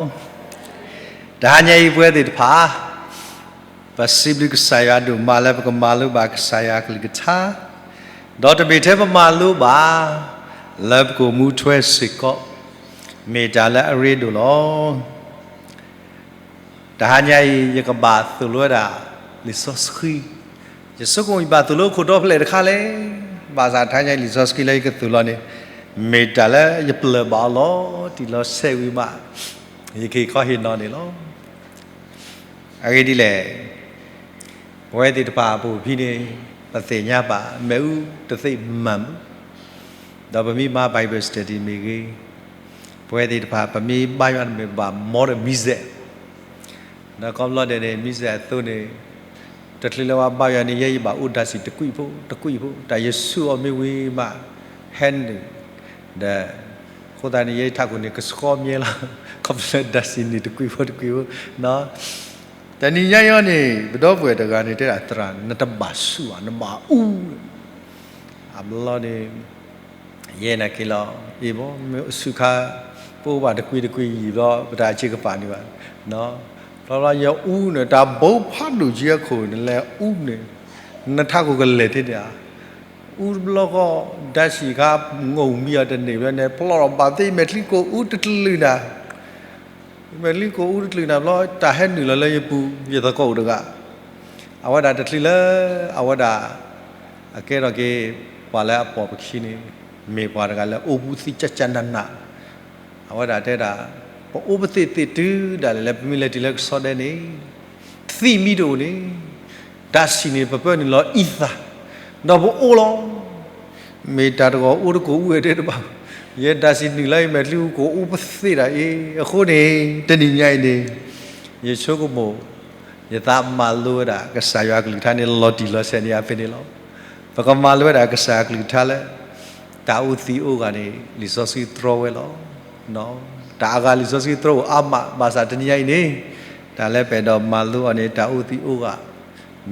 တဟါညါအံၤပဝဲသ့ၣ်တဖၣ် ပစံးဘျုးကစၢ်ယွၤဒိၣ်မးလၢပကမၤလိဘၣ်ကစၢ်ယွၤအကလုၢ်ကထါ, ဒီးတမ့ၢ်ထဲပမၤလိဘၣ် လၢပကအိၣ်မူထွဲစ့ၢ်ကီး, မ့ၢ်တၢ်လၢအရ့ဒိၣ်လီၤ. တဟါညါအံၤ ယကဘၣ်သိၣ်လိဝဲဒၣ်လံာ်စီဆှံ, ယဆိကမိၣ်ယဘၣ်သိၣ်လိခိၣ်တီဖျဲၣ်တခါလဲၣ်, ဘၣ်ဆၣ်တဟါညါအံၤလံာ်စီဆှံလၢယကသိၣ်လီၤန့ၣ် မ့ၢ်တၢ်လၢယပျၢၢ်ဘၣ်အီၤလီၤတံၢ်လီၤဆဲးဝံၤမး ယကဟ့ၣ်ခီဟ့ၣ်နီၤန့ၣ်လီၤ. အဂ့ၢ်ဒ်လဲၣ်, ပဝဲသ့ၣ်တဖၣ်အပူၤဖဲန့ၣ် ပသ့ၣ်ညါဘၣ် မ့ၣ်အူတသ့ၣ်မၤမုာ်, ဒီးပမ့ၢ်မၤ Bible study မ့ၢ်ဂ့ၤ, ပဝဲသ့ၣ်တဖၣ် ပမ့ၢ်ဘါယွၤတမ့ၢ်ဘၣ် မ်တမံၤစဲး ဒီးကိးဘျီဒဲးန့ၣ် မံၤစဲးအသိးန့ၣ် တချုးလၢပှၤဘါယွၤန့ၣ် ယဲယဘၣ်အိၣ်ဒါစံၣ်တကွံာ်ဖိတကွံာ်ဖိ, တၢ်ယဆူၣ်အီၤမ့ၢ်ဝံၤမး ဟဲနုာ်, ဒီး အဃိသတးန့ၣ် ယဲယထးခိၣ်န့ၣ် ကဆှီမ့ၢ်လီၤ, ခီဖျိဒါစံၣ်န့ၣ်တကွံာ်ဖိတကွံာ်ဖိ, တနံၤညါအံၤန့ၣ် ပဒီပုၢ်ဝဲၢ်တဂၤန့ၣ် တဲဒၣ်သရၣ် နတဘၣ်ဆူၣ်ဘၣ် နဘၣ်အူ အဘျီန့ၣ် ယဲနာ်က့ၤလီၤ, အ့ၣ်ဘီ မ့ၢ်ဆူၣ်ခါ ပအိၣ်ဘၣ်တကွံာ်တကွံာ်ယံာ်ဘျီ ပတၢ်ဆ့ကပာ်န့ၢ်ဘၣ်, ဘျီဘျီယအူန့ၣ် တၢ်ဘိဖးဒိၣ်ကံအခိၣ်န့ၣ်လဲၤအူန့ၣ်, နထးခိၣ်ကလဲၤထဲန့ၣ်ဧါ, အူတဘျီဃီ ဒါစံၣ်ခါ ငိၢ်မံအီၤတန့ၢ်ဘျီန့ၣ် ပလီၢ်ဒီးဘၣ်သ့ၣ်မဲာ်ချံကိၣ်အူတကလုာ်နၤ မဲာ်ချံကိၣ်အူတကလုာ်နၤဘျီ တၢ်ဟဲနုာ်လီၤလၢယပူၤ ယသကိးအိၣ်တဂၤ, အဝဲဒၣ်တချုးလၢ အဝဲဒၣ် အကဲထီၣ်က့ၤ ပှၤလၢအပိာ်ပခံန့ၣ် မ့ၢ်ပှၤတဂၤလၢအိၣ်ဘူးသံကၠၢ်ကၠၢ်နးနး, အဝဲဒၣ်တဲဒၣ် ပအိၣ်ပသ့ၣ်သ့ၣ်တုၤဒၣ်လဲာ်လၢပမ့ၢ်လဲၤတုၤလၢကဆီဒဲန့ၣ် သံၣ်မံတအိၣ်န့ၣ် ဒါစံၣ်န့ၣ် ပပၢနုာ်လီၤအံသၣ် ဒီးပအိၣ်လီၤ. မ့ၢ်တၢ်တဂီၤအိၣ်တကိးအူဝဲတဲတဘၣ်, ယဲဒါစံၣ်နုာ်လၢယမဲာ်ချံအူကိၣ်အူပသ့ၣ်ဒၣ်အံၤ, အဃိန့ၣ် တနံၤညါအံၤန့ၣ် ယဆိကမိၣ် ယသးမၤလိဝဲဒၣ်ကစၢ်ယွၤအကလုၢ်ကထါန့ၣ် လီၤတံၢ်လီၤဆဲးန့ၢ်ယၤဖဲန့ၣ်လီၤ. ပကမၤလိဝဲဒၣ်ကစၢ်ယွၤအကလုၢ်ကထါလၢ တၢ်အိၣ်သံအိၣ်ဂၤန့ၣ် လံာ်စီဆှံတြီဝဲလီၤ. တၢ်အဂၤလံာ်စီဆှံတြီအိၣ်အါမး ဘၣ်ဆၣ်တနံၤညါအံၤန့ၣ် တၢ်လၢပအဲၣ်ဒိးမၤလိအီၤန့ၣ် တၢ်အိၣ်သံအိၣ်ဂၤ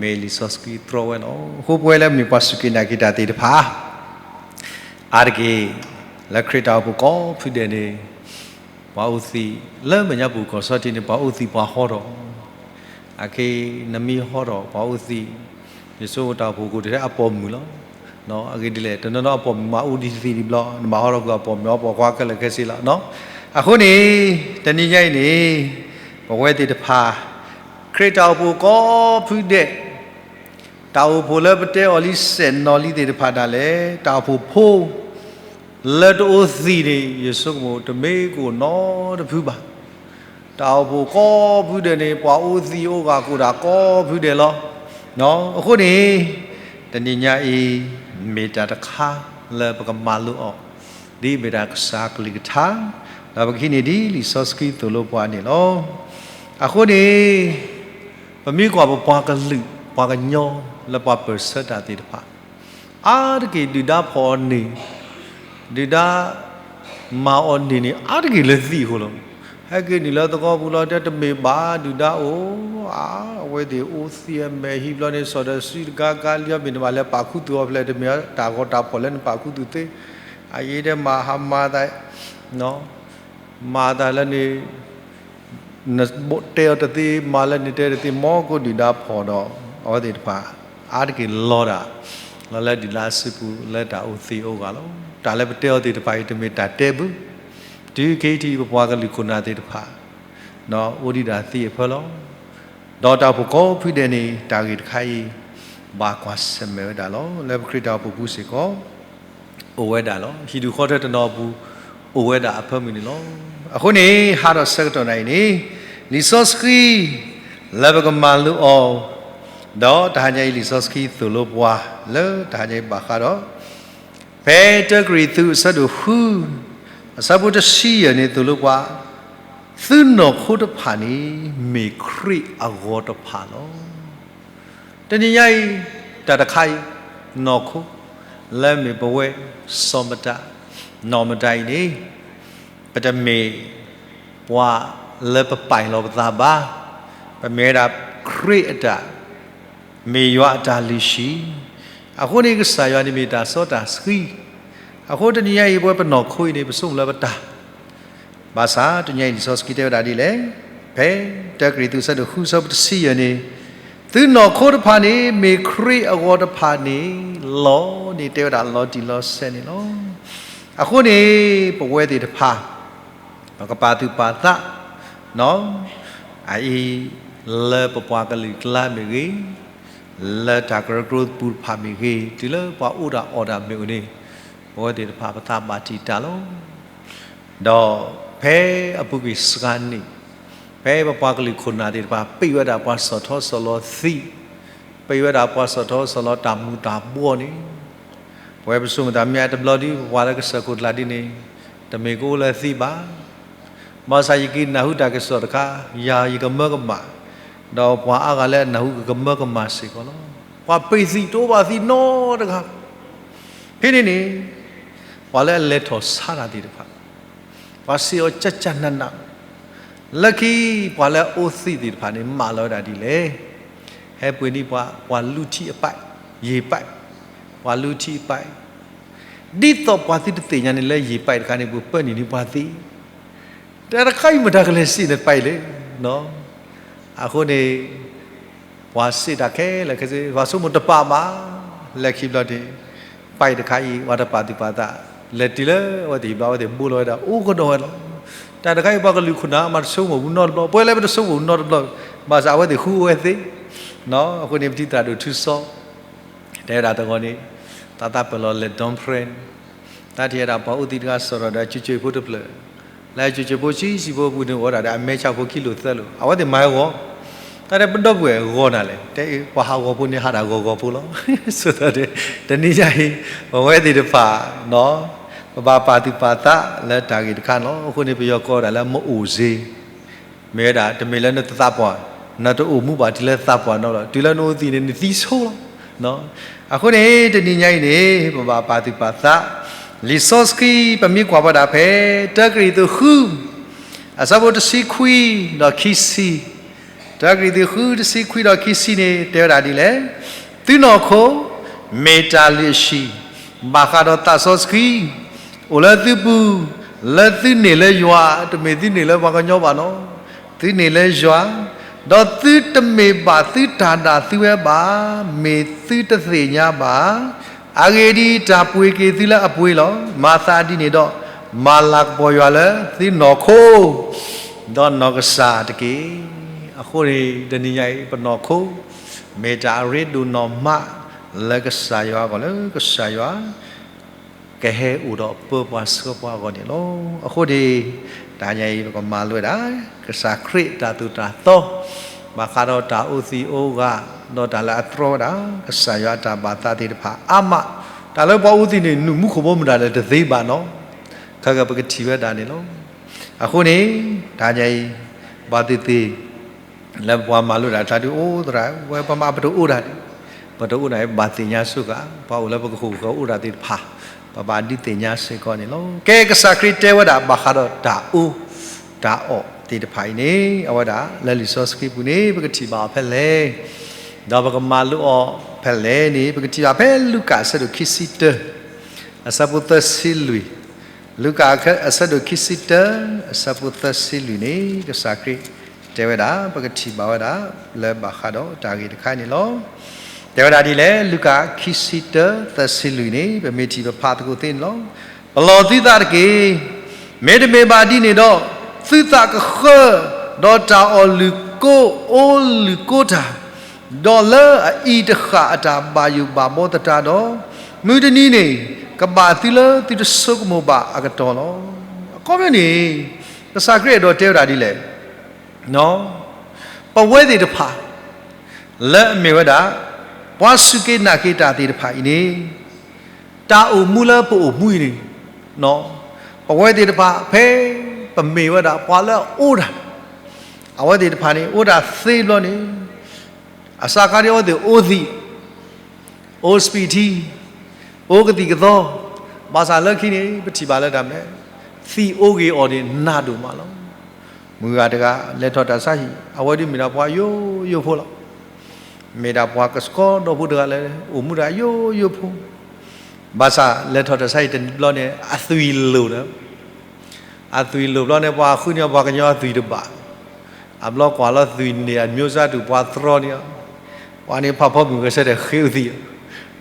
မ့ၢ်လံာ်စီဆှံတြီဝဲလီၤ. အဃိပဝဲလၢမ့ၢ်ပှၤစူၢ်က့ၤနာ်က့ၤတၢ်သ့ၣ်တဖၣ် အါတက့ၢ် လၢခရံာ်တၢ်အိၣ်ဖှိၣ်ကိးဖုဒဲးန့ၣ် ပှၤအိၣ်သံ လၢမဲာ်ညါပူၤကီၢ်စီထံန့ၣ် ပှၤအိၣ်သံပှၤဟီထီၣ်, အခဲအံၤ နမ့ၢ်ဟီထီၣ်ပှၤအိၣ်သံ ယဆိကမိၣ်တၢ်အိၣ်ဖှိၣ်ကိးတၢ်ထဲအပိာ်မုၣ်လီၤ. အဂ့ၢ်ဒ်လဲၣ် တနီၤနီၤအပိာ်မုၣ်မၤအူဒံသံဒံးဘျီ နဘၣ်ဟီထီၣ်ကွံာ်အပိာ်မုၣ်အပိာ်ခွါခဲလၢာ်ခဲဆ့လီၤ. အဃိန့ၣ် တနံၤညါအံၤန့ၣ် ပဝဲသ့ၣ်တဖၣ် ခရံာ်တၢ်အိၣ်ဖှိၣ်ကိးဖုဒဲး တၢ်အိၣ်ဖှိၣ်လၢပတဲအီၤလံစဲးနီၤလံသ့ၣ်တဖၣ်ဒၣ်လဲာ် တၢ်အိၣ်ဖှိၣ်ဖိ လၢတအိၣ်သံးန့ၣ် ယဆိကမိၣ်တမ့ၢ်ကအိၣ်နီတဖုဘၣ်. တၢ်အိၣ်ဖှိၣ်ကိးဖုဒဲးန့ၣ် ပှၤအိၣ်သံးအိၣ်ဂၤကအိၣ်ဒၣ်ကိးဖုဒဲးလီၤ. အဃိန့ၣ် တနံၤညါအံၤ မ့ၢ်တၢ်တခါလၢပကမၤလိအီၤ ဒ်မ့ၢ်တၢ်ကစၢ်ကလုၢ်ကထါ ဒီးပကဟံးန့ၢ်ဒ်လံာ်စီဆှံသိၣ်လိပှၤန့ၣ်လီၤ. အဃိန့ၣ် ပမ့ၢ်ကွၢ်ပပှၤကလုာ် ပှၤကညီလၢပှၤပၢၢ်ဆၢတၢ်သ့ၣ်တဖၣ် အါတက့ၢ်ဒုၣ်ဒါဖီၣ်အီၤန့ၣ် ဒုၣ်ဒါမၤအီၤန့ၣ်န့ၣ် အါတက့ၢ်လၢသံးအဃိလီၤ. ဟဲက့ၤနုာ်လၢသဝီပူၤလီၤ တဲတမ့ၢ်ဘၣ်ဒုၣ်ဒါအိၣ် အဝဲသ့ၣ်အိၣ်သံးအမဲာ်ဟံးဘျီန့ၣ် စီၤဒီးစုတဂၤဂၤလံ မ့ၢ်နဘၣ်လဲၤပာ်ခူသူၣ်အီၤဖဲလဲၣ် တမ့ၢ်တၢ်ဂီၤတၢ်ဖီၣ်လၢနပာ်ခူသူၣ်သ့ အအံၤတဲမၤဟါမၤသး မၤသးလၢန့ၣ် နတဲအီၤတသ့ မၤလၢန့ၣ်တဲတသ့ မ်ကဒုၣ်ဒါဖီၣ်ဒီး အဝဲသ့ၣ်တဖၣ် အါတက့ၢ်လီၤဒၣ် လီၤလၢဒုၣ်ဒါစုပူၤလၢတၢ်အိၣ်သံးအိၣ်ဂၤလီၤ. တၢ်လၢပတဲအီၤသ့ၣ်တဖၣ်အံၤ တမ့ၢ်တၢ်တဲဘၣ် တုၤခဲအံၤထံး ပပှၤကလုာ်ခိၣ်နၢ်သ့ၣ်တဖၣ် အိၣ်ဒံးဒၣ်သံးအဖၢလီၤ. ဒီးတၢ်အိၣ်ဖှိၣ်ကိးဖုဒဲးန့ၣ် တၢ်ဂ့ၢ်တခါအံၤ ဘၣ်ကွၢ်ဆၢၣ်မဲာ်ဝဲဒၣ်လီၤ. လၢပခရံာ်တၢ်အိၣ်ဖှိၣ်ပူၤစ့ၢ်ကီး အိၣ်ဝဲဒၣ်လီၤ. ဟံၣ်ဒူၣ်ဃီထၢတနီၤအပူၤ အိၣ်ဝဲဒၣ်အဖၢမုၢ်န့ၣ်လီၤ. အဃိန့ၣ် ဟးထီၣ်ဆၢကတီၢ်နၤအံၤန့ၣ် လံာ်စီဆှံ လၢပကမၤလိအီၤ ဒီးတဟါညါအံၤလံာ်စီဆှံသိၣ်လိပှၤ လၢတဟါညါအံၤဘၣ်ဃးဒီး ဖဲတၢကရံၣ်သူးအဆၢဒိၣ်ဃု အဆၢဖိတဆံယဲၢ်န့ၣ်သိၣ်လိပှၤ သုနီၢ်ခိတဖၣ်န့ၣ် မ့ၢ်ခရံာ်အဂီၤတဖၣ်လီၤ. တနံၤညါအံၤ တၢ်တခါအံၤ နီၢ်ခိ လၢမ့ၢ်ပဝဲ စီၤမတၤ နီၢ်မတၤအံၤန့ၣ် ပတမ့ၢ်ပှၤလၢပပာ်လီၤပသးဘၣ်. ပမ့ၢ်ဝဲဒၣ်ခရံာ်အတၢ် မ့ၢ်ယွၤအတၢ်လုၢ်ဟံၣ်, အဃိန့ၣ်ကစၢ်ယွၤန့ၣ်မ့ၢ်တၢ်စီတၢ်ဆှံ, အဃိတနံၤညါအံၤ ပဝဲပနီၢ်ခိအံၤန့ၣ် ပဆိကမိၣ်လၢပတၢ် ဘၣ်ဆၣ်တနံၤညါအံၤလံာ်စီဆှံတဲဝဲဒၣ်ဒ်လဲၣ်, ဖဲတၢကရံၣ်သူးအဆၢဒိၣ်ဃုအဆၢဖိတဆံယဲၢ်န့ၣ်, သုနီၢ်ခိတဖၣ်န့ၣ် မ့ၢ်ခရံာ်အဂီၤတဖၣ်န့ၣ်လီၤန့ၣ် တဲဝဲဒၣ်လီၤတံၢ်လီၤဆဲးန့ၣ်လီၤ. အဃိန့ၣ် ပဝဲသ့ၣ်တဖၣ် ပကပာ်သူၣ်ပာ်သး အအံၤ လၢပပှၤကလုာ်ကျါမ့ၢ်ဂ့ၤ, လၢတၢ်ကရၢကရိပူၤတဖၣ်မ့ၢ်ဂ့ၤ, တုၤလၢပှၤအိၣ်တၢ်အီၣ်တၢ်မ့ၢ်အိၣ်န့ၣ်, ပဝဲသ့ၣ်တဖၣ်ပသးဘၣ်တံာ်တာ်လီၤ. ဒီးဖဲအပူၤကွံာ်စှၤနံၣ်, ဖဲပပှၤကလုာ်ခိၣ်နၢ်သ့ၣ်တဖၣ် ပ့ၢ်ဝဲဒၣ်ပှၤဆီၣ်ထီၣ်ဆီၣ်လီၤသံ, ပ့ၢ်ဝဲဒၣ်ပှၤဆီၣ်ထီၣ်ဆီၣ်လီၤတၢ်မူၤတၢ်ဘှီန့ၣ်, ပဝဲပဆိကမိၣ်သးမ့ၢ်အတဘျီဒု ပှၤလၢကစၢၢ်ခိၣ်ကျၢ်ဒ်န့ၣ်, တမ့ၢ်ကအိၣ်လၢသံဘၣ်. ဘၣ်ဆၣ်ယက့ၤနၢ်ဟူတၢ်ကစီၣ်တခါ, ယၤယကမၢကမၣ်, ဒီးပှၤအါဂၤလၢအနၢ်ဟူကကမၢကမၣ်စ့ၢ်ကီးလီၤ. ပှၤပ့ၢ်သံတအိၣ်ဘၣ်သံနီတဂၤဘၣ်. ဖဲန့ၣ်န့ၣ်, ပှၤလၢအလဲၤထီၣ်ဆါတၢ်သ့ၣ်တဖၣ်, ပှၤစံးအီၤကၠၢ်ကၠၢ်နးနး, လၢခံပှၤလၢအအိၣ်သံသ့ၣ်တဖၣ်န့ၣ် မၢလီၤဝဲဒၣ်ဒ်လဲၣ်. ဟဲပှ့ၤန့ၢ်ပှၤ, ပှၤလူထံအပိုက်, ယံာ်ပိုက်, ပှၤလူထံအပိုက်, ဒ်သိးပှၤသုတသ့ၣ်ညါန့ၣ်လၢယံာ်ပိုက်တခါန့ၣ် ပပၢနုာ်န့ၢ်ပှၤသ့ တၢ်တခါအံၤမတၤကလဲၤစံးန့ၣ်ပာ်အံၤလဲၣ်. အဃိန့ၣ်, ပှၤစံးတၢ်ခဲလၢာ်ခဲဆ့ ပှၤဆိကမိၣ်တပာ်ဘၣ်, လၢခံဘျီန့ၣ်, ပာ်အံၤတခါအံၤ ပှၤတပာ်သူၣ်ပာ်သး, လဲၤတုၤလၢအဝဲသ့ၣ်ဘျီ အဝဲသ့ၣ်ဘိလီၤဝဲဒၣ် အိၣ်ကဒီးဝဲလီၤ. တၢ်တခါအံၤပှၤကလုာ်ခိၣ်နၢ်မးတဆိကမိၣ်ဘူးနီတဘျီ, ပဝဲလၢပတဆိကမိၣ်ဘူးနီတဘျီ, ဘၣ်ဆၣ်အဝဲသ့ၣ်ဃုအဝဲသ့ၣ်, အဃိန့ၣ် ပထံၣ်သရၣ်ဒိၣ်ထူစီ တဲဝဲဒၣ်တဂီၤန့ၣ်, သးသးပၢၢ်လီၤလဲၤ Dom Prim, တၢ်ထံၣ်ဝဲဒၣ်ပှၤအိၣ်သံတဂၤစရီဒီးအကၠိကၠိဖိတဖျၢၣ်, လၢအကၠိကၠိဖိဆံးဆံးဖိအပူၤန့ၣ် အိၣ်ဝဲဒၣ်ဒီးအမဲာ်ဆှးဖိခံလိာ်သၢလိာ်, အဝဲသ့ၣ်မၤဟဲဂီၤ, တၢ်တဲပဒီပုၢ်ဝဲၢ်ဂီၤနၤလဲၣ်, တဲပှၤဟးဂီၤဖိန့ၣ်ဟးဒၣ်ဂီၤဂီၤဖိလီၤ. ဆိသတးန့ၣ်, တနံၤညါအံၤ, ပဝဲသ့ၣ်တဖၣ် ပဘၣ်ပာ်သူၣ်ပာ်သးလၢတၢ်ဂ့ၢ်တခါန့ၣ်လီၤ. အဃိန့ၣ် ပယီၤကိးဒၣ်လၢ မအိၣ်စ့ မ့ၢ်ဝဲဒၣ် တမ့ၢ်လၢနတသးပှၢ်, နတအိၣ်မူဘၣ်တုၤလၢသးပှၢ်နီတဘျီ, တုၤလၢနအိၣ်သံန့ၣ် နသံဆိလီၤ. အဃိန့ၣ် တနံၤညါအံၤန့ၣ် ပဘၣ်ပာ်သူၣ်ပာ်သး, လံာ်စီဆှံပမ့ၢ်ကွၢ်ဝဲဒၣ်ဖဲ တၢကရံၣ်သူးဃု, အဆၢဖိတဆံခွံဒီးခံဆံ, တၢကရံၣ်သူးဃု တဆံခွံဒီးခံဆံန့ၣ် တဲဝဲဒၣ်ဒ်လဲၣ်, သုနီၢ်ခိ မ့ၢ်တၢ်လုၢ်အဟံၣ်, ဘၣ်ဃးဒီးသးစီဆှံ အိၣ်လၢသုပူၤ, လၢသုန့ၢ်လၢယွၤ, တမ့ၢ်သုန့ၢ်လၢပှၤကညီဘၣ်နီၤ, သုန့ၢ်လၢယွၤ, ဒီးသုတမ့ၢ်ဘၣ်သုတၢ်ဒၣ်သုဝဲဘၣ်, မ့ၢ်သုတသ့ၣ်ညါဘၣ်. အဂ့ၢ်ဒ်အံၤ, တၢ်ပှ့ၤက့ၤသုလၢအပှ့ၤလီၤ. မၤသးဒ်န့ၣ်ဒီး, မၤလၤကပီၤယွၤလၢသုနီၢ်ခိ ဒီးနီၢ်ကစၢ်တက့ၢ်. အဃိန့ၣ် တနံၤညါအံၤ ပနီၢ်ခိ မ့ၢ်တၢ်အရ့ဒိၣ်နီၢ်မးလၢကစၢ်ယွၤအဂီၢ်, လၢကစၢ်ယွၤ ကဟဲအိၣ်ဒီးပၢပှၤဆှၢပှၤအဂီၢ်န့ၣ်လီၤ. အဃိန့ၣ် တနံၤညါအံၤ ပကမၤလိဝဲဒၣ် ကစၢ်ခရံာ်အတၢ်သိၣ်တၢ်သီ, ဘၣ်ဃးဒီးတၢ်အိၣ်သံအိၣ်ဂၤ, ဒီးတၢ်လၢအတြီဝဲဒၣ် ကစၢ်ယွၤအတၢ်ဘၣ်သးသ့ၣ်တဖၣ်အါမး, တၢ်လၢပှၤအိၣ်သံန့ၣ် နုာ်မူခိၣ်ဘိမတၤလဲၣ်တသ့ဘၣ်နီၤ, ခဲကပကထံၣ်ဝဲဒၣ်န့ၣ်လီၤ. အဃိန့ၣ် တနံၤညါအံၤ ဘၣ်သ့ၣ်သ့ၣ် လၢပှၤမၤလိတၢ်တခါဒုး အိၣ်သရၣ်, ဝဲပမၤပတအိၣ်တၢ်, ပတအိၣ်တၢ် ပဘၣ်သ့ၣ်ညါစ့ၢ်ကီး, ပှၤအိၣ်လၢပကဃိၣ်ကအိၣ်တၢ်သ့ၣ်တဖၣ်, ပဘၣ်ဒုးသ့ၣ်ညါစ့ၢ်ကီးန့ၣ်လီၤ. ကဲ ကစၢ်ခရံာ်တဲဝဲဒၣ်ဘၣ်ဃးဒီးတၢ်အူတၢ်အီၣ်သ့ၣ်တဖၣ်အံၤန့ၣ် အဝဲဒၣ်လၢလံာ်စီဆှံပူၤန့ၣ် ပကထံၣ်ဘၣ်အီၤဖဲလဲၣ်, ဒီးပကမၤလိအီၤဖဲလဲၣ်န့ၣ် ပကထံၣ်ဘၣ်ဖဲလူၤကၣ်အဆၢဒိၣ်ခံဆံတၢ အဆၢဖိသၢဆံလွံၢ်, လူၤကၣ်အဆၢဒိၣ်ခံဆံတၢ အဆၢဖိသၢဆံလွံၢ်န့ၣ် ကစၢ်ခရံာ်တဲဝဲဒၣ် ပကထံၣ်ဘၣ်ဝဲဒၣ် လၢဘၣ်ဃးဒီးတၢ်ဂ့ၢ်တခါန့ၣ်လီၤ. တဲဝဲဒၣ်ဒ်လဲၣ်, လူၤကၣ်ခံဆံတၢ သၢဆံလွံၢ်န့ၣ် ပမ့ၢ်ထံၣ်ပဖးသကိးသ့န့ၣ်လီၤ. ပလီၢ်သုသးတက့ၢ်. မ့တမ့ၢ်ဘၣ်ဒ်န့ၣ်ဒီး, သုသးကဃၢ, ဒီးတၢ်အီၣ်လုၢ်ကိအိၣ်လုၢ်ကိတၢ်, ဒီးလၢအအံၤတဃၣ်အတၢ်ဘၣ်ယိၣ်ဘၣ်ဘီသတးဒီး, မုၢ်တနံၤန့ၣ် ကဘၣ်သုလၢသုတဆိကမိၣ်ဘၣ်အကတီၢ်လီၤ. အခီပညီန့ၣ် ကစၢ်ခရံာ်အဲၣ်ဒိးတဲဝဲဒၣ်ဒ်လဲၣ်, ပဝဲသ့ၣ်တဖၣ် လၢအမ့ၢ်ဝဲဒၣ် ပှၤစူၢ်က့ၤနာ်က့ၤတၢ်သ့ၣ်တဖၣ်အံၤန့ၣ်, တၢ်အိၣ်မူလၢပအိၣ်မူအံၤန့ၣ်, ပဝဲသ့ၣ်တဖၣ် ဖဲပမ့ၢ်ဝဲဒၣ်ပှၤလၢအအိၣ်တၢ်, အဝဲသ့ၣ်တဖၣ်န့ၣ် အိၣ်တၢ်သ့ဘျီန့ၣ်, အစးခါဒ်အဝဲသ့ၣ်အိၣ်သံး, အိၣ်စပံးထံ, အိၣ်ကသံၣ်ကသီ, ဘၣ်ဆၣ်လၢခံန့ၣ် ပထံၣ်ဘၣ်လၢတၢ်မနုၤလဲၣ်, သံၣ်အိၣ်ဂ့ၤအီၣ်န့ၣ်နးဒိၣ်မးလီၤ. မုၢ်ဂၤတဂၤ လဲၤထီၣ်တၢ်ဆါဟံၣ်, အဝဲဒၣ်မ့ၢ်ဒၣ်ပှၤယိယိဖိလီၤ. မ့ၢ်ဒၣ်ပှၤကဆှီဒီဖိတဂၤလၢ အိၣ်မူဒၣ်ယိယိဖိ, ဘၣ်ဆၣ်လဲၤထီၣ်တၢ်ဆါဟံၣ်တဘျီန့ၣ် အသွံၣ်လိၤဒီး အသွံၣ်လိၣ်ဘျီန့ၣ် ပှၤဃုန့ၢ်အီၤပှၤကညီအသွံၣ်တဘၣ်, အဘျီကွၢ်လီၤသွံၣ်န့ၣ် အမျိုးစားတူၣ်ပှၤတြီန့ၢ်အီၤ, ပှၤန့ၣ်ဖးဖီမုၢ်ဂဲၤဆၢထၢၣ်ဃ့အိၣ်သံး,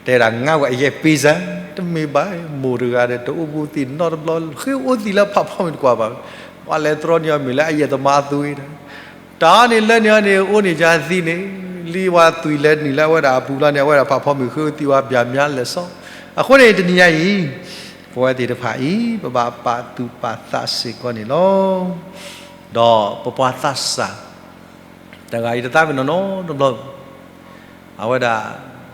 တဲဒၣ်ငါးဝဲအယဲၢ်ပ့ၤစၢ်, တမ့ၢ်ဘၣ်, မိၢ်တဂၤဒီးတအိၣ်ဘူးသံးနီတဘျီ, ဃ့အိၣ်သံးလၢဖးဖီမုၢ်တကွၢ်ဘၣ်, ပှၤလဲၤတြီန့ၢ်အီၤမ့ၢ်လၢအယဲၢ်သမါအသွံၣ်ဒီး တၢ်န့ၣ်လၢန့ၣ်အီၤန့ၣ် အိၣ်န့ၢ်ကသံန့ၣ်, လံဝဲသွံၣ်လဲၤနုာ်လၢအဝဲဒၣ်အပူၤလီၤန့ၣ် အဝဲဒၣ်ဖးဖီမုၢ်ဃ့အိၣ်သံးဝဲပျၢ်မၠါလဲၤစီ, အဃိန့ၣ်တနံၤညါအံၤ, ပဝဲသ့ၣ်တဖၣ်အံၤ ပဘၣ်ပာ်သူၣ်ပာ်သးစ့ၢ်ကီးန့ၣ်လီၤ. ဒီးပပှၤသးစၢ် တဂၤအံၤတသးပ့ၤနီၣ်နီတဘျီ အဝဲဒၣ်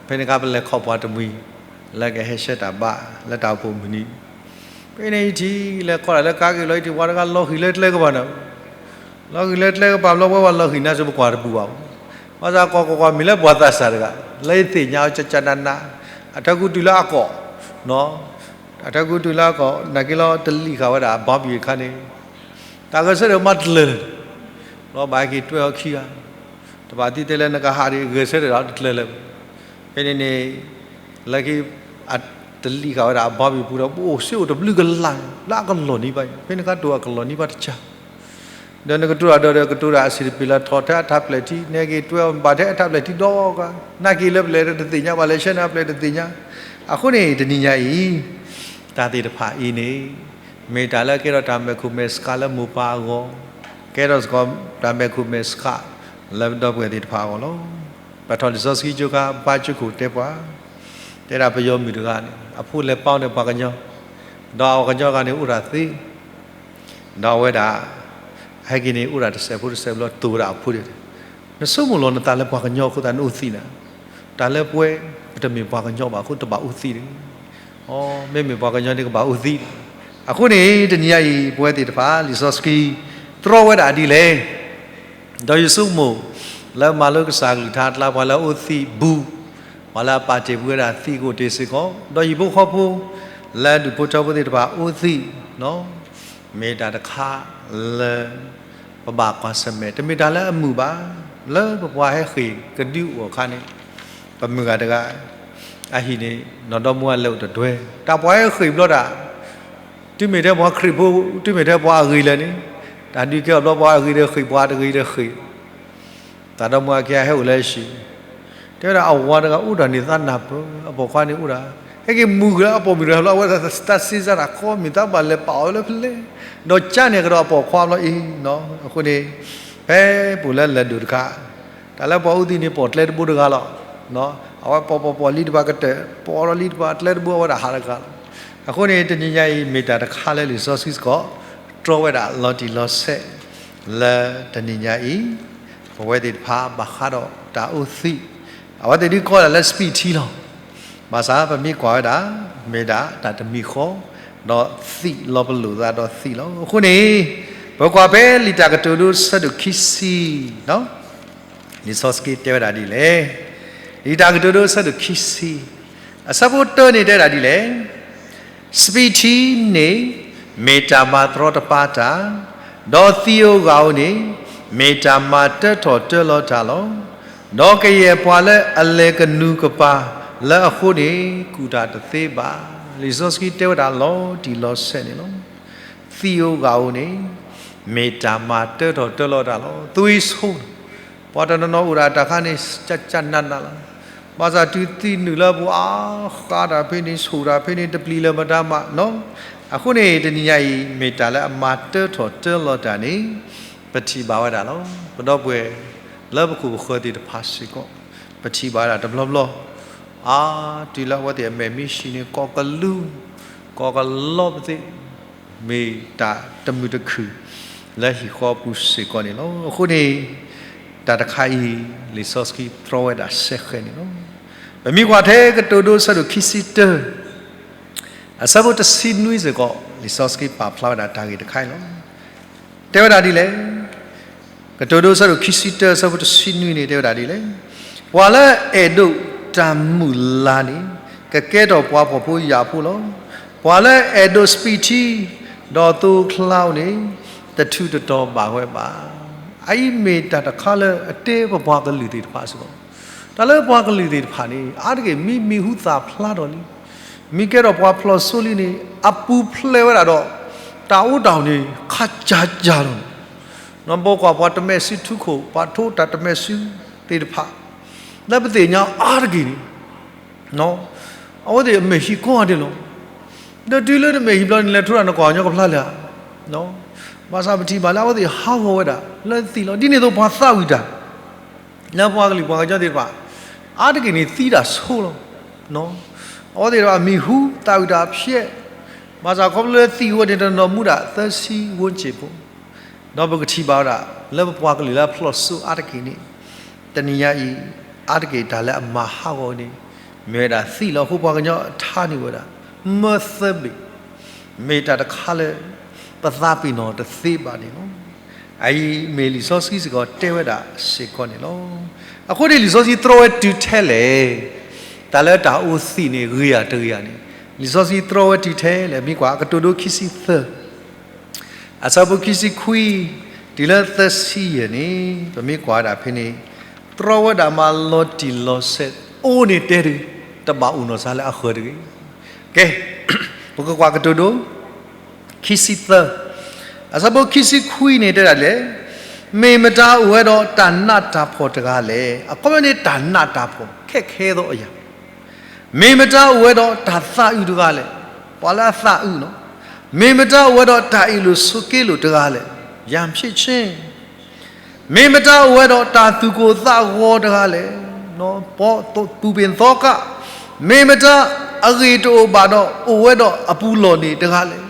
ဖဲန့ၣ်အခါပလဲၤခီၣ်ပှၤတမှံၤ လၢကဟဲဆှၢတၢ်ဘါလၢတၢ်အိၣ်ဖှိၣ်မုၢ်နံၤ, ဖဲန့ၣ်အံၤထံၣ်လဲၤခီၣ်တၢ်လၢကါက့ၤလီၤအံၤထံၣ် ပှၤတဂၤလီၤဃံၤလၢကျဲကပၤန့ၣ်, လီၤဃံၤလၢကျဲကပၤဘျီ ပဝဲပှၤလီၤဃံၤနါစ့ၢ်ပကွၢ်တပူၤဘၣ်, ဘၣ်ဆၣ်ကီၢ်ကီၢ်ကီၢ်မ့ၢ်လၢပှၤသးစၢ်တဂၤ လၢယသ့ၣ်ညါအီၤကကနးနး, အထၢကူတုၤလၢအကီၢ် အထၢကူတုၤလၢအကီၢ် နာ်က့လီၤတလံာ်ဃာ်ဝဲဒၣ် bomb အခါန့ၣ်, တၢ်ဂဲၤဆၢထၢၣ်မးတကျၢၤလၢၤ, လီၤဘၣ်ဟဲက့ၤတွဲအီၤခံဂၤ, တဘၣ်သံတဲလၢနကဟးဒံးဂဲၤဆၢထၢၣ်ဒီးတကျၢၤလၢၤ, ဖဲန့ၣ်န့ၣ် လၢခံ တလံာ်ဃာ်ဝဲဒၣ်အ bomb ပူၤဒီး ပအိၣ်စ့အိၣ်တဘျုးကလး လၢအကလီၢ်နံၤဘၣ်, ဖဲန့ၣ်ခါတိၢ်အကလီၢ်နံၤဘၣ်တကၢ် ဒီးနကတိၤတၢ်ဒီး ကတိၤတၢ်အဆံးတပျဲၤလၢထီၣ်ထဲအထးပျဲၢ်ထံ နဲက့ၤတွဲအီၤဘၣ်ထဲအထးပျဲၢ်ထံဒီဂၤ, နာ်က့ၤလၢပျဲၢ်တသ့ၣ်ညါ ဘၣ်လဲၤဆှၢနၤပျဲၢ်တသ့ၣ်ညါ, အဃိန့ၣ် တနံၤညါအံၤ တၢ်သ့ၣ်တဖၣ်အံၤန့ၣ် မ့ၢ်တၢ်လၢကဲထီၣ်တၢ်မဲာ်ခိၣ်မဲာ်ဆှးလၢမိၢ်ပၢ်အဂီၢ်, ကဲထီၣ်စ့ၢ်ကီးတၢ်မဲာ်ခိၣ်မဲာ်ဆှး လၢပဒီပုၢ်ဝဲၢ်သ့ၣ်တဖၣ်အဂီၢ်လီၤ. ပထီၣ်လံာ်စီဆှံကၠိခါ ပှၤကၠိခိၣ်တဲပှၤ, တဲဒၣ်ပယီၤမုၣ်တဂၤန့ၣ် အဖိလဲၤပာ်အီၤန့ၣ်ပှၤကညီ, ဒီးအကညီတဂၤန့ၣ်အိၣ်တၢ်သ့ ဒီးအဝဲဒၣ် အဟဲက့ၤန့ၣ် အိၣ်ဒၣ်တစဲးဖိတစဲးဘျီ တိၢ်ဝဲဒၣ်အဖိဒၣ်, နဆိကမိၣ်လီၤနသးလၢပှၤကညီအဃိသတးနအိၣ်သံနၤ, တၢ်လၢပဝဲ ပတမ့ၢ်ပှၤကညီဘၣ်အဃိတဘၣ်အိၣ်သံန့ၣ်, အ မ့မ့ၢ်ပှၤကညီန့ၣ်ကဘၣ်အိၣ်သံ, အဃိန့ၣ် တနံၤညါအံၤ ပဝဲသ့ၣ်တဖၣ် လံာ်စီဆှံ တြီဝဲဒၣ်ဒ်လဲၣ် ဒီးယဆိကမိၣ် လၢမၤလိကစၢ်ကလုၢ်ကထါအကျါ ပှၤလၢအအိၣ်သံဘူး, ပှၤလၢအပာ်တ့ၢ်ကွံာ်ဝဲဒၣ်သံအကအိၣ်တ့ၢ်စ့ၢ်ကီး, ဒီးဟံၣ်ဖိဃီဖိ လၢဒူၣ်ဖိထၢဖိသ့ၣ်တဖၣ်အိၣ်သံ, မ့ၢ်တၢ်တခါလၢ ပဘၣ်ကွၢ်ဆၢၣ်မဲာ်, တမ့ၢ်တၢ်လၢအမုာ်ဘၣ်, လၢပပှၤဟဲဃ့ၢ်ကဒုအိၣ်အခါန့ၣ်, ပမုၢ်ဂၤတဂၤ အဟံၣ်န့ၣ် နီၢ်ဒီမါဝၤလဲၤအိၣ်တဒွဲ, တၢ်ပှၤဟဲဃ့ၢ်ဘျီဒၣ် တုၤမ့ၢ်ထဲပှၤခရံာ်ဖိ, တုၤမ့ၢ်ထဲပှၤအဂ့ၤလဲၣ်န့ၣ်, တၢ်ဒုးကဲအီၤဘျီပှၤအဂ့ၤဒီးဃ့ၢ် ပှၤတဂ့ၤဒီးဃ့ၢ်, သးဒီမါဝၤခံဂၤဟဲအိၣ်လၢဟံၣ်, တဲဝဲဒၣ်အဝၤတဂၤအိၣ်ဒီးန့ၣ်သးနၢ်ပၢၢ်, အပိာ်ခွါန့ၣ်အိၣ်ဒီး, ဟဲက့ၤမုၢ်ဂၤအပိာ်မုၣ်တဂၤလီၤ, အဝဲသးစ့စးတၢ်ခီမ့ၢ်သးဘၣ်လဲၤပာ်အီၤလၢဖဲလဲၣ်, ဒီးကၠါန့ၣ်ကဒီးအပိာ်ခွါဘျီအံၤ, အဃိန့ၣ် ဖဲပူၤလၢလဲၤဒိၣ်တခါ တၢ်လၢပှၤအိၣ်သံန့ၣ် ပိာ်ကျဲတဘိတဂၤလီၤ. အဝဲပိာ်ပိာ်ပိာ်လံတပၤကတၢၢ်, ပိာ်လီၤလံတပၤကျဲတဘိအဝဲဒၣ်ဟးတဂၤလီၤ. အဃိန့ၣ် တနံၤညါအံၤ မ့ၢ်တၢ်တခါလၢလံာ်စီဆှံစ့ၢ်ကီး တြီဝဲဒၣ်လီၤတံၢ်လီၤဆဲး လၢတနံၤညါအံၤ ပဝဲသ့ၣ်တဖၣ်ဘၣ်ဃးဒီးတၢ်အိၣ်သံး, အဝဲသ့ၣ်ဒုးကိးဒၣ်လၢ speed ထံလီၤ. ဘၣ်ဆၣ်ပမ့ၢ်ကွၢ်ဝဲဒၣ် မ့ၢ်ဒၣ်တၢ်တမံၤဃီ, ဒီးသံးလီၤပလိာ်သးဒီးသံးလီၤ. အဃိန့ၣ် ပကွၢ်ဖဲလံာ်တၢ်ကတိၤဒိဆၢဒိၣ်ခံဆံ လံာ်စီဆှံတဲဝဲဒၣ်ဒ်လဲၣ်. လံာ်တၢ်ကတိၤဒိဆၢဒိၣ်ခံဆံ အဆၢဖိတၢန့ၣ်တဲဝဲဒၣ်ဒ်လဲၣ်. စပံးထံန့ၣ် မ့ၢ်တၢ်မၤတရီတပါတၢ်, ဒီးသံးဧိၤဂာ်ဧိၤန့ၣ် မ့ၢ်တၢ်မၤတၢထီၣ်တၢလီၤတၢ်လီၤ. ဒီးကယဲၢ်ပှၤလၢအလဲၤကနူၤကပၤလၢအဃိန့ၣ် ကူၣ်တၢ်တသ့ဘၣ်. လံာ်စီဆှံတဲဝဲဒၣ်လီၤတံၢ်လီၤဆဲးန့ၣ်လီၤ. သံးဧိၤဂာ်ဧိၤန့ၣ် မ့ၢ်တၢ်မၤတၢထီၣ်တၢလီၤတၢ်လီၤ. သွံၣ်ဆိ ပှၤတနီၤနီၤအိၣ်ဒၣ်တၢ်ခါန့ၣ် ကၠၢ်ကၠၢ်နးနးလီၤ. ဘၣ်ဆၣ်တုၤသံးနုာ်လၢပှၤအါဃးတၢ်ဖဲန့ၣ် ဆိၣ်တၢ်ဖဲန့ၣ် တပျံၤလၢၤမတၤမးနီၤ. အဃိန့ၣ် တနံၤညါအံၤ မ့ၢ်တၢ်လၢအမၤတၢထီၣ်တၢလီၤတၢ်န့ၣ် ပထံၣ်ဘၣ်ဝဲဒၣ်လီၤ. ပဒီပုၢ်ဝဲၢ်လၢပခိၣ်ပဃၢၤသ့ၣ်တဖၣ်စ့ၢ်ကီး ပထံၣ်ဘၣ်ဝဲဒၣ်တဘျီဘျီ အါ တုၤလၢအဝဲသ့ၣ်အမဲာ်မ့ၢ်ဆှံန့ၣ် ကိးကလူး ကိးကလီပသ့ၣ် မ့ၢ်တၢ်တမုာ်တခုၣ်လၢဟံၣ်ဃီပူၤစ့ၢ်ကီးန့ၣ်လီၤ. အဃိန့ၣ် တၢ်တခါအံၤ လံာ်စီဆှံတြီဝဲဒၣ်စဲဃဲန့ၣ်လီၤ. ပမ့ၢ်ကွၢ်ထဲကတိၤဒိဆၢဒိၣ်ခံဆံတၢ အဆၢဖိတဆံနွံစ့ၢ်ကီး လံာ်စီဆှံပာ်ဖျါဝဲဒၣ်တၢ်ဂ့ၢ်တခါအံၤလီၤ. တဲဝဲဒၣ်ဒ်လဲၣ်. ကတိၤဒိဆၢဒိၣ်ခံဆံတၢ အဆၢဖိတဆံနွံန့ၣ် တဲဝဲဒၣ်ဒ်လဲၣ်. ပှၤလၢအအဲၣ်ဒိးတၢ်မုၢ်လၢ်န့ၣ် ကကဲထီၣ်ပှၤဖှီၣ်ဖိယာ်ဖိလီၤ. ပှၤလၢအအဲၣ်ဒိးစပံးထံ ဒီးသိချါဧိၤန့ၣ် တထူးတတီၤဘၣ်ဝဲဘၣ်. အအံၤမ့ၢ်တၢ်တခါလၢအတဲပပှၤကလုာ်သ့ၣ်တဖၣ်စ့ၢ်ကီး, တၢ်လၢပှၤကလုာ်သ့ၣ်တဖၣ်န့ၣ် အါတက့ၢ်မ့ၢ်မံၤဟူသၣ်ဖျါထီၣ်လံ, မ့ၢ်ကဲထီၣ်ပှၤဖျီၣ်စိလံန့ၣ် အပူၤဖျဲးဝဲဒၣ်ဒီး တၢ်အိၣ်တၢ်အီၣ်န့ၣ် ခးကၢ်ကၢ်လီၤ. နဘၣ်ကွၢ်ပှၤတမဲာ်စုထူခိၣ် ပှၤထိတၢ်တမဲာ်စုသ့ၣ်တဖၣ် လၢပသ့ၣ်ညါအါတက့ၢ်န့ၣ် အဝဲသ့ၣ်အမဲာ်ဟံးကိးဂၤဒဲးလီၤ. ဒီးတုၤလၢနမဲာ်ဟံးဘျီန့ၣ် လဲၤထိတၢ်နကွၢ်ညီကဖျါလၢာ်ဧါ. ဘၣ်ဆၣ်ပထံၣ်ဘၣ်လၢအဝဲသ့ၣ်ဟးဂီၤဝဲဒၣ်လၢသံၣ်လီၤ. ဒ်န့ၣ်အသိးပှၤသးဝံၣ်တၢ် လၢပှၤကလုာ်ပှၤကညီသ့ၣ်တဖၣ် အါတက့ၢ်န့ၣ်သံတၢ်ဆိလီၤ. အဝဲသ့ၣ်တဖၣ်မံၤဟူသးဝံၣ်တၢ်ဖျဲး, ဘၣ်ဆၣ်ခီဖျိလၢသံၣ်ဝဲန့ၣ် တနီၤမူဒၣ်သၢဆံဝန်းကျင်ဖိ, ဒီးပကထံၣ်ဘၣ်ဝဲဒၣ် လၢပပှၤကလုာ်လၢအဖျိၣ်စိအါတက့ၢ်န့ၣ် တနံၤညါအံၤ အါတက့ၢ်တၢ်လၢအမၤဟးဂီၤန့ၣ် မ့ၢ်ဝဲဒၣ်သံၣ်လီၤ. အဃိပှၤကညီထါန့ၢ်ဝဲဒၣ် မၢသၢဘ့ၣ် မ့ၢ်တၢ်တခါလၢ ပသးပ့ၤနီၣ်တသ့ဘၣ်န့ၣ်လီၤ. အအံၤမ့ၢ်လံာ်စီဆှံစ့ၢ်ကီးတဲဝဲဒၣ်စ့ၢ်ကီးန့ၣ်လီၤ. အဃိန့ၣ်လံာ်စီဆှံတြီဝဲတုၤထဲလဲၣ်, တၢ်လၢတၢ်အိၣ်သံၣ်န့ၣ် ဂ့ၤဧါတဂ့ၤဧါန့ၣ် လံာ်စီဆှံတြီဝဲတုၤထဲလဲၣ်. မ့ၢ်ကွၢ်ကတိၤဒိခံဆံသၢ အဆၢဖိခံဆံခွံ တုၤလၢသၢဆံယဲၢ်န့ၣ် ပမ့ၢ်ကွၢ်ဝဲဒၣ်ဖဲန့ၣ် တြီဝဲဒၣ်မးလီၤတံၢ်လီၤဆဲး အိၣ်န့ၣ်တဲတဂ့ၤ, တဘၣ်အိၣ်နီၢ်စါလၢအဃၢၤတဂ့ၤ. ကဲ, ပကကွၢ်ကတိၤဒိ ခံဆံသၢ အဆၢဖိခံဆံခွံန့ၣ်တဲဒၣ်လဲၣ်, မ့ၢ်မတၤအိၣ်ဝဲဒီးတၢ်နးတၢ်ဖှီၣ်တဂၤလဲၣ်. အခီပညီန့ၣ် တၢ်နးတၢ်ဖှီၣ် ခဲခဲသောအရာ မ့ၢ်မတၤအိၣ်ဝဲဒီးတၢ်သးအုးတဂၤလဲၣ်, ပှၤလၢအသးအုးနီၤ. မ့ၢ်မတၤအိၣ်ဝဲဒီးတၢ်အ့ၣ်လိာ်ဆိးက့လိာ်တဂၤလဲၣ်, ရန်ဖြစ်ခြင်း. မ့ၢ်မတၤအိၣ်ဝဲဒီးတၢ်သူၣ်ကိၢ်သးဂီၤတဂၤလဲၣ်, ပူၤပ့ၤသီကါ. မ့ၢ်မတၤအဂ့ၢ်တအိၣ်ဘၣ်ဒီး အိၣ်ဝဲဒီးအပူၤလီၢ်န့ၣ်တဂၤလဲၣ်.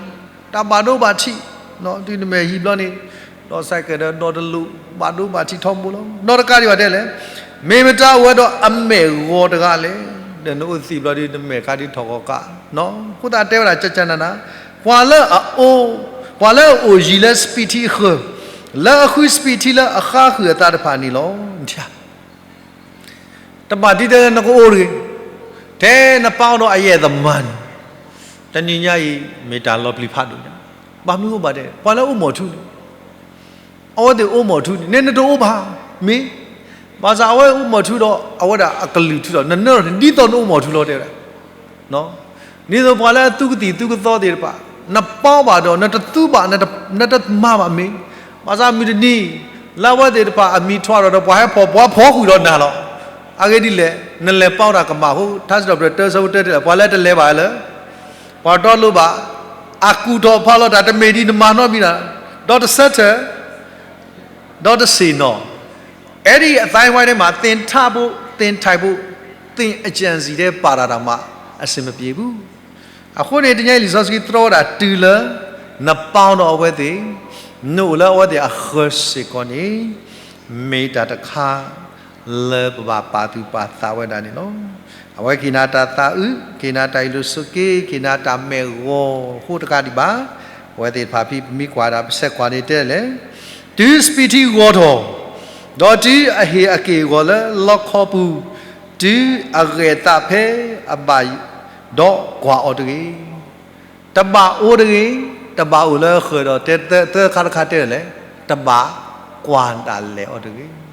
တၢ်ဘၣ်ဒိဘၣ်ထံး, တုၤနမဲာ်ဟံးဘျီန့ၣ် ဒီးစဲးကဲးဒီးဒီတလိၣ် ဘၣ်ဒိဘၣ်ထံးထီဘိလီၤ. ဒီးတကးဒံးဘၣ်တဲလဲၣ်, မ့ၢ်မတၤအိၣ်ဝဲဒီးအမဲာ်ဂီၤတဂၤလဲၣ်. ဒီးနအိၣ်သံၣ်ဘျီဒီး နမဲာ်ခါဒ်ထီၣ်ဂီၤကး, အဃိသတးတဲဝဲဒၣ်ကကနန, ပှၤလၢအအိၣ်, ပှၤလၢအအိၣ်ယံၤလၢစပံးထံအဃၢၤ, လၢအဃုစပံးထံလၢအဃါဃုာ်အသးတဖၣ်န့ၣ်လီၤ. တဘၣ်ဒ်တဲလၢနကအိၣ်တဂ့ၤ, ထဲနပၢ်အိၣ်ဒီးအယဲၢ်သမါန့ၣ်, တနံၤညါအံၤ မ့ၢ်တၢ်လီၤပျံၤဖးဒိၣ်ညါ, ဘၣ်မနုၤအိၣ်ဘၣ်ဒဲး, ပှၤလၢအအိၣ်မီၤထူန့ၣ် အဝဲသ့ၣ်အိၣ်မီၤထူန့ၣ် နဲနတအိၣ်ဘၣ်, မ့ၢ်, ဘၣ်ဆၣ်အဝဲအိၣ်မီၤထူဒီး အဝဲဒၣ်အကလုၢ်ထူဒီး နနၢၤထီၣ်န့ၣ် ဒ်သိးနအိၣ်မီၤထူလီၤတဲဝဲဒၣ် ဒ်သိးပှၤလၢအသူကသံၣ်သူကသီသ့ၣ်တဖၣ်, နပၢဘၣ်ဒီး နတသူဘၣ်, နတမၤဘၣ်မ့ၢ်, ဘၣ်ဆၣ်မုၢ်တနံၤ လၢအဝဲသ့ၣ်တဖၣ်အမံၤထွးဒီး ပှၤဟဲဖီၣ်, ပှၤဖီၣ်ဃုာ်ဒီးနၤလီၤ. အဂ့ၢ်ဒ်လဲၣ်, နလဲၤပာ်ဝဲဒၣ်ကမၣ်အဃိ, ထါစံးထီၣ်ပတြၢၤတၢ ဆၢဖိတၢတဲလၢ ပှၤလၢတလဲၤဘၣ်လၢ ပှၤတီလိၤဘၣ်, အကူၣ်ထီၣ်ဖးလီၤတၢ်တမ့ၢ်ဒ်နမၤနီတမံၤဘၣ်, ဒီးတဆၢထၢၣ် ဒီးတဆ့ၣ်နီၤ, အဲဒီအသိုင်းအဝိုင်းထဲမှာ သင်ထပ်ဖို့, သင်ထိုင်ဖို့, သင်အကြံစည်ထဲပါတာတောင်မှ အဆင်မပြေဘူး. အဃိန့ၣ် တနံၤအံၤလံာ်စီဆှံတြီဝဲဒၣ်တုၤလၢ နပာ်ဒီးအဝဲသ့ၣ်, နအိၣ်လၢအဝဲသ့ၣ်အဃၢၤစ့ၢ်ကီးန့ၣ် မ့ၢ်တၢ်တခါ လၢပဘၣ်ပာ်သူၣ်ပာ်သးဝဲဒၣ်န့ၣ်လီၤ. အဝဲက့ၤနၤတၢ်သးအုး, က့ၤနၤတၢ်အ့ၣ်လိာ်ဆိးက့, က့ၤနၤတၢ်မဲာ်ဂီၤအဃိတကးဒံးဘၣ်, အဝဲသ့ၣ်တဖၣ်ဖဲပမ့ၢ်ကွၢ်ဒၣ်ပဆဲးကွၢ်န့ၣ်တဲလဲၣ်, တုၤစပံးထံဂီၤထီၣ်, ဒီးတုၤအဟ့ၣ်အက့ၢ်အဂီၤလၢလီခီပူၤ, တုၤအဂဲၤသးဖဲအဘၣ်, ဒီးကွၢ်အီၤတဂ့ၤ. တဘၣ်အိၣ်တဂ့ၤ, တဘၣ်အိၣ်လၢအဃၢၤဒီး တဲသၢခါတခါတဲလဲၣ်, တဘၣ်ကွၢ်တၢ်လဲၤအီၤတဂ့ၤ.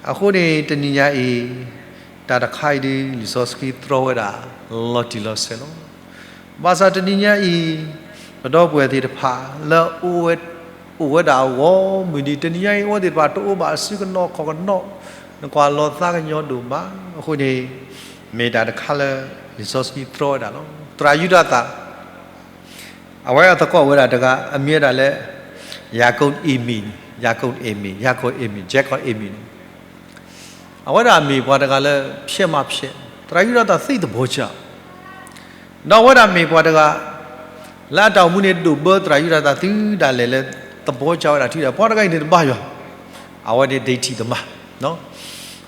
အဃိန့ၣ် တနံၤညါအံၤ တၢ်တခါအံၤဒုး လံာ်စီဆှံတြီဝဲဒၣ် လီၤတံၢ်လီၤဆဲးလီၤ. ဘၣ်ဆၣ်တနံၤညါအံၤ ပဒီပုၢ်ဝဲၢ်သ့ၣ်တဖၣ် လၢအအိၣ်ဝဲဒၣ်အဂီၢ်မုၢ်နံၤ တနံၤညါအံၤ အဝဲသ့ၣ်တဖၣ်တအိၣ်ဘၣ်အစုကနီၢ်ခီၣ်ကနီၣ်, နကွၢ်လီၤသးကညီၤဒိၣ်မး, အဃိန့ၣ် မ့ၢ်တၢ်တခါလၢ လံာ်စီဆှံတြီဝဲဒၣ်လီၤ. သရၣ်ယူဒၤသၣ် အဝဲအသကိးဝဲဒၣ်တဂၤ အမံၤဝဲဒၣ်လၢ ယၤကိာ်အ့မံၤ, ယၤကိာ်အ့မံၤ, ယၤကိာ်အ့မံၤ, Jacob Emi န့ၣ်, အဝဲဒၣ်မ့ၢ်ပှၤတဂၤလၢ ဖျဲးမၤဖျဲး, သရၣ်ယူဒၤသၣ်သံသဘီကၢ, ဒီးအဝဲဒၣ်မ့ၢ်ပှၤတဂၤ လၢအတၢ်အိၣ်မူန့ၣ် ဒိၣ်ဘၢသရၣ်ယူဒၤသၣ်သုဒၣ်လဲာ်လၢ သဘီကၢဝဲဒၣ်ထံဒၣ် ပှၤတဂၤအံၤန့ၣ်တဘါယွၤ, အဝဲန့ၣ် ဒိဋ္ဌိသမား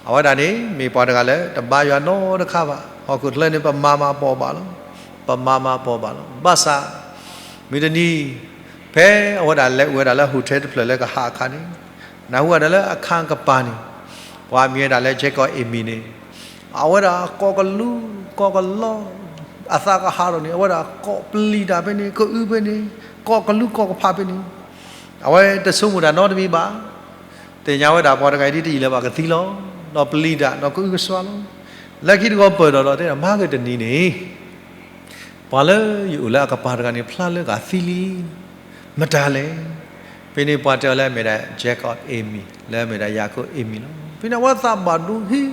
အဝဲဒၣ်န့ၣ် မ့ၢ်ပှၤတဂၤလၢတဘါယွၤနီတခါဘၣ်. ဟီၣ်ခိၣ်ချၢန့ၣ် ပမၤမၤပီၢ်ဘၣ်လီၤ, ပမၤမၤပီၢ်ဘၣ်လီၤ. ဘၣ်ဆၣ် မုၢ်တနံၤ ဖဲအဝဲဒၣ်လဲၤအိၣ်ဝဲဒၣ်လၢ hotel တဖျၢၣ်လၢကဟးအခါန့ၣ်, နၢ်ဟူဝဲဒၣ်လၢအခါကပၤန့ၣ် ပှၤမံၤဝဲဒၣ်လၢ Jacob Emi န့ၣ် အဝဲဒၣ်ကိးကလူးကိးကလီၢ်, အသးကဟးထီၣ်န့ၣ် အဝဲဒၣ်ကိးပျံၤတၢ်ဖဲန့ၣ်, ကအုဖဲန့ၣ်, ကိးကလူးကိးကဖးဖဲန့ၣ်, အဝဲတဆိကမိၣ်တၢ်နီတမံၤဘၣ်. သ့ၣ်ညါဝဲဒၣ်ပှၤတဂၤအံၤဒ်တယံာ်လၢၤဘၣ်ကသံလီၤ. ဒီးပျံၤတၢ်, ဒီးကအုကစွါလီၤ. လၢခံတဂီၤပၢၢ်ဒီးဒီးတဲ မၤက့ၤတနံၤန့ၣ် ပှၤလၢယအိၣ်လၢအကပၤတဂၤန့ၣ် ဖျါလၢဂၤသံလံ. မတၤလဲၣ်. ဖဲန့ၣ်ပှၤတဲအီၤလၢအမ့ၢ်ဒၣ် Jacob Armey လၢအမ့ၢ်ဒၣ် Yaakov Armey လီၤ. ဖဲန့ၣ်အဝဲသးဘၣ်ဒိဟ့ၣ်,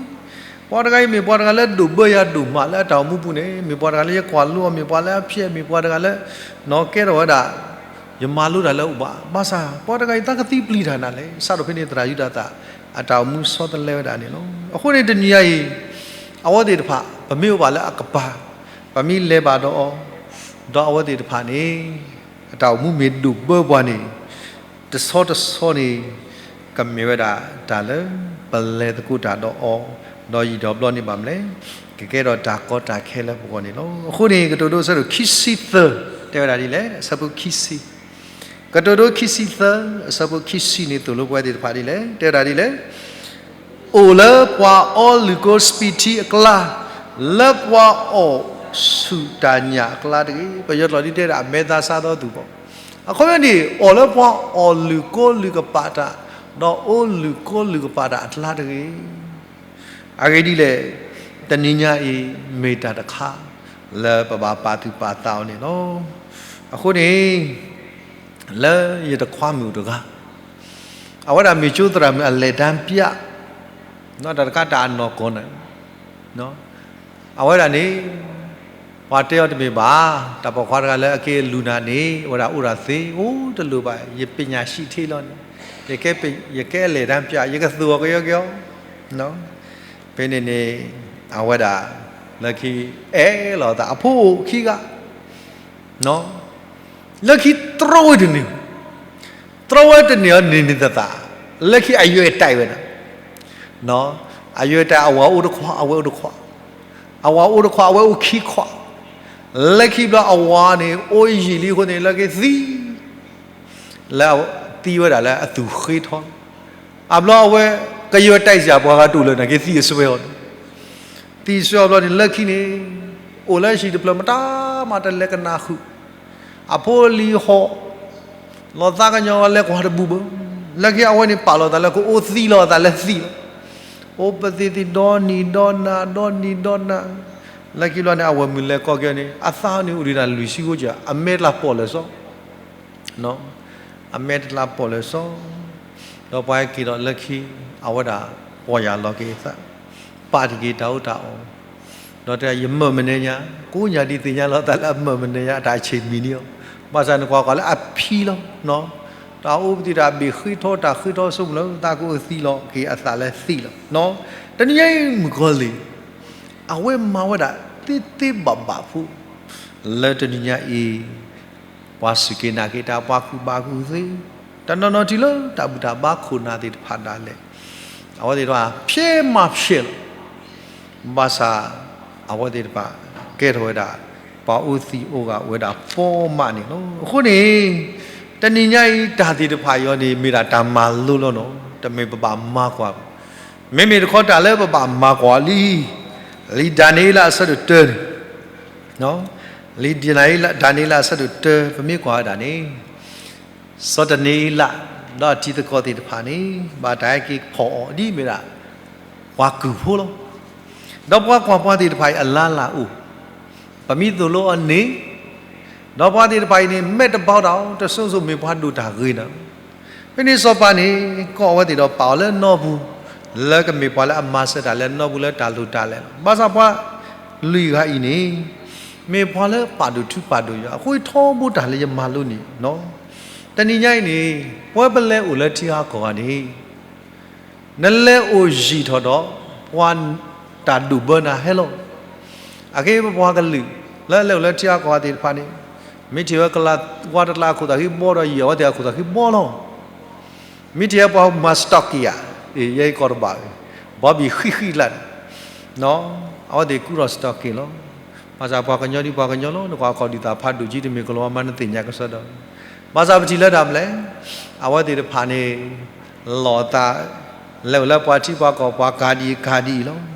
ပှၤတဂၤအံၤမ့ၢ်ပှၤတဂၤလၢဒိၣ်ဘၢယၤဒိၣ်မးလၢအတၢ်အိၣ်မူပူၤန့ၣ်, မ့ၢ်ပှၤတဂၤလၢယကွၢ်လိအီၤ, မ့ၢ်ပှၤလၢအဖျဲး, မ့ၢ်ပှၤတဂၤလၢ နီၢ်ကဲထီၣ်ဝဲဒၣ် ယမၤလိတၢ်လၢအအိၣ်ဘၣ်. ဘၣ်ဆၣ် ပှၤတဂၤအံၤသးကသံပျံၤတၢ်နၤလဲၣ်. စးထီၣ်ဖဲန့ၣ်သရၣ်ယူဒၤသၣ် အတၢ်အိၣ်မူဆီတလဲဝဲဒၣ်န့ၣ်လီၤ. အဃိန့ၣ်တနံၤညါအံၤ အဝဲသ့ၣ်တဖၣ် ပမ့ၢ်အိၣ်ဘၣ်လၢအကပၤ, ပမ့ၢ်လဲၤဘၣ်ဒီးအီၤ, ဒီးအဝဲသ့ၣ်တဖၣ်န့ၣ် အတၢ်အိၣ်မူမ့ၢ်ဒိၣ်ဘၢပှၤန့ၣ် တဆီတဆီန့ၣ် ကမ့ၢ်ဝဲဒၣ်တၢ်လၢ ပလဲၤသကိးတၢ်ဒီးအီၤ, ဒီးယံာ်ဒီးဘျီန့ၣ်ဘၣ်မနုၤလဲၣ်, ကကဲထီၣ်တၢ်ကီတၢ်ခဲလၢပဂီၢ်န့ၣ်လီၤ. အဃိန့ၣ် ကတိၤဒိအဆၢဒိၣ်ခံဆံသၢ တဲဝဲဒၣ်ဒ်လဲၣ်, အဆၢဖိခံဆံ, ကတိၤဒိခံဆံသၢ အဆၢဖိခံဆံန့ၣ် သိၣ်လိပဝဲသ့ၣ်တဖၣ်ဒ်လဲၣ်, တဲဝဲဒၣ်ဒ်လဲၣ်, အိၣ်လၢပှၤအီလုၢ်ကိစပံးထံအကျါ, လၢပှၤအီၣ်ဆူၣ်တၢ်ညၣ်အကျါတဂ့ၤ. ပယီၤကျိာ်ဒ်တဲဒၣ် အမဲသားစားသောသူပေါ့. အခီပညီန့ၣ် အိၣ်လၢပှၤအီၣ်လုၢ်ကိလုၢ်ကပာ်တၢ်, ဒီးအိၣ်လုၢ်ကိလုၢ်ကပာ်တၢ်အကျါတဂ့ၤ. အဂ့ၢ်ဒ်လဲၣ်, တနံၤညါအံၤ မ့ၢ်တၢ်တခါ လၢပဘၣ်ပာ်သူၣ်ပာ်သးအီၤန့ၣ်လီၤ. အဃိန့ၣ် လၢယတခွါမုၣ်တဂၤ အဝဲဒၣ်မ့ၢ်ကၠိသရၣ်မုၣ် အလဲၤတၢ်ပျး, တၢ်တခါတၢ်အနီၢ်ကီၢ်န့ၣ်, အဝဲဒၣ်န့ၣ် ပှၤတဲအီၤတမ့ၢ်ဘၣ်, တၢ်ပိာ်ခွါတဂၤလၢအက့ၤလူၤနၤန့ၣ် အဝဲဒၣ်အိၣ်ဒၣ်သ့, အိၣ်တလိၣ်ဘၣ်, ယပညာရှိ ထဲလီၤန့ၣ်, ယကဲလဲၤတၢ်ပျး, ယကသိၣ်အီၤကယီကယီ. ဖဲန့ၣ်န့ၣ် အဝဲဒၣ် လၢခံ အဲၣ်လီၤသး အဖိအိၣ်ခံဂၤ လၢခံတြီဝဲတန့ၢ်, တြီဝဲတန့ၢ်အီၤန့ၣ်န့ၣ်သသး, လၢခံအယွဲၣ်တၢ်ဝဲဒၣ်, အယွဲၣ်တၢ်အဝၤအိၣ်တခွး အဝဲအိၣ်တခွး, အဝၤအိၣ်တခွး အဝဲအိၣ်ခံခွး, လၢခံဘျီအဝၤန့ၣ် အိၣ်ယံာ်လံအဃိန့ၣ် လၢခံသံ လၢသံဝဲဒၣ်လၢအသူၣ်ဃ့ထီ, အဘျီအဝဲ ကယွဲၢ်တၢ်စၢ်ပှၤဂၤတအိၣ်လၢၤ နာ်က့သံအစွဲအီၤန့ၣ်, သံစွဲအီၤဘျီန့ၣ် လၢခံန့ၣ် အိၣ်လၢဟံၣ်တဖျၢၣ်မတၤမးတလဲၤကနၣ်ဃုာ်, အဖိအလံၤဟီၣ် လီၤသးကညီၤလဲၤကွၢ်တဘူၣ်ဘၣ်, လၢခံအဝဲန့ၣ် ပာ်လီၤသးလၢကအိၣ်သံလီၤသးလၢသံလီၤ, အိၣ်ပသ့ၣ်သ့ၣ်ဒီနံၤဒီနၤ ဒီနံၤဒီနၤ, လၢခံဘျီန့ၣ် အဝဲမုၢ်လဲၤကိးက့ၤန့ၣ် အသးန့ၣ်အိၣ်ဒံးတၢ်လွံၢ်ဆံဃိကၢ, အမဲတလးပိာ်လၢာ်စီ အမဲတလးပိာ်လၢာ်စီ, ဒီးပှၤဟဲက့ၤဒီးလၢခံ အဝဲဒၣ်ပီၢ်ယၢ်လီၤက့ၤအသး, ပာ်တက့ၤတၢ်အီၣ်တၢ်အီ, ဒီးတဲ ယမၢၢ်မနုၤညါ, ကိးညါဒ်သ့ၣ်ညါလီၤသးလၢအမၢၢ်မနုၤညါ အတၢ်ဆံးမံၤန့ၣ်အီၤ, ဘၣ်ဆၣ်နကွၢ်ကွၢ်လၢအဖံလီၤ, တၢ်အိၣ်ပသံးတၢ်ဘ့ၣ်ဃ့ထီ တၢ်ဃ့ထီဆိကမိၣ်လၢသးကအိၣ်သံလီၤက့ၤ အသးလၢသံလီၤ, တနံၤညါအံၤမုၣ်ကီၤလံၢ် အဝဲမၤဝဲဒၣ်သ့သ့ဘၣ်ဘၣ်ဖိ, လၢတနံၤညါအံၤ ပှၤစူၢ်က့ၤနာ်က့ၤတၢ် ပှၤကူၣ်ဘၣ်ကူၣ်သ့, တနီၤနီၤတုၤလၢတၢ်ဘူၣ်တၢ်ဘါခိၣ်နၢ်သ့ၣ်တဖၣ်ဒၣ်လဲာ်, အဝဲသ့ၣ်တဖၣ်ဖျဲးမးဖျဲးလီၤ, ဘၣ်ဆၣ် အဝဲသ့ၣ်တဖၣ် ကဲထီၣ်ဝဲဒၣ် ပှၤအိၣ်သံအိၣ်ဂၤဝဲဒၣ်ဖီမးန့ၣ်လီၤ. အဃိန့ၣ် တနံၤညါအံၤတၢ်သ့ၣ်တဖၣ်အံၤန့ၣ် မ့ၢ်ဒၣ်တၢ်မၤလိလီၤနီၤ, တမ့ၢ်ပဘၣ်မၤကွၢ်ဘၣ်, မ့မ့ၢ်တခီတၢ်လၢပဘၣ်မၤကွၢ်လံ, လံာ်ဒၤနံးယ့လးအဆၢဒိၣ်တၢန့ၣ် လံာ်ဒၤနံးယ့လး ဒၤနံးယ့လးအဆၢဒိၣ်တၢ ပမ့ၢ်ကွၢ်ဝဲဒၣ်န့ၣ်, စီၤဒၤနံးယ့လး ဒီးအတံၤသကိးသ့ၣ်တဖၣ်န့ၣ် ဘၣ်တၢ်ဟဲက့ၤဖီၣ်အီၤဒ်မ့ၢ်ဒၣ် ပှၤကုၢ်ဖိလီၤ. ဒီးပှၤကွၢ်ပှၤသ့ၣ်တဖၣ်အံၤ အလါလၢ်အိၣ်, ပမ့ၢ်သိၣ်လိအီၤန့ၣ်, ဒီးပှၤသ့ၣ်တဖၣ်အံၤန့ၣ် မဲာ်တဘၣ်ဒၣ်အီၤ တစိၤစိၤမ့ၢ်ပှၤဒိၣ်တၢ်ဂ့ၤနၤ ဖဲန့ၣ်စီၤပၤန့ၣ် ကိးအဝဲသ့ၣ်ဒီးပာ်အီၤလၢနီၢ်ပူၤ, လၢကမ့ၢ်ပှၤလၢအမၤစၢၤတၢ်လၢနီၢ်ပူၤလၢတၢ်လိၣ်တၢ်လဲၤလီၤ. ဘၣ်ဆၣ်ပှၤလွံၢ်ဂၤအံၤန့ၣ် မ့ၢ်ပှၤလၢပာ်ဒိၣ်ထူပာ်ဒိၣ်ယွၤ, အဃိထီဘိတၢ်လၢယမၤလိန့ၣ်နီၤ, တနံၤညါအံၤန့ၣ် ပဝဲပလဲၤအိၣ်လၢထံဂၤကီၢ်ဂၤန့ၣ် နလဲၤအိၣ်ယံာ်ထီၣ်ဒီး ပှၤတၢ်ဒိၣ်ဘၢနၤဟဲလီၤ. အက့ၢ်ပပှၤကလုာ် လၢလဲၤအိၣ်လၢထံဂၤကီၢ်ဂၤသ့ၣ်တဖၣ်န့ၣ် မ့ၢ်ထံၣ်ဝဲကလၤဝါတကျါအခိၣ်သးဃံဘီဒီး ယံာ်အဝဲသ့ၣ်အခိၣ်သးဃံဘီလီၤ. မ့ၢ်ထံၣ်ဝဲပှၤမၤစတီၢ်က့ၤဧါ, အ့ ယဲအံၤကီၢ်တဘၣ်, ဘီဘံၣ်ဃံဃံကျါန့ၣ် အဝဲသ့ၣ်ကူထီၣ်စတီၢ်က့ၤလီၤ. ဘၣ်ဆၣ်ပှၤကညီဒ်ပှၤကညီလီၤ, နကွၢ်ကီၢ်ဒုၣ်သၣ်ဖးဒိၣ်ကံတမ့ၢ်ကလီၤဝါမး နသ့ၣ်ညါကစီဒီး, ဘၣ်ဆၣ်ပထံၣ်လၢတၢ်မနုၤလဲၣ်, အဝဲသ့ၣ်တဖၣ်န့ၣ် လီၤသး လဲၤအိၣ်လၢပှၤထံပှၤကီၢ်ပှၤကၤဒ်အံၤကၤဒ်အံၤလီၤ.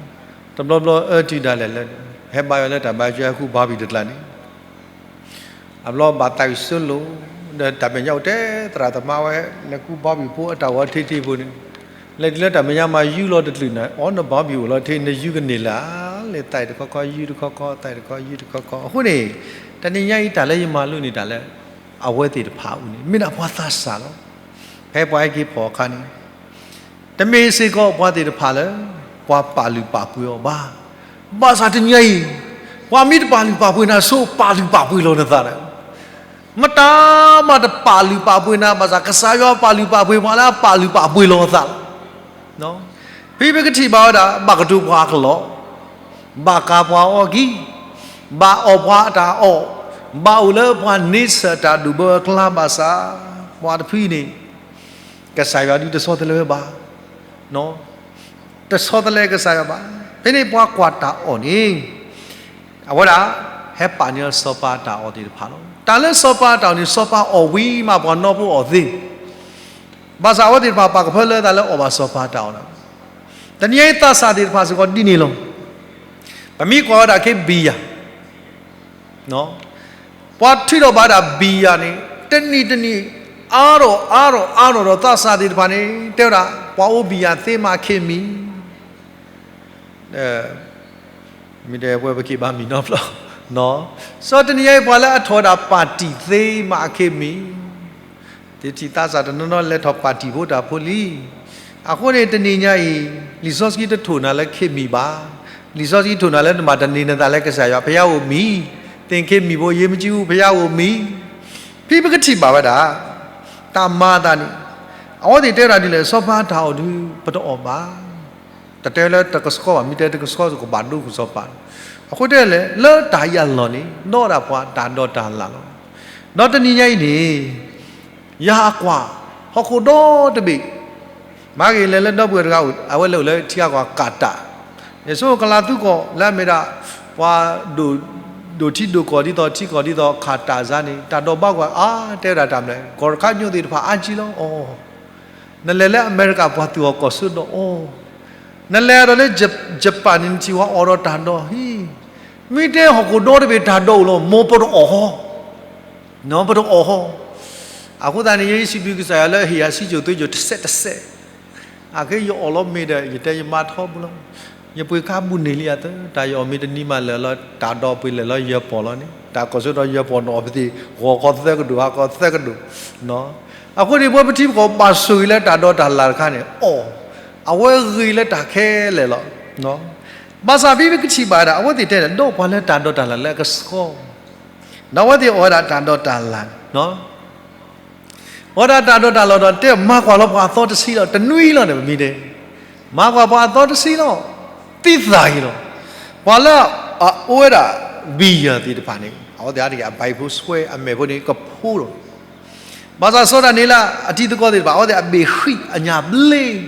တဘျီဘျီအၢတုၤဒၣ်လဲာ်လၢ ဟဲဘါယွၤလၢတၢ်ဘါယွၤကူဘီဘံၣ်တကျါန့ၣ် အဘျီဘၣ်သးဝံၣ်စိလိာ်, ဒီးတၢ်မဲာ်ညါအိၣ်တဲသရၣ်သမါဝဲ နကူဘီဘံၣ်ဖိအတၢ်ဂီၤထံးထံးဖိန့ၣ်, လဲၤတုၤလၢတၢ်မဲာ်ညါမၤယူလီၤတကလုာ်န့ၣ်, အိ နဘီဘံၣ်အိၣ်လီၤထံး နယူကန့ၢ်လၢ်လၢ် သးအံၤတခီခီ ယူတခီခီ သးအံၤတခီ ယူတခီခီ. အဃိန့ၣ် တနံၤညါအံၤတၢ်လၢယမၤလိန့ၢ်တၢ်လၢ အဝဲသ့ၣ်တဖၣ်အံၤန့ၣ် မ့ၢ်ဒၣ်ပှၤသးစၢ်လီၤ. ဖဲပှၤဟဲက့ၤဖီၣ်အခါန့ၣ် တမ့ၢ်စ့ၢ်ကီးပှၤသ့ၣ်တဖၣ်လၢ ပှၤပာ်လုၢ်ပာ်ပှ့ၤအီၤဘၣ်. ဘၣ်ဆၣ်တနံၤညါအံၤ ပှၤမ့ၢ်တပာ်လုၢ်ပာ်ပှ့ၤနၤဆိ ပာ်လုၢ်ပာ်ပှ့ၤလီၤနသးဒီး မတၤမးတပာ်လုၢ်ပာ်ပှ့ၤနၤ ဘၣ်ဆၣ် ကစၢ်ယွၤပာ်လုၢ်ပာ်ပှ့ၤ ပှၤလၢအပာ်လုၢ်ပာ်ပှ့ၤလီၤအသးလီၤ. ဖဲပကထံၣ်ဘၣ်ဝဲဒၣ် ဘၣ်ကတိၤပှၤအကလီၢ်, ဘၣ်ကၤပှၤအီၣ်ကံ, ဘၣ်အီၣ်ပှၤအတၢ်အီၣ်, ဘၣ်အိၣ်လၢပှၤန့ဆၢၣ်တၢ်ဒိၣ်ဘၢအကျါဘၣ်ဆၣ်, ပှၤတဖုအံၤန့ၣ် ကစၢ်ယွၤဒုးတဆီတလဲဝဲဘၣ် တဆီတလဲကစၢ်ယွၤဘၣ်. ဖဲန့ၣ်ပှၤကွၢ်တၢ်အီၣ်န့ၣ် အဝဲဒၣ် ဟဲပာ်န့ၢ်စီၤပၤတၢ်အီၣ်သ့ၣ်တဖၣ်လီၤ. တၢ်လၢစီၤပၤတၢ်အီၣ်န့ၣ် စီၤပၤအီၣ်ဝံၤမး ပှၤနီၢ်ဖိအီၣ်သ့, ဘၣ်ဆၣ်အဝဲသ့ၣ်တဖၣ် ပာ်ကဖၢလၢသးလၢအီၣ်ဘၣ်စီၤပၤတၢ်အီၣ်လီၤ. တနံၤအံၤသးစၢ်သ့ၣ်တဖၣ်စ့ၢ်ကီးဒ်န့ၣ်လီၤ. ပမ့ၢ်ကွၢ်ဝဲဒၣ်က့ၤဘံယၤ ပှၤထုးထီၣ်ဘၣ်ဒၣ်ဘံယၤန့ၣ် တနံၤတနံၤ အါထီၣ်အါထီၣ်အါထီၣ်ဒီး သးစၢ်သ့ၣ်တဖၣ်န့ၣ် တဲဝဲဒၣ် ပှၤအိၣ်ဘံယၤသ့မးခ့မံၤ, မ့ၢ်တဲပဝဲပက့ၤဘၣ်မံၤနီတဘျီ, စီၤတနံၤညါအံၤ ပှၤလၢအထီၣ်ဝဲဒၣ်ပၣ်တံၣ်သ့မးခ့မံၤ, တထံၣ်သးစၢ်တနီၤနီၤလဲၤထီၣ်ပၣ်တံၣ်ဖိတၢ်ဖိလံ. အဃိန့ၣ်တနံၤညါအံၤ လံာ်စီဆှံတထိၣ်နၤလၢခ့မံၤဘၣ်. လံာ်စီဆှံထိၣ်နၤလၢနမၤတန့ၤနသးလၢကစၢ်ယွၤ ဘုရားကိုမံ, သင်္ခ့မံၤဖိ ယမ့ၢ်ကံအူ ဘုရားကိုမံ, ဖဲပကထံၣ်ဘၣ်ဝဲဒၣ် တၢ်မၤအသးန့ၣ် အဝဲသ့ၣ်တဲဝဲဒၣ်ဒ်လဲၣ်, စီၤပၤတၢ်အီၣ်ဒုး ပတအီၣ်ဘၣ်. တတဲလၢတကဆှီဘၣ်, မ့ၢ်တဲတကဆှီစ့ၢ်ကီး ဘၣ်ဒိကစီၤပၤ. အဃိတဲလဲၣ်, လၢတၢ်အံၤအလီၢ်န့ၣ် ဒီးဒၣ်ပှၤတၢ်ဒီးတၢ်လၢ်လီၤ. ဒီးတနံၤညါအံၤန့ၣ် ယၤအကွၢ် ဟီၣ်ခိၣ်ဒီတဘ့ၣ် မၤဂ့ၤလဲၤလၢဒီပုၢ်ဝဲၢ်တဂၤအိၣ်, အဝဲလဲၤအိၣ်လၢထံဂၤကီၢ် ကၤတၢ်, ယဆိကလၤသူကီၢ်လၢအမ့ၢ်ဒၣ် ပှၤဒိၣ်ထံဒိၣ်ကီၢ်ဒ်သိး ထံကီၢ်ဒ်သိး ကၤတၢ်စါန့ၣ် တၢ်ဒိးဘၣ်ကွၢ်အါ တဲဝဲဒၣ်တၢ်မနုၤလဲၣ်, ကီၢ်တခါညိၣ်သ့ၣ်တဖၣ်အါကံလီၤအီၤ. နလဲၤလၢအမဲရကၤ ပှၤသူၣ်အီၣ်ကီၢ်စိဒီးအီၤ, နလဲၤဒီးလၢ ယပၣ်န့ၣ် နထံၣ်ပှၤအီၣ်ဒီးတၢ်ဒိးဟံၣ်, မ့ၢ်တဲဟီၣ်ခိၣ်ဒီတဘ့ၣ်တၢ်ဒိးအိၣ်လီၤ မ်ပတအီၣ်ဟီ ပတအီၣ်ဟီ. အဃိသတးန့ၣ် ယဲယစံးဘျုးကစၢ်ယွၤလၢဟ့ၣ်ယၤစံၣ်စိၤသွ့စိၤတစဲးတစဲး, အခဲယအီၣ်လီၤမ့ၤဒီး ယတဲယမါထီဘိလီၤ. ယပှ့ၤခါဘူးန့ၢ်လံအသၢ, တၢ်ယအီၣ်မ့ၤတနံၤမးလၢာ်လီၤ, တၢ်ဒိးပှ့ၤလဲၤလီၤယဲၢ်ပီၢ်လီၤန့ၣ်, တၢ်ကီၢ်စိဒီးယဲၢ်ပီၢ်န့ၣ်အီၣ်ပသ့ၣ်, ဂီၤခီသၢကဒိၣ် ဟါခီသၢကဒိၣ်. အဃိန့ၣ် ပဝဲပထံပကီၢ်ဘၣ်ဆိၣ်ဂ့ၤလၢတၢ်ဒီးတၢ်လၢ်တခါန့ၣ် အီၣ်, အဝဲဂ့ၤလၢတၢ်ခဲလၢာ်လီၤ. ဘၣ်ဆၣ်ဖဲပကထံၣ်ဘၣ်ဒၣ် အဝဲသ့ၣ်တဲလၢ ဒီးပှၤလၢတၢ်ဒီးတၢ်လၢ်လၢအကဆှီ ဒီးအဝဲသ့ၣ်အီၣ်ဝဲဒၣ်တၢ်ဒီးတၢ်လၢ်, အီၣ်ဒၣ်တၢ်ဒီးတၢ်လၢ်ဒီး တဲမၤကွၢ်လီၤပှၤအသီတဆံလီၤ, တနွံလီၤန့ၣ် ပမ့ၢ်တဲ, မၤကွၢ်ပှၤအသီတဆံလီၤ, သံသးအံၤလီၤ. ပှၤလၢအအိၣ်ဝဲဒၣ် ဘံယၤသ့ၣ်တဖၣ်န့ၣ် အဝဲသ့ၣ်အါတက့ၢ် အဘၣ်အံၤဖိဆွဲ အမဲာ်ဖိန့ၣ် ကဖိလီၤ. ဘၣ်ဆၣ်စီၤဒၤနံးယ့လး အတံၤသကိးသ့ၣ်တဖၣ် အဝဲသ့ၣ်အဘ့ၣ်ဃံးအညၣ်ဘျ့,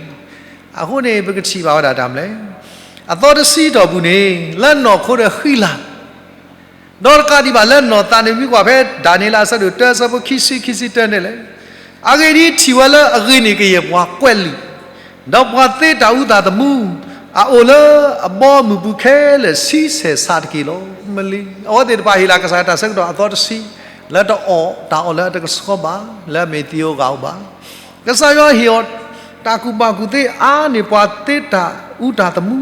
အဃိန့ၣ် ပကထံၣ်ဘၣ်ဝဲဒၣ်တၢ်မနုၤလဲၣ်, အသီတဆံတီၢ်ပူၤန့ၣ် လၢနီၢ်ခိဒီးဃံလၤ ဒီးတကးဒံးဘၣ်လၢနီၢ်သးန့ၣ် မ့ၢ်ကွၢ်ဖဲဒၤနံးယ့လးအဆၢဒိၣ်တၢ အဆၢဖိခံဆံ ခံဆံတၢန့ၣ်လဲၣ်, အဂ့ၢ်ဒ်အံၤ ထံၣ်ဝဲလၢအဂ့ၤန့ၣ်ကယဲၢ်ပှၤကွဲးလံာ်, ဒီးပှၤသ့တၢ်အူသၣ်သမူ အအိၣ်လၢအဘီအမုၢ်ပူၤခဲလၢာ် ဆံဆဲၣ်ဆးတက့ၢ်လီၤ. မ့ၢ်လံ အဝဲသ့ၣ်တဖၣ်ဟ့ၣ်လီၤကစၢ်တၢ်ဆၢကတီၢ်အသီတဆံ လၢတအီၣ်တၢ်အီၣ်လၢအတကဆှီဘၣ်, လၢအမ့ၢ်သံဧိၤဂာ်ဧိၤဘၣ်. ကစၢ်ယွၤဟ့ၣ်အီၤ တၢ်ကူၣ်ဘၣ်ကူၣ်သ့အါန့ၢ်ပှၤသ့တၢ်အူတၢ်သမူ,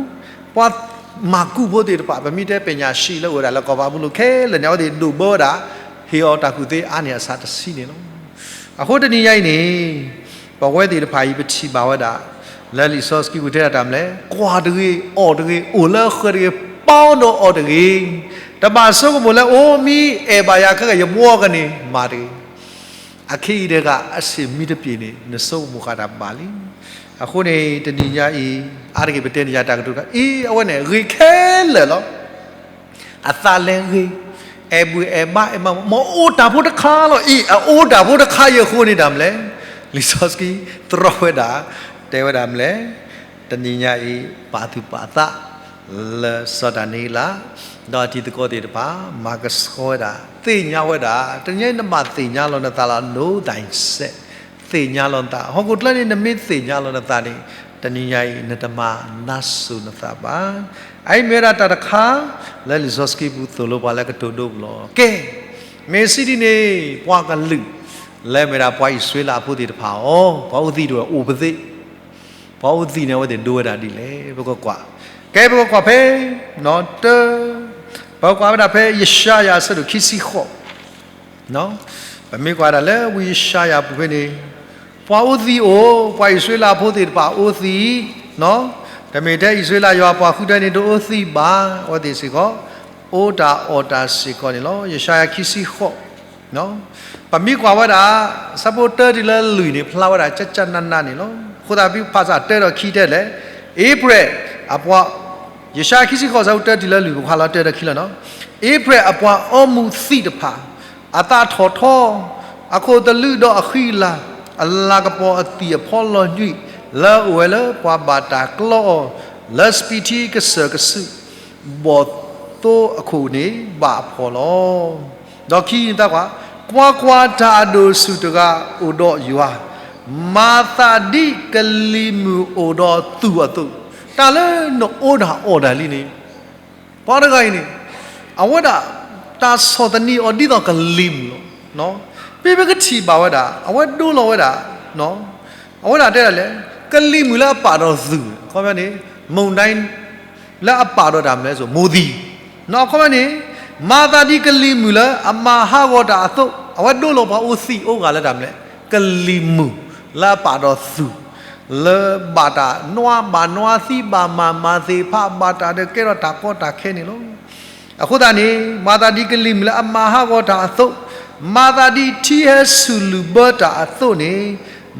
ပှၤမၤကူၣ်ဖိသ့ၣ်တဖၣ် ပမ့ၢ်တဲပညာရှိလၢအိၣ်ဝဲဒၣ်လၢကီၢ်ပၤဘူလိၣ်ခဲလၢာ်န့ၣ် အဝဲသ့ၣ်ဒိၣ်ဘၢဝဲဒၣ် ဟ့ၣ်အီၤတၢ်ကူၣ်သ့အါန့ၢ်အဆးတဆံန့ၣ်လီၤ. အဃိတနံၤညါအံၤန့ၣ် ပဝဲသ့ၣ်တဖၣ်အံၤ ပထံၣ်ဘၣ်ဝဲဒၣ် လၢလံာ်စီဆှံပူၤတဲဒၣ်တၢ်မနုၤလဲၣ်, ကွၢ်တဂ့ၤ, အီၣ်တဂ့ၤ, အိၣ်လၢအဃၢၤတဂ့ၤ, ပီၣ်ဒီးအီၣ်တဂ့ၤ, တဘၣ်ဆိကမိၣ်လၢ အိၣ်မ့ၢ်အဲၣ်ဘၣ်ယၤခဲကဲ ယဘှီကန့ၣ် မၤတဂ့ၤ. အခဲအံၤတဂၤ အဆ့ၣ်မံတပျ့ၤန့ၣ် နဆိကမိၣ်ဃာ်တၢ်ဘၣ်လံ. အဃိန့ၣ် တနံၤညါအံၤ အါတက့ၢ်ပတဲန့ၢ်ယၤတၢ်ကတိၤတခါအံၤ အဝဲန့ၣ် ဂ့ၤခဲလၢာ်လီၤ. အသးလဲၤဂ့ၤ, အဲၣ်ဘူၣ်အဲၣ်ဘါအဲၣ်မါ, မ့ၢ်အိၣ်တၢ်ဖိတခါလီၤအံၤ, အအိၣ်တၢ်ဖိတခါအံၤအဃိန့ၣ်တၢ်မနုၤလဲၣ်, လံာ်စီဆှံတြီဝဲဒၣ်, တဲဝဲဒၣ်မနုၤလဲၣ်, တနံၤညါအံၤ ပာ်သူၣ်ပာ်သး လၢစီၤဒၤနံးယ့လး ဒီးအတံၤသကိးသ့ၣ်တဖၣ် မၤကဆှီဝဲဒၣ်, သ့ၣ်ညါဝဲဒၣ်, တနံၤညါအံၤနဘၣ်သ့ၣ်ညါလီၤနသးလီၤ, know thyself, သ့ၣ်ညါလီၤနသး, ဟီၣ်ခိၣ်ချၢန့ၣ် နမ့ၢ်သ့ၣ်ညါလီၤနသးန့ၣ် တနံၤညါအံၤ နတမၤနါစိၤနသးဘၣ်. အအံၤမ့ၢ်ဝဲဒၣ်တၢ်တခါ လၢလံာ်စီဆှံပူၤသိၣ်လိပှၤလၢကတိၤဒိပူၤလီၤ. ကဲ, မ့ၢ်စံးဒ်န့ၣ် ပှၤကလုာ် လၢမ့ၢ်ဒၣ်ပှၤအံၣ်စရ့လးအဖိသ့ၣ်တဖၣ်အီၤ, ပှၤအိၣ်သံးတဝဲအိၣ်ပသ့ၣ် ပှၤအိၣ်သံးန့ၣ် အဝဲသ့ၣ်ဒိဝဲဒၣ်ဒ်လဲၣ်, ပကကွၢ်, ကဲပကကွၢ်ဖဲ, တၢ, ပကကွၢ်ဝဲဒၣ်ဖဲယၡါယၤအဆၢဒိၣ်ခံဆံဃိး, ပမ့ၢ်ကွၢ်ဒၣ်လၢဝံယၡါယၤပူၤဖဲန့ၣ်, ပှၤအိၣ်သံးအိၣ်, ပှၤအံၣ်စရ့လးဖိသ့ၣ်တဖၣ်အိၣ်သံး, တမ့ၢ်ထဲအံၣ်စရ့လးယွၤပှၤဃုထၢန့ၣ်တအိၣ်သံးဘၣ်, အဝဲသ့ၣ်စ့ၢ်ကီး အိၣ်တၢ်အီၣ်တၢ်စ့ၢ်ကီးန့ၣ်လီၤ. ယၡါယၤခံဆံဃိး ပမ့ၢ်ကွၢ်ဝဲဒၣ် ဆၢဖိတၢတုၤလၢလွံၢ်န့ၣ် ဖျါဝဲဒၣ်ကၠၢ်ကၠၢ်နးနးန့ၣ်လီၤ. အဃိသတးဖဲဖးစးတၢဒီးခံတဲလဲၣ်, အ့ဖြဲၣ်အပှၤ, ယၡါယၤခံဆံဃိးဆၢဖိတၢတုၤလၢလွံၢ် ပဖးလီၤတၢဒီးခံလီၤနီၤ. အ့ဖြဲၣ်အပှၤအီမူးသံးတဖၣ် အသးထီၣ်ထီ, အခိၣ်သလုးဒီးအဃံအလၤ, အလၤကပီၤအသံၣ်အဖီလီၤညွံး လၢအအိၣ်ဝဲလၢပှၤဘၣ်တၢ်ကျီအီၤ လၢစပံးထံကစၢၢ်ကစုး ဘီၣ်သိအခိၣ်န့ၣ် ဘၣ်အဖှီၣ်လီၤ. ဒီးခံနံၤသၢကွၢ်, ကွၢ်ကွၢ်, တၢ်အဒိၣ်ဆူၣ်တဂၤအိၣ်ဒီးယွၤ, မၤသးဒ်ကလံၤမုၢ်အိၣ်ဒီးသူၣ်အသိး. တၢ်လၢနအိၣ်တၢ်အီၣ်တၢ်လံန့ၣ် ပှၤတဂၤအံၤန့ၣ် အဝဲဒၣ် တၢ်ဆီၣ်သနံးအီၤဒ်သိးကလံၤမုၢ်လီၤ. ပမ့ၢ်ကထံၣ်ဘၣ်ဝဲဒၣ် အဝဲဒိလီၤဝဲဒၣ်, အဝဲဒၣ်တဲဒၣ်လဲၣ်, ကလံၤမုၢ်လၢအပာ်ဒီးသူၣ်, အခီပညီန့ၣ် မုန်တိုင်း လၢအပာ်ဒီးတၢ်မနုၤလဲၣ်, မိုးသီး, အခီပညီန့ၣ် မၤသးဒ်ကလံၤမုၢ်လၢအမၤဟးဂီၤတၢ်အသိး, အဝဲဒိလီၤပှၤအိၣ်သံးအိၣ်ဂၤလၢတၢ်မနုၤလဲၣ်, ကလံၤမုၢ်လၢအပာ်ဒီးသူၣ် လၢဘၣ်တၢ်နွါဘၣ်နွါသံဘၣ်မၤမၤသ့ၣ်တဖၣ် ဘၣ်တၢ်ဒီးကဲထီၣ်တၢ်ကီတၢ်ခဲန့ၣ်လီၤ. အဃိသတးန့ၣ် မၤသးဒ်ကလံၤမုၢ်လၢအမၤဟးဂီၤတၢ်အသိး, မၤသးဒ်ထံဟဲဆူၣ်လုၢ်ဘၢတၢ်အသိးန့ၣ်,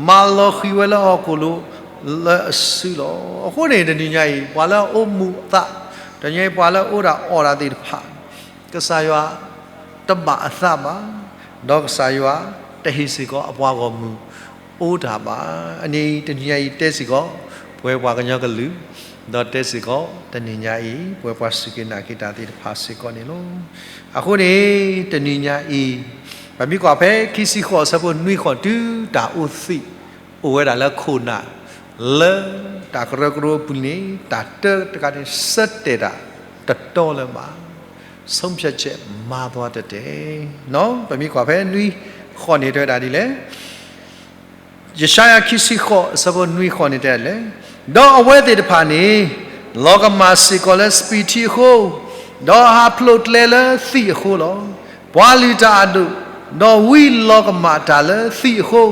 မၤလီၤဃံၤဝဲလၢဟီၣ်ခိၣ်လိၤလၢအစုလီၤ. အဃိန့ၣ် တနံၤညါအံၤ ပှၤလၢအအိၣ်မူအသး, တနံၤညါအံၤ ပှၤလၢအအိၣ်တၢ်အီၣ်တၢ်သ့ၣ်တဖၣ် ကစၢ်ယွၤတဘၣ်အသးဘၣ်, ဒီးကစၢ်ယွၤတဟ့ၣ်စ့ၢ်ကီးအပှၤဂီၢ်မုၢ်အိၣ်တၢ်ဘၣ်. အန့ၣ် တနံၤညါအံၤတဲစ့ၢ်ကီး ပဝဲပှၤကညီကလုာ်, ဒီးတဲစ့ၢ်ကီး တနံၤညါအံၤ ပဝဲပှၤစူၢ်က့ၤနာ်က့ၤတၢ်သ့ၣ်တဖၣ်စ့ၢ်ကီးန့ၣ်လီၤ. အဃိန့ၣ် တနံၤညါအံၤ ပမ့ၢ်ကွၢ်ဖဲခံဆံဃိးဆၢဖိနွံဃိးတုၤတၢ်အိၣ်သံး အိၣ်ဝဲဒၣ်လၢခိၣ်နၢ် လၢတၢ်ကရၢကရိအပူၤန့ၣ် တၢ်တၢတဂၤန့ၣ် ဆၢတဲာ်တၢ်တတီလၢၤဘၣ်, ဆုံးဖြတ်ချက် မၤသွားတတ်တယ်. ပမ့ၢ်ကွၢ်ဖဲနွံဃိးန့ၣ် တဲဝဲဒၣ်ဒ်လဲၣ်, ယၡါယၤခံဆံဃိးအဆၢဖိနွံဃိးန့ၣ်တဲဒ်လဲၣ်, ဒီးအဝဲသ့ၣ်တဖၣ်န့ၣ် လီၤကမၣ်စ့ၢ်ကီးလၢစပံးထံအဃိ, ဒီးဟးဖျိးကျဲလၢသံးအဃိလီၤ. ပှၤလုၢ်တၢ်အဒိၣ်, ဒီးဝံလီၤကမၣ်တၢ်လၢသံးအဃိ,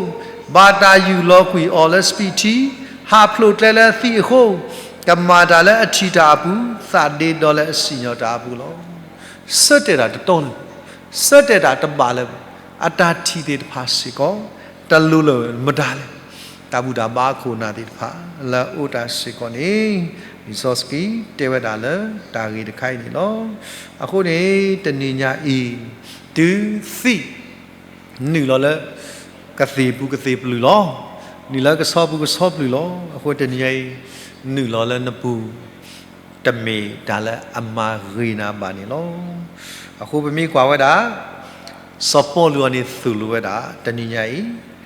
ဘၣ်တၢ်ယူၢ်လီၤကွံာ်အီၤလၢစပံးထံ, ဟးဖျိးကျဲလၢသံးအဃိ, ကမၣ်တၢ်လၢအထံၣ်တၢ်အပူၤ, သးဒ့ဒီလၢအစံၣ်ညီၣ်တၢ်အပူၤလီၤ. ဆၢတဲာ်တၢ်တတီလၢၤ, ဆၢတဲာ်တၢ်တဘၣ်လၢၤဘၣ်, အတၢ်ထံၣ်သ့ၣ်တဖၣ်စ့ၢ်ကီး တလိၤလၢၤမတၤလဲၣ်. တၢ်ဘူၣ်တၢ်ဘါခိၣ်နၢ်သ့ၣ်တဖၣ် လၢအအိၣ်တၢ်စ့ၢ်ကီးန့ၣ် လံာ်စီဆှံတဲဝဲဒၣ်လၢတၢ်ဂ့ၢ်တခါအံၤန့ၣ်လီၤ. အဃိန့ၣ် တနံၤညါအံၤ တုၤသံး နုာ်လီၤလၢ ကသ့ၣ်ပူၤကသ့ၣ်ပျုၢ်လီၤ. နုာ်လၢကဆီပူၤကဆီပျုၢ်လီၤ. အဃိတနံၤညါအံၤ နုာ်လီၤလၢနပူၤ တမ့ၢ်တၢ်လၢအမၤဂ့ၤနၤဘၣ်န့ၣ်လီၤ. အဃိပမ့ၢ်ကွၢ်ဝဲဒၣ် စီၤပီလူးအံၤန့ၣ်သိၣ်လိဝဲဒၣ် တနံၤညါ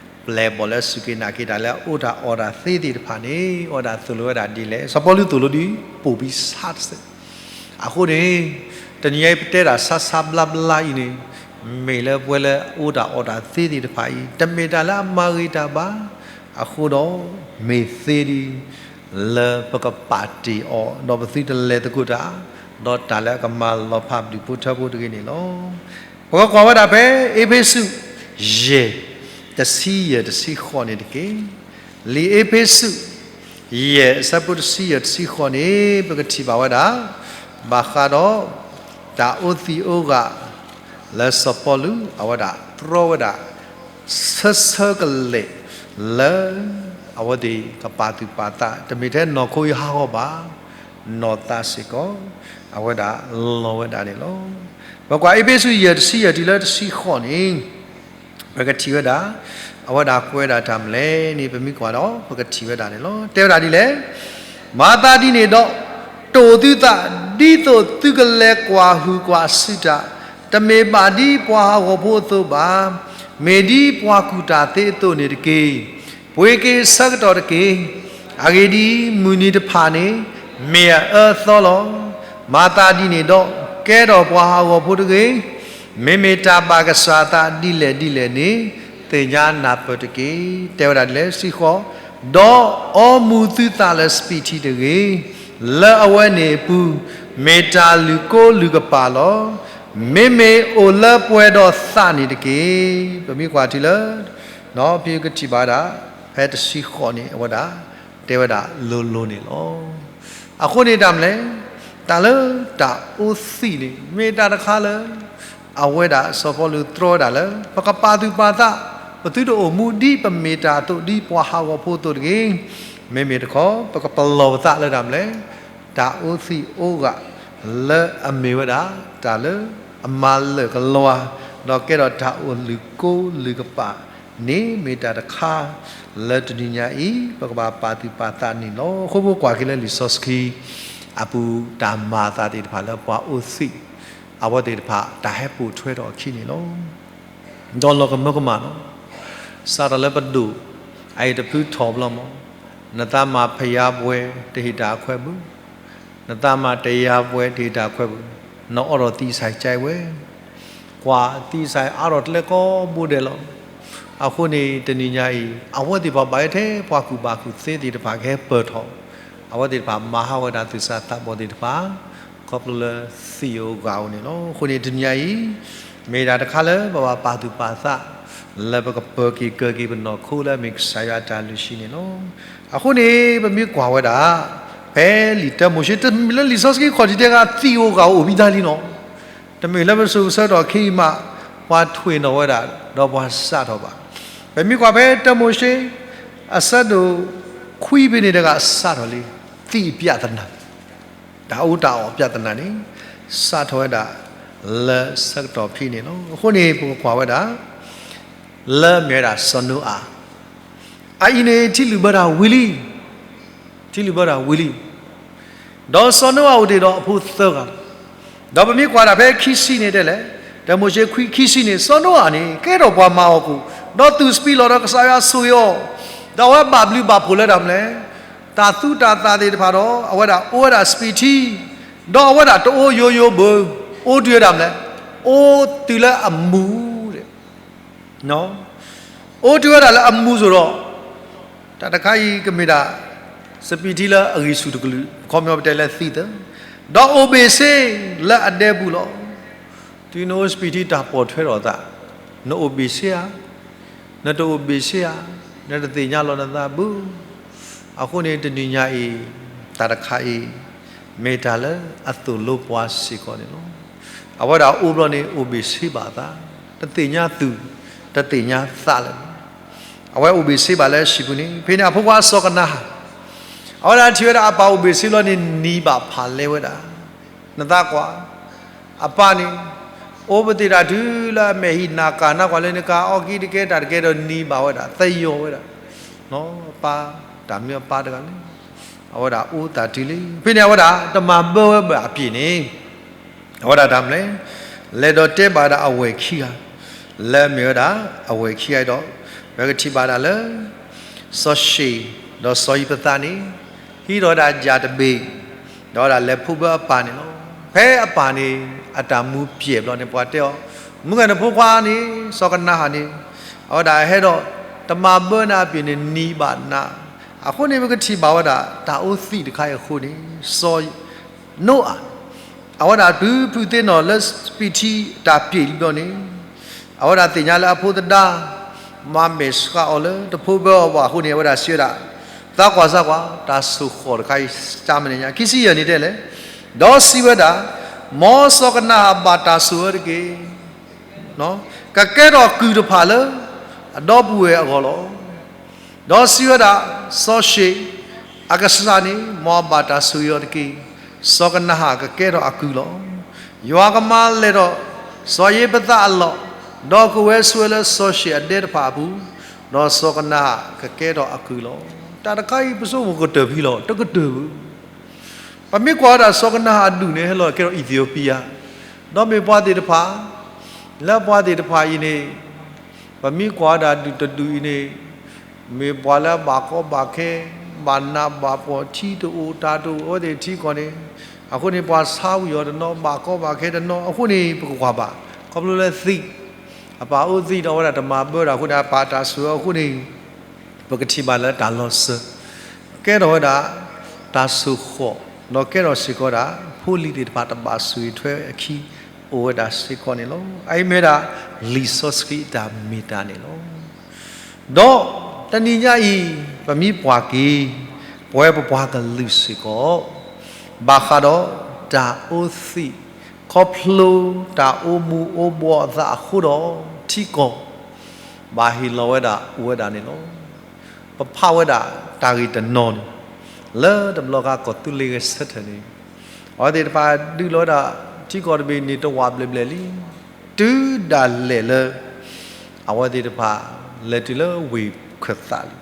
အံၤ ပျဲၢ်ဘီၣ်လၢစူၢ်က့ၤနာ်က့ၤတၢ်လၢအအိၣ်တၢ်အီၣ်တၢ်သ့သ့ၣ်တဖၣ်န့ၣ် အဝဲဒၣ်သိၣ်လိဝဲဒၣ်ဒ်လဲၣ်. စီၤပီလူးသိၣ်လိဒ် ပိာ်ဘံစၢ်တစဲး အဃိန့ၣ် တနံၤညါအံၤပတဲတၢ်ဆါဆါဘျါဘျါအံၤန့ၣ် မ့ၢ်လၢပဝဲလၢအအိၣ်တၢ်အီၣ်တၢ်သ့သ့ၣ်တဖၣ်အံၤ တမ့ၢ်တၢ်လၢအမၤဂ့ၤတၢ်ဘၣ်. အဃိဒီး မ့ၢ်သ့ဒ် လၢပကပာ်တ့ၢ်အီၤ ဒီးပသုတလဲၤသကိးတၢ် ဒီးတၢ်လၢအကမၤလီၤဖးဘျုးဖိထၢဖိတဂ့ၤန့ၣ်လီၤ. ပကကွၢ်ဝဲဒၣ်ဖဲ အ့းဖ့းစူး ယဲၢ် တဆံယဲၢ် တဆံဃိးန့ၣ်တက့ၢ်. လံာ်အ့းဖ့းစူး ယဲၢ် အဆၢဖိတဆံယဲၢ် တဆံဃိးန့ၣ် ပကထံၣ်ဘၣ်ဝဲဒၣ် ဘၣ်ဃးဒီး တၢ်အိၣ်သံးအိၣ်ဂၤ လၢစီၤပီလူး အဝဲဒၣ်တြီဝဲဒၣ် ဆၢဆၢကလဲာ် လၢ အဝဲသ့ၣ်ကပာ်သူၣ်ပာ်သး တမ့ၢ်ထဲနီၢ်ခိအံၤဟးဂီၤဘၣ် နီၢ်သးစ့ၢ်ကီး အဝဲဒၣ်လီၤဝဲဒၣ်န့ၣ်လီၤ. ပကွၢ်အ့းဖ့းစူး ယဲၢ် တဆံယဲၢ် တုၤလၢတဆံဃိးန့ၣ် ပကထံၣ်ဝဲဒၣ် အဝဲဒၣ်ကွဲးဒၣ်တၢ်မနုၤလဲၣ်န့ၣ် ပမ့ၢ်ကွၢ်ဒီး ပကထံၣ်ဝဲဒၣ်န့ၣ်လီၤ. တဲဝဲဒၣ်ဒ်လဲၣ်, မၤသးဒ်န့ၣ်ဒီး တိာ်သုသး ဒ်သိးသုကလဲၤကွၢ်ဟုၣ်ကွၢ်စုတၢ်, တမ့ၢ်ဘၣ်ဒ်ပှၤဟးဂီၤဖိအသိးဘၣ်, မ့ၢ်ဒ်ပှၤကူၣ်တၢ်သ့အသိးန့ၣ်တက့ၢ်. ပှ့ၤက့ၤဆၢကတီၢ်တက့ၢ်. အဂ့ၢ်ဒ်အံၤ, မုၢ်နံၤတဖၣ်န့ၣ် မ့ၢ်အအၢအသီလီၤ. မၤသးဒ်န့ၣ်ဒီး ကဲထီၣ်ပှၤဟးဂီၤဖိတဂ့ၤ. မ့မ့ၢ်တၢ်ဘၣ်ကစၢ်အသးဒ်လဲၣ်ဒ်လဲၣ်န့ၣ် သ့ၣ်ညါနၢ်ပၢၢ်တက့ၢ်. တဲဝဲဒၣ်ဒ်လဲၣ် တဆံဃိး, ဒီးအီမူၤသုသးလၢစပံးထံတဂ့ၤ. လၢအဝဲန့ၣ်အပူၤ မ့ၢ်တၢ်လုၢ်ကိလုၢ်ကပာ်လီၤ. မ့မ့ၢ်အိၣ်လၢပှဲၤဒီးသးန့ၣ်တက့ၢ်. ပမ့ၢ်ကွၢ်ထံလၢ ဖဲကထံၣ်ဘၣ်ဝဲဒၣ် ဖဲတဆံဃိးန့ၣ် အဝဲဒၣ် တဲဝဲဒၣ်လိၤလိၤန့ၣ်လီၤ. အဃိန့ၣ်တၢ်မနုၤလဲၣ်, တၢ်လၢတၢ်အိၣ်သံးန့ၣ် မ့ၢ်တၢ်တခါလၢ အဝဲဒၣ်စီၤပီလူးတြီဝဲဒၣ်လၢ ပကပာ်သူၣ်ပာ်သး, ပသုတအိၣ်မူဒ်ပမ့ၢ်တၢ်အသိး ဒ်ပှၤဟးဂီၤဖိအသိးတဂ့ၤ. မ့မ့ၢ်တခီ ပကပလီၢ်ပသးလၢတၢ်မနုၤလဲၣ်, တၢ်အိၣ်သံးအိၣ်ဂၢၢ်လၢအမ့ၢ်ဝဲဒၣ် တၢ်လၢအမၤလၢာ်ကလီၤ, ဒီးကဲထီၣ်တၢ်အိၣ်လုၢ်ကိလုၢ်ကပာ်န့ၣ် မ့ၢ်တၢ်တခါလၢတနံၤညါအံၤ ပကဘၣ်ပာ်သူၣ်ပာ်သးန့ၣ်လီၤ. အဃိပကွၢ်က့ၤလၢလံာ်စီဆှံအပူၤ တၢ်မၤအသးသ့ၣ်တဖၣ်လၢပှၤအိၣ်သံး အဝဲသ့ၣ်တဖၣ် တၢ်ဟဲပိာ်ထွဲထီၣ်အခံန့ၣ်လီၤ. ဒီးလီၤကမၢကမၣ်လီၤ. စးထီၣ်လၢပဒိၣ်အံၤတဖုထီၣ်ဘျီမး, နသးမၤဖယါပှဲၤတဟ့ၣ်တၢ်ခွဲးဘၣ်, နသးမၤတယါပှဲၤတဟ့ၣ်တၢ်ခွဲးဘၣ်, နအိးထီၣ်သံစဲးဝဲ, ကွၢ်သံစဲးအါထီၣ်ကျဲကိးဘိဒဲးလီၤ. အဃိန့ၣ်တနံၤညါအံၤ အဝဲသ့ၣ်တဖၣ်ဘၣ်ယဲထဲပှၤကူၣ်ဘၣ်ကူၣ်သ့သ့ၣ်တဖၣ်ကဟဲပၢၢ်ထီၣ်, အဝဲသ့ၣ်တဖၣ်မၤဟးဂီၤဝဲဒၣ်သူၣ်စၢ်သးဘီၣ်သ့ၣ်တဖၣ် ခီဖျိလၢသံးဧိၤဂာ်ဧိၤန့ၣ်လီၤ. အဃိန့ၣ်တနံၤညါအံၤ မ့ၢ်ဒၣ်တခါလၢပဘၣ်ပာ်သူၣ်ပာ်သး လၢပကပၢၤက့ၤကၢၤက့ၤပနီၢ်ခိလၢအမ့ၢ်ကစၢ်ယွၤအတၢ်လုၢ်ဟံၣ်န့ၣ်လီၤ. အဃိန့ၣ် ပမ့ၢ်ကွၢ်ဝဲဒၣ် ဖဲလံာ်တၢမိၤၡ့ တမ့ၢ်လၢလံာ်စီဆှံခီၣ်ထံးတဲဂၤ သံးဧိၤဂာ်ဧိၤအိၣ်ဘံသးလံနီၤ, တမ့ၢ်လၢပစိၤပဆၢထီၣ်ခံအံၤမး ပှၤထွ့ၣ်နီၣ်ဝဲဒၣ် ဒီးပှၤစးထီၣ်ဘၣ်. ပမ့ၢ်ကွၢ်ဖဲတၢမိၤၡ့ အဆၢဒိၣ်ခွံဖဲန့ၣ်တဂၤစးထီၣ်လံ, သံးပြဿနာ တၢ်အူတၢ်အီၣ်ပြဿနာန့ၣ် စးထီၣ်ဝဲဒၣ်လၢဆၢကတီၢ်ဖဲန့ၣ်လီၤ. အဃိန့ၣ် ပကကွၢ်ဝဲဒၣ် လၢမ့ၢ်ဝဲဒၣ်စီၤနိအၤ, အအံၤန့ၣ် ထံလုၣ်ဘၢတၢ်ဝံၤလံ, ထံလုၣ်ဘၢတၢ်ဝံၤလံ. ဒီးစီၤနိအၤအိၣ်တ့ၢ်ဒီးအဖိသၢဂၤ, ဒီးပမ့ၢ်ကွၢ်ဒၣ်ဖဲခံဆံန့ၣ်တဲလဲၣ်, တၢမိၤၡ့ခွံခံဆံန့ၣ် စီၤနိအၤန့ၣ် ကဲထီၣ်ပှၤမၤအီၣ်ကိၣ်, ဒီးသူၣ်စပံးလီၢ်ဒီးကစၢ်ယွၤဆိၣ်ဂ့ၤအီၤ, ဒီးအဝဲဘၣ်ဘျုးဘၣ်ဖှိၣ်လၢတၢ်မနုၤလဲၣ်, တၢ်သူတၢ်သၣ်သ့ၣ်တဖၣ်ဒီး အဝဲဒၣ်အိၣ်ဝဲဒၣ်စပံးထံ, ဒီးအဝဲဒၣ်တအိၣ်ယိယိဘၣ်, အိၣ်တုၤဝဲဒၣ်မနုၤလဲၣ်, အိၣ်တုၤလၢအမူၤ အိၣ်တုၤဝဲဒၣ်လၢအမူၤစိၤဒီး, တၢ်တခါအံၤကမ့ၢ်ဒၣ် စပံးထံလၢအဂံၢ်ဆူၣ်တကလုာ်, ခီပညီပတဲလၢသံးသၢ, ဒီးအိၣ်ဘ့ၣ်ဆ့လၢအဒဲပူၤလီၤ. တုၤနအိၣ်စပံးထံတၢ်ပိာ်ထွဲထီၣ်အသး, နအိၣ်ဘ့ၣ်ဆ့ဧါ, နတအိၣ်ဘ့ၣ်ဆ့ဧါ, နတသ့ၣ်ညါလီၤနသးဘၣ်. အဃိန့ၣ်တနံၤညါအံၤ တၢ်တခါအံၤ မ့ၢ်တၢ်လၢအသိၣ်လိပှၤစ့ၢ်ကီးန့ၣ်လီၤ. အဝဲဒၣ်အိၣ်ဘျီန့ၣ် အိၣ်ဘ့ၣ်ဆ့ဘၣ်အသး, တသ့ၣ်ညါသူၣ်, တသ့ၣ်ညါသးလၢၤဘၣ်. အဝဲအိၣ်ဘ့ၣ်ဆ့ဘၣ်လၢဟံၣ်ပူၤန့ၣ်, ဖဲန့ၣ်အဖိခွါစီၤကနၤဧၣ်, အဝဲဒၣ်ထံၣ်ဝဲဒၣ်အပၢ်အိၣ်ဘ့ၣ်ဆ့ဘျီန့ၣ် နံၤဘၣ်ဖးလဲဝဲဒၣ်. နသးကွၢ်, အပၢ်န့ၣ် အိၣ်ပသ့ၣ်တၢ်တုၤလၢအမဲာ်ဟံၣ်နၢ်ကၢ်နၢ်ကွၢ်လၢနကၤအီကံတကဲတၢ်တကဲဒီးနံၤဘၣ်ဝဲဒၣ်, သယီၤဝဲဒၣ်. အပၢ်, တၢ်မနုၤအပၢ်တဂၤလဲၣ်, အဝဲဒၣ်အိၣ်သးတုၤလံ. ဖဲန့ၣ်အဝဲဒၣ်တမၤဘၢဝဲဘၣ်အပျ့ၤန့ၣ် အဝဲဒၣ်တၢ်မနုၤလဲၣ်, လဲၤဒီးတဲဘၣ်ဝဲဒၣ်အဝဲၢ်ခံဂၤ, လၢအမ့ၢ်ဝဲဒၣ် အဝဲၢ်ခံဂၤဒီး, ပကထံၣ်ဘၣ်ဒၣ်လၢ စီၤၡ့ၣ် ဒီးစီၤယံးဖသးန့ၣ် ဟံးထီၣ်ဝဲဒၣ်ယၣ်တဘ့ၣ်, ဒီးဝဲဒၣ်လဲၤဖှိၣ်ဘၢအပၢ်န့ၣ်လီၤ. ဖဲအပၢ်န့ၣ် အတၢ်မူပျဲၢ်ဘျီန့ၣ် ပှၤတဲအီၤ, မုၢ်ဂၤနဖိခွါန့ၣ် စီၤကနၤဧၣ်န့ၣ်, အဝဲဒၣ်ဟဲဒီး တမၤဘၢနၤအပျ့ၤန့ၣ် နံၤဘၣ်နၤ. အဃိန့ၣ် ပကထံၣ်ဘၣ်ဝဲဒၣ် တၢ်အိၣ်သံးတခါအံၤအဃိန့ၣ် စီၤ နိအၤ, အဝဲဒၣ်တုၤဖုးသ့ၣ်နီၣ်လၢစပံးထံတၢ်ပျ့ၤလံဘျီန့ၣ်, အဝဲဒၣ်သ့ၣ်ညါလၢအဖိသဒါ မၤမဲာ်ဆှးအီၤလၢတဖိဘၢအီၤဘၣ်အဃိန့ၣ် အဝဲဒၣ်စံးဝဲဒၣ်, သးကွၢ်သးကွၢ်, တၢ်ဆိၣ်ဃီၣ်တခါအံၤ တၢ်မနုၤညါ, ခံဆံယဲၢ်န့ၣ်တဲလဲၣ်, ဒီးစံးဝဲဒၣ်, မ်စီၤကနၤဧၣ်ဘၣ်တၢ်ဆိၣ်ဂ့ၤအီၤတက့ၢ်. ကကဲထီၣ်ကုၢ်တဖၣ်လၢအဒီပုၢ်ဝဲၢ်အဂီၢ်လီၤ. ဒီးစံးဝဲဒၣ်, စီၤၡ့ၣ်အကစၢ်န့ၣ် မ်အဘၣ်တၢ်ဆိၣ်ဂ့ၤအီၤတက့ၢ်. စီၤကနၤဧၣ်ကကဲထီၣ်အကုၢ်လီၤ. ယွၤကမၤလဲၢ်ထီၣ်စီၤယံးဖသးအလီၢ်, ဒီးကဝဲၤဆိဝဲလၢစီၤၡ့ၣ်အဒဲတဖၣ်အပူၤ, ဒီးစီၤကနၤဧၣ်ကကဲထီၣ်အကုၢ်လီၤ. တၢ်တခါအံၤပဆိကမိၣ်ကတၢၢ်ဖဲလဲၣ်, တကတၢၢ်ဘၣ်. ပမ့ၢ်ကွၢ်ဝဲဒၣ်စီၤကနၤဧၣ်အဒူၣ်န့ၣ် ဟဲလီၤကဲထီၣ်အံၣ်သံးအူးပံယါ, ဒီးမ့ၢ်ပှၤသ့ၣ်တဖၣ်, လၢပှၤသ့ၣ်တဖၣ်အံၤန့ၣ်, ပမ့ၢ်ကွၢ်ဝဲဒၣ်ဒူၣ်တဒူၣ်အံၤန့ၣ်, မ့ၢ်ပှၤလၢအဘၣ်ကီဘၣ်ခဲ, ဘၣ်နးဘၣ်ဖှီၣ်, ထံတအိၣ်တၢ်တအိၣ် အဝဲသ့ၣ်ထံကီၢ်န့ၣ်, အဃိန့ၣ် ပှၤဆါဝံၤအီၤတနီၤ, ဘၣ်ကီဘၣ်ခဲတနီၤ, အဃိန့ၣ် ပကကွၢ်ဘၣ်, ခီဖျိလၢသံး, အပၢ်အိၣ်သံးဒီးအဝဲဒၣ်တမၤဘၢတၢ်အဃိန့ၣ် အပၢ်တၢ်ဆိၣ်ဂ့ၤအဃိန့ၣ် ပကထံၣ်ဘၣ်လၢတၢ်လီၤစၢၤ, ကဲထီၣ်ဝဲဒၣ်တၢ်ဆိၣ်ဃီၣ်, ဒီးကဲထီၣ်စ့ၢ်ကီးဒၣ် ဖိလံၤသ့ၣ်တဖၣ်တဘၣ်ဆိၣ်ဂ့ၤထွဲအခံ, အိၣ်ဝဲဒၣ်စ့ၢ်ကီးန့ၣ်လီၤ. အအံၤမ့ၢ်ဝဲဒၣ် လံာ်စီဆှံအတၢ်မ့ၢ်တၢ်န့ၣ်လီၤ. ဒီးတနံၤညါအံၤ ပမ့ၢ်ကွၢ်က့ၤ ပဝဲပပှၤကလုာ်စ့ၢ်ကီး ဘၣ်ဃးဒီးတၢ်အိၣ်သံး ခီဖျိတၢ်အိၣ်မူအိၣ်ဘှီးအသးအဃိဒီး ထံကီၢ် ဘၣ်ဟ့ၣ်လီၤဝဲဒၣ်အိၣ်ဝဲဒၣ်န့ၣ်လီၤ. ပဖးဝဲဒၣ်တၢ်ဂ့ၢ်တနီၤန့ၣ် လၢတဘျီဃီကီၢ်သူလ့ၤဂဲၤဆၢထၢၣ်န့ၣ် အဝဲသ့ၣ်တဖၣ်ဒုးလီၤဝဲဒၣ် ထံကီၢ်တဘ့ၣ်န့ၣ်တဝာ်ဘျဲၣ်ဘျဲၣ်လံ တုၤဒၣ်လဲာ်လၢ အဝဲသ့ၣ်တဖၣ် လဲၤတုၤလၢဝ့ၢ်ခၢၣ်သးလံ,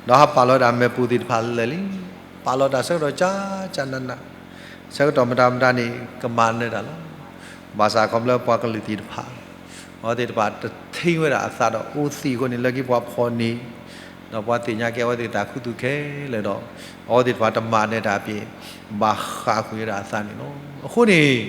ဒီးဟးပာ်လီၤဝဲဒၣ်မ့ၣ်ပိၢ်သ့ၣ်တဖၣ်လၢာ်လံ, ပာ်လီၤတၢ်ဆၢကတီၢ်ကၠးကၠးနးနး, ဆၢကတီၢ်မတၤမတၤန့ၣ် ကမၤနၢၤတၢ်လီၤ. ဘၣ်ဆၣ်ခီဖျိပှၤကလုာ်သ့ၣ်တဖၣ် အဝဲသ့ၣ်တဖၣ်တထံၣ်ဝဲဒၣ်အသးဒီးအိၣ်သံးအဃိန့ၣ် လၢခံပှၤဖီၣ်န့ၢ် ဒီးပှၤသ့ၣ်ညါက့ၤအဝဲသ့ၣ်တၢ်ခူသူၣ်ခဲလၢာ်ဒီး အဝဲသ့ၣ်တဖၣ်တမၤနၢၤတၢ်အပျ့ၤ ဘၣ်ဃးကွံာ်ဝဲဒၣ်အသးန့ၣ်လီၤ. အဃိန့ၣ်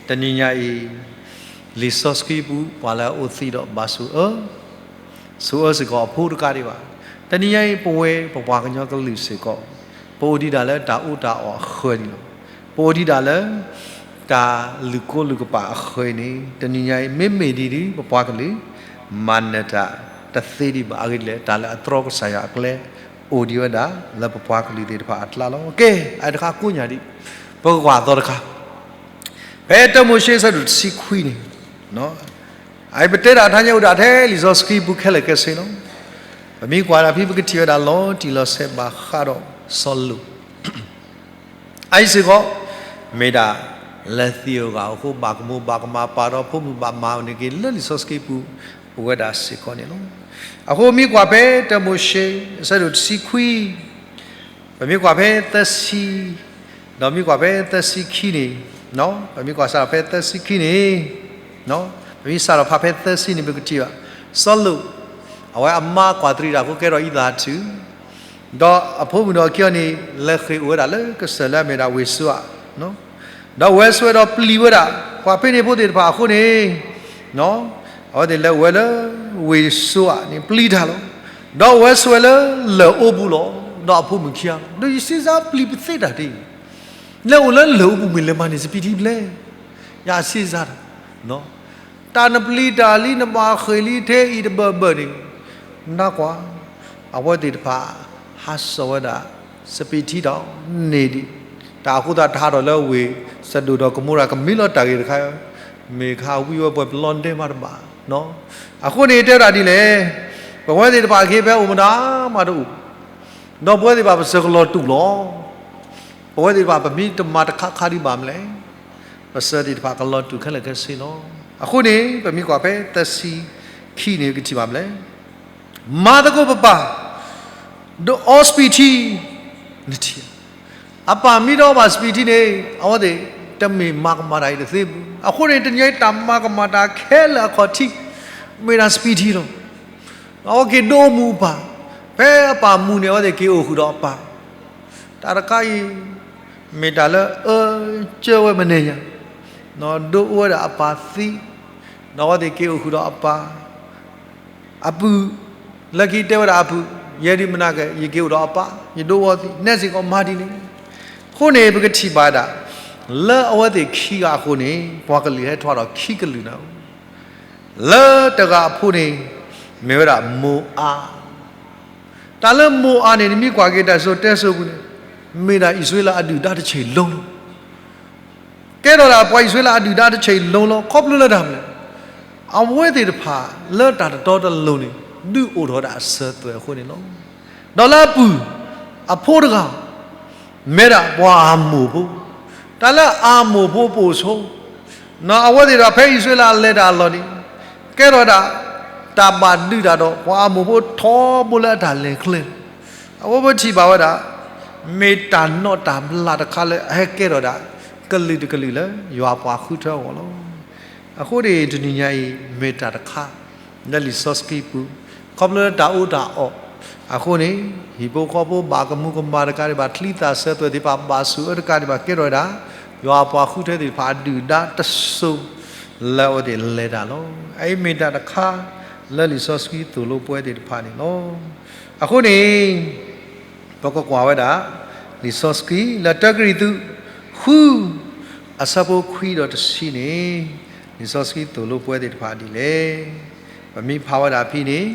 တနံၤညါအံၤ လံာ်စီဆှံပူၤ ပှၤလၢအအိၣ်သံးဒီးဘၣ်ဆိၣ်အၢ ဆိၣ်အၢစ့ၢ်ကီးအဖိတကးဒံးဘၣ်. တနံၤညါအံၤ ပဝဲပပှၤကညီကလုာ်စ့ၢ်ကီး ပအိၣ်ဒံးဒၣ်လၢတၢ်အူတၢ်အီၣ်အဃၢၤန့ၣ်လီၤ. ပအိၣ်ဒံးဒၣ်လၢ တၢ်လုၢ်ကိလုၢ်ကပာ်အဃၢၤအံၤန့ၣ် တနံၤညါအံၤ မ့မ့ၢ်ဒ်ဒ်ပပှၤကလုာ် မၤနၢၤတၢ်တသ့ဒံးဘၣ်. အဂ့ၢ်ဒ်လဲၣ် တၢ်လၢအတြီကစၢ်ယွၤအကျဲ အိၣ်ဒံးဝဲဒၣ်လၢပပှၤကလုာ်သ့ၣ်တဖၣ်အကျါလီၤ. ကဲ အတခါကိးညါဒံး ပကကွၢ်သီတခါ ဖဲတၢမိၤၡ့အဆၢဒိၣ်တဆံခွံန့ၣ် အအံၤပတဲဒၣ်တၢ်ညါအိၣ်ဒၣ်ထဲလံာ်စီဆှံပူၤခဲလၢာ်ခဲဆ့လီၤ. ပမ့ၢ်ကွၢ်ဒၣ်ဖဲပကထံၣ်ဝဲဒၣ်လီၤတံၢ်လီၤဆဲးဘၣ်ဃးဒီးစီၤလိာ် အအံၤစ့ၢ်ကီး မ့ၢ်ဒၣ်လၢသံးအဂၤအဃိ ဘၣ်ကမူဘၣ်ကမၣ်ပာ်ဒီးဖိမုၣ်ဘၣ်မၤအီၤန့ၣ်က့ၤ လၢလံာ်စီဆှံပူၤ အိၣ်ဝဲဒၣ်စ့ၢ်ကီးန့ၣ်လီၤ. အဃိမ့ၢ်ကွၢ်ဖဲတၢမိၤၡ့ အဆၢဒိၣ်တဆံခွံ ပမ့ၢ်ကွၢ်ဖဲသၢဆံ ဒီးမ့ၢ်ကွၢ်ဖဲသၢဆံခံန့ၣ် ပမ့ၢ်ကွၢ်စးထီၣ်ဖဲသၢဆံခံန့ၣ် ပမ့ၢ်စးထီၣ်ဖးဖဲသၢဆံန့ၣ် ပကထံၣ်ဘၣ် စီၤလိာ် အဝဲအမါကွၢ်တရံးတၢ်အဃိ ကဲထီၣ်အံသၣ်အထူၣ် ဒီးအဖိမုၣ်ဒီးအခံအီၤန့ၣ် လဲၤဃ့ၢ်အိၣ်ဝဲဒၣ်လၢကစၢၢ်လၢအမ့ၢ်ဒၣ်ဝ့ၢ်စိအၤ ဒီးဝဲဆိးဝဲဒီးပျံၤဝဲဒၣ် ပှၤဖဲန့ၣ်ဖိသ့ၣ်တဖၣ်အဃိန့ၣ် အဝဲသ့ၣ်လဲၤအိၣ်ဝဲလၢဝ့ၢ်စိအၤန့ၣ် ပျံၤတၢ်လီၤ. ဒီးဝဲဆိးဝဲလၢလၢၢ်အိပူၤလီၤ. ဒီးအဖိမုၣ်ခံဂၤ ဒီးယစံးစၢ်ပျံၤပသ့တၢ်ဒ်အံၤ လဲၤအိၣ်လၢလၢၢ်အိပူၤမ့ၢ်လဲၤမၤန့ၢ်စပံးထံဘျဲၣ် ယစံးစၢ်တၢ် တၢ်နပျံၤတၢ်လံ နဘၣ်ဃ့ၢ်လံထဲအံၤတဘၢၣ်ဘၢၣ်န့ၣ် နကွၢ် အဝဲသ့ၣ်တဖၣ် ဟးစိာ်ဝဲဒၣ် စပံးထံဒီးန့ၢ်ဒံး တၢ်အဃိသတးတဟးထီၣ်လၢဝ့ၢ်စဒိၣ်ဒီးကမိရၤ ကမ့ၢ်လီၤတၢ်ဂ့ၢ်တခါ မ့ၢ်ခါဝံဝဲပှဲၤပလီၢ်ဒဲမးတဘၣ် အဃိန့ၣ်တဲဝဲဒၣ်ဒ်လဲၣ် ပဝဲသ့ၣ်တဖၣ်က့ၤဖဲအိၣ်မတၤမးတအိၣ် ဒီးပဝဲသ့ၣ်တဖၣ်ပစၢၤကလီၤတူာ်လီၤ. ပဝဲသ့ၣ်တဖၣ်ပမ့ၢ်တမၤတခါခါဒံးဘၣ်မလဲၣ် ပစၢၤသ့ၣ်တဖၣ်ကလီၤတူာ်ခဲလၢာ်ခဲဆ့လီၤ. အဃိန့ၣ် ပမ့ၢ်ကွၢ်ဖဲသၢဆံခံန့ၣ် ကထံၣ်ဘၣ်မလဲၣ် မၤသကိးပပၢ် ဒုးအီစပံးထံ နထံၣ် အပၢ်မ့ၢ်တအီဘၣ်စပံးထံန့ၣ် အဝဲသ့ၣ်တမ့ၢ်မၤကမၣ်တၢ်အံၤတသ့ဘူး. အဃိန့ၣ် တနံၤအံၤတၢ်မၤကမၣ်တၢ်ခဲလၢာ်အခီၣ်ထံး မ့ၢ်ဒၣ်စပံးထံလီၤ. အဝဲက့ၤဒိးမူးအပၢ်, ဖဲအပၢ်မူးန့ၣ် အဝဲသ့ၣ်က့ၤအိၣ်ဃုာ်ဒီးအပၢ်. တၢ်တခါအံၤ မ့ၢ်တၢ်လၢအအၢကၢဝဲမနုၤညါ, ဒိးအိၣ်ဝဲဒၣ်အပၢ်သံ, ဒီးအဝဲသ့ၣ်က့ၤအိၣ်ဃုာ်ဒီးအပၢ် အပုၢ်, လၢခံတဲဝဲဒၣ်အပုၢ်, ယဲဒ်မနုၤက့ ယက့ၤအိၣ်ဒီးအပၢ်, ယဒိးဝဲသံ, နဲစ့ၢ်ကီးမၤဒ်န့ၣ်. အဃိန့ၣ် ပကထံၣ်ဘၣ်ဒၣ် လၢအဝဲသ့ၣ်ခံဂၤအဃိန့ၣ် ပှၤကလုာ်ဟဲထွါထီၣ်ခံကလုာ်နၤ လၢတဂၤအဖိန့ၣ် မ့ၢ်ဝဲဒၣ်မိၤအၤ. တၢ်လၢမိၤအၤန့ၣ် နမ့ၢ်ကွၢ်က့ၤတၢ်စံၣ်စိၤတဲစိၤအပူၤန့ၣ် မ့ၢ်ဒၣ်အံၣ်စရ့လးအဒုၣ်ဒါတဆံးလိၤလီၤ. ကဲထီၣ်ဒၣ်ပှၤအံၣ်စရ့လးအဒုၣ်ဒါတဆံးလိၤလီၤ. ခီဖျိလၢတၢ်မနုၤလဲၣ်, အဝဲသ့ၣ်တဖၣ်လၢတၢ်တတီတလိၤန့ၣ် ဒုးအိၣ်ထီၣ်ဝဲဒၣ်အစၢၤသွဲၣ်အဃိန့ၣ်လီၤ. ဒီးလၢအပုၢ်, အဖိတဂၤ မ့ၢ်ဒၣ်ပှၤအမိၢ်ဖိ, တၢ်လၢအမိၢ်ဖိပိာ်ဆိ, အဝဲသ့ၣ်ဒီးဖဲအံၣ်စရ့လးအလဲၤတၢ်အလီၢ်န့ၣ် ကဲထီၣ်ဒၣ် တၢ်ဘၣ်ဒုးတၢ်ဒီးပှၤအမိၢ်ဖိထီဘိလၢအတၢ်လဲၤကျဲ, အဝဲပထံၣ်ဘၣ်ဝဲဒၣ် မ့ၢ်တၢ်နီၣ်တၢ်ဘျးတခါလၢအဟဲကဲထီၣ်ဒၣ် ကလုာ်တကလုာ်လၢယွၤပှၤဃုထၢအဂီၢ်လီၤ. အဃိန့ၣ် တနံၤညါအံၤ မ့ၢ်တၢ်တခါ လၢလံာ်စီဆှံပူၤ ခီဖျိလၢတၢ်အူတၢ်အီၣ်အဃိန့ၣ် ဟံၣ်ဖိဃီဖိဘၣ်ကမူၤကမၣ်တကးဒံးဘၣ် ချံသၣ်စၢၤသွဲၣ်သ့ၣ်တဖၣ်ဘၣ်ဆိၣ်အၢတကးဒံးဘၣ် ကဲထီၣ်ဝဲဒၣ် ယွၤပှၤဃုထၢသ့ၣ်တဖၣ်အဒုၣ်ဒါတစိၤ လၢအဝဲသ့ၣ်လဲၤတၢ်လီၤ. အအံၤမ့ၢ်တၢ်တခါ လၢလံာ်စီဆှံသိၣ်လိပဝဲသ့ၣ်တဖၣ်န့ၣ်လီၤ. အဃိန့ၣ် ပကကွၢ်ဝဲဒၣ် လံာ်စီဆှံလၢတၢကရံၣ်သူး ဃု အဆၢဖိခွံဒီးတဆံန့ၣ် လံာ်စီဆှံသိၣ်လိပဝဲသ့ၣ်တဖၣ်ဒ်လဲၣ်. ပမ့ၢ်ဖးဝဲဒၣ်ဖဲန့ၣ်,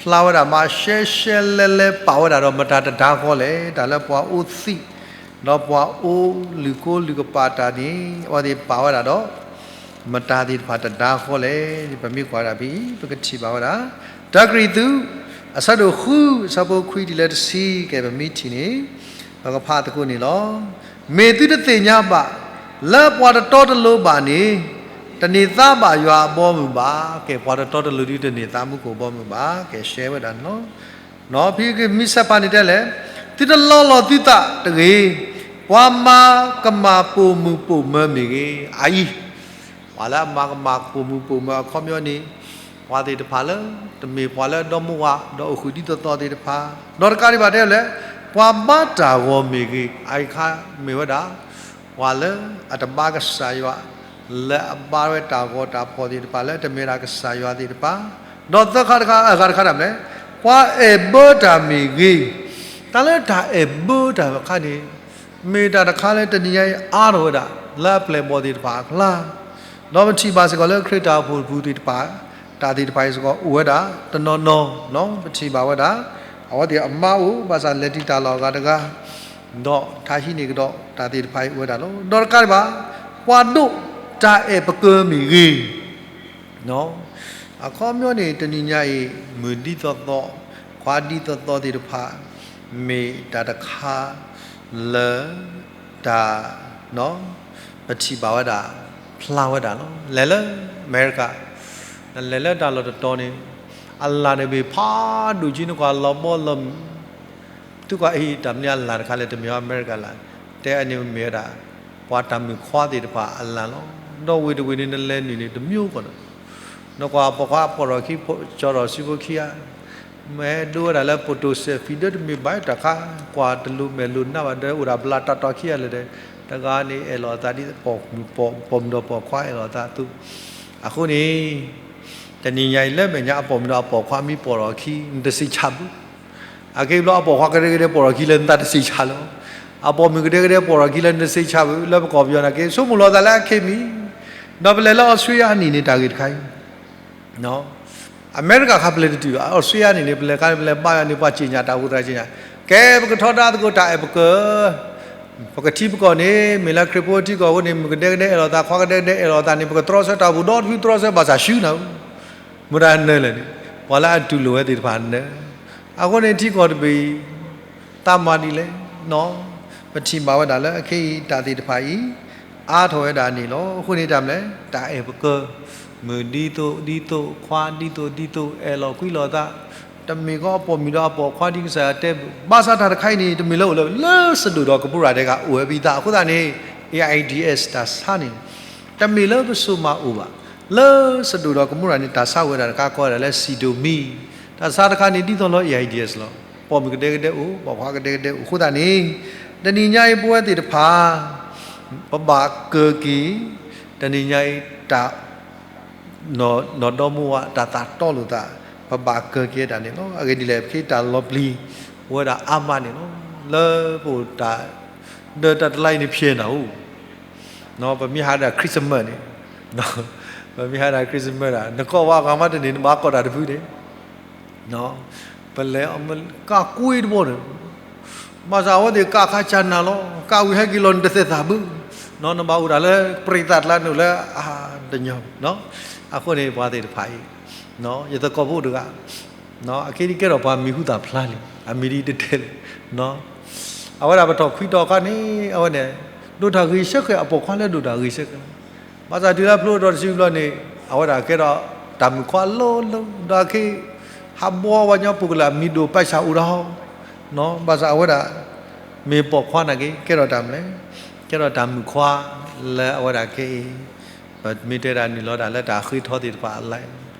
ဖျါဝဲဒၣ်မးရှဲရှဲလဲလဲ ပာ်ဝဲဒၣ်ဒီးမတၤတဒါဃီလဲၣ်, တၢ်လၢပှၤအိၣ်သံး, ဒီးပှၤအိၣ်လုၢ်ကိလုၢ်ကပာ်တၢ်န့ၣ် အဝဲသ့ၣ်ပာ်ဝဲဒၣ်ဒီး မတၤသ့ၣ်တဖၣ်တဒါဃီလဲၣ်. ပမ့ၢ်ကွၢ်ဝဲဒၣ်ဖဲအံၤ ပကထံၣ်ဘၣ်ဝဲဒၣ် တၢကရံၣ်သူး အဆၢဒိၣ်ဃု အဆၢဖိခွံတုၤလၢတဆံ ကဲ ပမ့ၢ်ထံၣ်န့ၣ် ပကဖးသကိးန့ၣ်လီၤ. မ့ၢ်သုတသ့ၣ်ညါဘၣ်, လၢပှၤတတီတလိၤဘၣ်န့ၣ် တန့ၢ်သါဘၣ်ယွၤအဘီအမုၢ်ဘၣ်. ကဲ ပှၤတတီတလိၤဒုးတန့ၢ်သါမူခိၣ်အဘီအမုၢ်ဘၣ်. ကဲ ရှဲဝဲဒၣ်န့ၣ်လီၤ. နီၢ်ဖံကမံစဲးဖးန့ၣ်တဲလဲၣ်, သုတလီလီၤသုသးတဂ့ၤ, ပှၤမၤကမၣ်ပိာ်မုၣ်ပိာ်မၢၤမ့ၢ်ဂ့ၤ, အအံၤ ပှၤလၢအမၤကမၣ်ပိာ်မုၣ်ပိာ်မၢၤအခီပညီန့ၣ် ပှၤသ့ၣ်တဖၣ်လၢ တမ့ၢ်ပှၤလၢအဒီမါဝၤ ဒီးအိၣ်ဃုာ်ဒ်သိးသိးသ့ၣ်တဖၣ်, ဒီးတကးဒံးဘၣ်တဲလဲၣ်, ပှၤဘါတၢ်ဂီၤမ့ၢ်ဂ့ၤ, အအံၤခါမ့ၢ်ဝဲဒၣ် ပှၤလၢအတဘါကစၢ်ယွၤ, လၢအဘါဝဲတၢ်ဂီၤတၢ်ဖီၣ်သ့ၣ်တဖၣ် လၢတမ့ၢ်ဒၣ်ကစၢ်ယွၤသ့ၣ်တဖၣ်, ဒီးသၢခါတခါ အဂၤတခါဒၣ်မလဲၣ်, ပှၤအဲၣ်ဘၢတၢ်မ့ၢ်ဂ့ၤ, တၢ်လၢတၢ်အဲၣ်ဘၢတၢ်အခါန့ၣ် မ့ၢ်တၢ်တခါလၢတနံၤညါအံၤအါထီၣ်ဝဲဒၣ် လၢအပျဲၢ်အဘီၣ်သ့ၣ်တဖၣ်အကျါ, ဒီးပထံၣ်ဘၣ်စ့ၢ်ကီးလၢခရံာ်တၢ်အိၣ်ဖှိၣ်တပူၤသ့ၣ်တဖၣ်, တၢ်သ့ၣ်တဖၣ်အံၤစ့ၢ်ကီးအိၣ်ဝဲဒၣ်တနီၤနီၤ, ပထံၣ်ဘၣ်ဝဲဒၣ် အဝဲသ့ၣ်အမါအိၣ် ဘၣ်ဆၣ်လဲၤတံာ်တာ်လီၤအဂၤတဂၤ, ဒီးထါဟံးန့ၢ်ကဒီးတၢ်သ့ၣ်တဖၣ်အံၤအိၣ်ဝဲဒၣ်လီၤ. ဒီးတကးဒံးဘၣ် ပှၤဒိးတၢ်အဲၣ်ပကၢၤမ့ၢ်ဂ့ၤ အခီပညီန့ၣ် တနံၤညါအံၤ မုၣ်ဒ်သိးသိး, ခွါဒ်သိးသိးသ့ၣ်တဖၣ် မ့ၢ်တၢ်တခါလၢ တၢ် ပထံၣ်ဘၣ်ဝဲဒၣ် ဖျါဝဲဒၣ်လီၤ. လဲၤလၢအမဲရကၤ, လဲၤလၢတၢ်လီၢ်တတီၤန့ၣ် အလၢ်တဘ့ၣ်ဖးဒိၣ်က့ နကွၢ်လီၤဘီလီၤမုၢ် သုကွၢ်အံၤ တၢ်မနုၤအလၢ်တခါလဲၣ်, တမ့ၢ်အမဲရကၤလၢ်, တဲအန့ၣ်မ့ၢ်ဝဲဒၣ် ပှၤတၢ်မုၣ်ခွါသ့ၣ်တဖၣ်အလၢ်လီၤ. ဒီးဝ့ၢ်တဝ့ၢ်န့ၣ် နလဲၤနုာ်န့ၣ် တမျိုးကီးန့ၣ်, နကွၢ်ပိာ်ခွါအပိာ်ထီၣ်ခံ ကၠီထီၣ်စုဖိခံဂၤ, မ့ၢ်ဒိဝဲဒၣ်လၢ photo selfie ဒီးတမ့ၢ်ဘၣ်တၢ်ခါ, ကွၢ်တလိၤမဲာ်လိၤနါဘၣ်ဒီး အိၣ်ဒၣ်ဘျါတီတီခံဂၤလၢာ်ဒီး တဂၤန့ၣ်အဲၣ်လီၤအသးဒ်ပိာ်မုၣ်ဒီးပိာ်ခွါအဲၣ်လီၤအသးအသိး, အဃိန့ၣ် တနံၤညါအံၤလၢမဲာ်ညါ အပိာ်မုၣ်ဒီးအပိာ်ခွါမ့ၢ်ပိာ်ထီၣ်ခံ နတစံးဆၢဘၣ်. အက့ဘျီအပိာ်ခွါကဒဲကဒဲပိာ်ထီၣ်ခံလၢနသးတစံးဆၢလၢၤ, အပိာ်မုၣ်ကဒဲကဒဲပိာ်ထီၣ်ခံလၢနတစံးဆၢဘၣ်. လၢပကီၢ်ပယီၤန့ၣ်က့ ဆိကမိၣ်လီၤသးလၢအခဲမံၤ, ဒီးပလဲၤလၢအီစထြ့လယါန့ၣ်န့ၣ် တၢ်ဂ့ၢ်တခါအံၤ အမဲရကၤခါပလဲၤတတုၤဘၣ်, အီစထြ့လယါန့ၣ်န့ၣ် ပလဲၤခါန့ၣ် ပလဲၤဘါယွၤန့ၣ် ပှၤစံၣ်ညါတၢ်အိၣ်သရၣ်စံၣ်ညါ, ကဲပကထီဒါသကိးတၢ်အဲၣ်ပကၢၤ, ပကထံပကီၢ်န့ၣ် မ့ၢ်လၢခရံာ်ဖိထံကီၢ်အဃိန့ၣ် မုၣ်ကဒဲကဒဲအဲၣ်လီၤသး ခွါကဒဲကဒဲအဲၣ်လီၤသးန့ၣ် ပကတြီဆၢတၢ်အိၣ်ဖှိၣ်ဒီတဖုတြီဆၢဘၣ်ဆၣ်ဆူနၤ, မတၤနၢၤလဲၣ်န့ၣ်, ပှၤလၢအတူၢ်လိာ်ဝဲသ့ၣ်တဖၣ်နၢၤ, အဃိန့ၣ်ထံကီၢ်တဘ့ၣ် သးမၤဒ်လဲၣ်, ပထံၣ်ဘၣ်ဝဲဒၣ်လၢအခဲအံၤတၢ်သ့ၣ်တဖၣ်အံၤ အါထီၣ်ဝဲဒၣ်န့ၣ်လီၤ. အဃိန့ၣ်တၢ်မနုၤလဲၣ်, တၢ်အဲၣ်ပကၢၤ, မုၣ်ဒ်သိးဒ်သိး ခွါဒ်သိးဒ်သိး အဲၣ်လီၤကွံလီၤသး, တမ့ၢ်ကီအပိာ်မုၣ်ဒီးအပိာ်ခွါဒ်ကစၢ်ယွၤတဲဘၣ်, ဘၣ်ဆၣ်တၢ်တခါအံၤန့ၣ် တမ့ၢ်လၢအိၣ်လၢ လၢစဒိၣ်ဒီးကမိရၤဒဲးကအိၣ်ဝဲဖဲသး, အဃိသတးန့ၣ် AIDS တၢ်ဆါန့ၣ် တမ့ၢ်လၢပစိၤမၤအိၣ်ဘၣ်, လၢစဒိၣ်ဒီးကမိရၤန့ၣ် တၢ်ဆါအိၣ်ဝဲဒၣ်တခါ ကိးဝဲဒၣ်လၢ sodomy, တၢ်ဆါတခါန့ၣ် ဒ်သိးလီၤ AIDS လီၤ. ပိာ်မုၣ်ကဒဲကဒဲအိၣ်, ပိာ်ခွါကဒဲကဒဲအိၣ်အဃိသတးန့ၣ်, တနံၤညါအံၤပဝဲသ့ၣ်တဖၣ် ပဘၣ်ကၢၤက့ၤ, တနံၤညါအံၤ တၢ် နီၢ်ဒီမါဝၤ တၢ်သးတီလိာ်သး, ပဘၣ်ကၢၤက့ၤတၢ်န့ၣ်လီၤ. အဂ့ၢ်ဒ်လဲၣ်, ပခ့တၢ်လီၤပျံၤ အိၣ်ဝဲဒၣ်အါမးန့ၣ်လီၤ. လၢပအိၣ်တၢ် ဒီးတၢ်တလါအံၤန့ၣ် ဖျဲးနၤအိၣ်, ပမ့ၢ်ဟးဒၣ် Christmas န့ၣ်, ပမ့ၢ်ဟးဒၣ် Christmas ဒၣ် နကိးဝဲအဂၤမးတန့ၢ် နဘၣ်ကိးတၢ်တဖုန့ၣ် ပလဲၤ ကးကွ့တဘီန့ၣ်, ဘၣ်ဆၣ်အဝဲသ့ၣ်ကးခါကၢ်နၤလီၤ, ကးဝံၤဟဲက့ၤလီၤနတသဲးသးဘၣ်, နဘၣ်အိၣ်ဒၣ်လၢ ပြံသးတလါန့ၣ်လၢ အတညီ, အဃိန့ၣ်ပှၤသ့ၣ်တဖၣ်အံၤ, ယသကိးဖိတဂၤ, အခဲအံၤကဲထီၣ်ပှၤမံၤဟူသၣ်ဖျါလံ, အမံၤဒ်တတဲလဲၣ်, အဝဲဒၣ်ပထီၣ်ခွံတီၤအခါန့ၣ် အဝဲန့ၣ် ဒိးတၢ်ဂ့ၤဆၢဃဲး အပိာ်ခွါလၢဒိးတၢ်ဂ့ၤဆၢဃဲး ဘၣ်ဆၣ်တုၤလၢဖျိထီၣ်တစုဘျီန့ၣ် အဝဲဒၣ်ကဲထီၣ်တၢ်မုၣ်ခွါလီၤလီၤ ဒီးအခဲအံၤ ဟးဘှီဝဲညီပိာ်ကလၢအမံၤဒိၣ်ပာ်ဆၣ်အိၣ်ဒီး, ဘၣ်ဆၣ်အဝဲဒၣ် မ့ၢ်ပိာ်ခွါနာ်က့ ကဲထီၣ်တၢ်မနုၤလဲၣ်, ကဲထီၣ်တၢ်မုၣ်ခွါလၢအဝဲဒၣ်ခဲအံၤ ပမ့ၢ်တဲဒၣ်နုာ်လီၤဒၣ်လၢတၢ်ဃ့ထီသ့ၣ်တဖၣ်အလါ,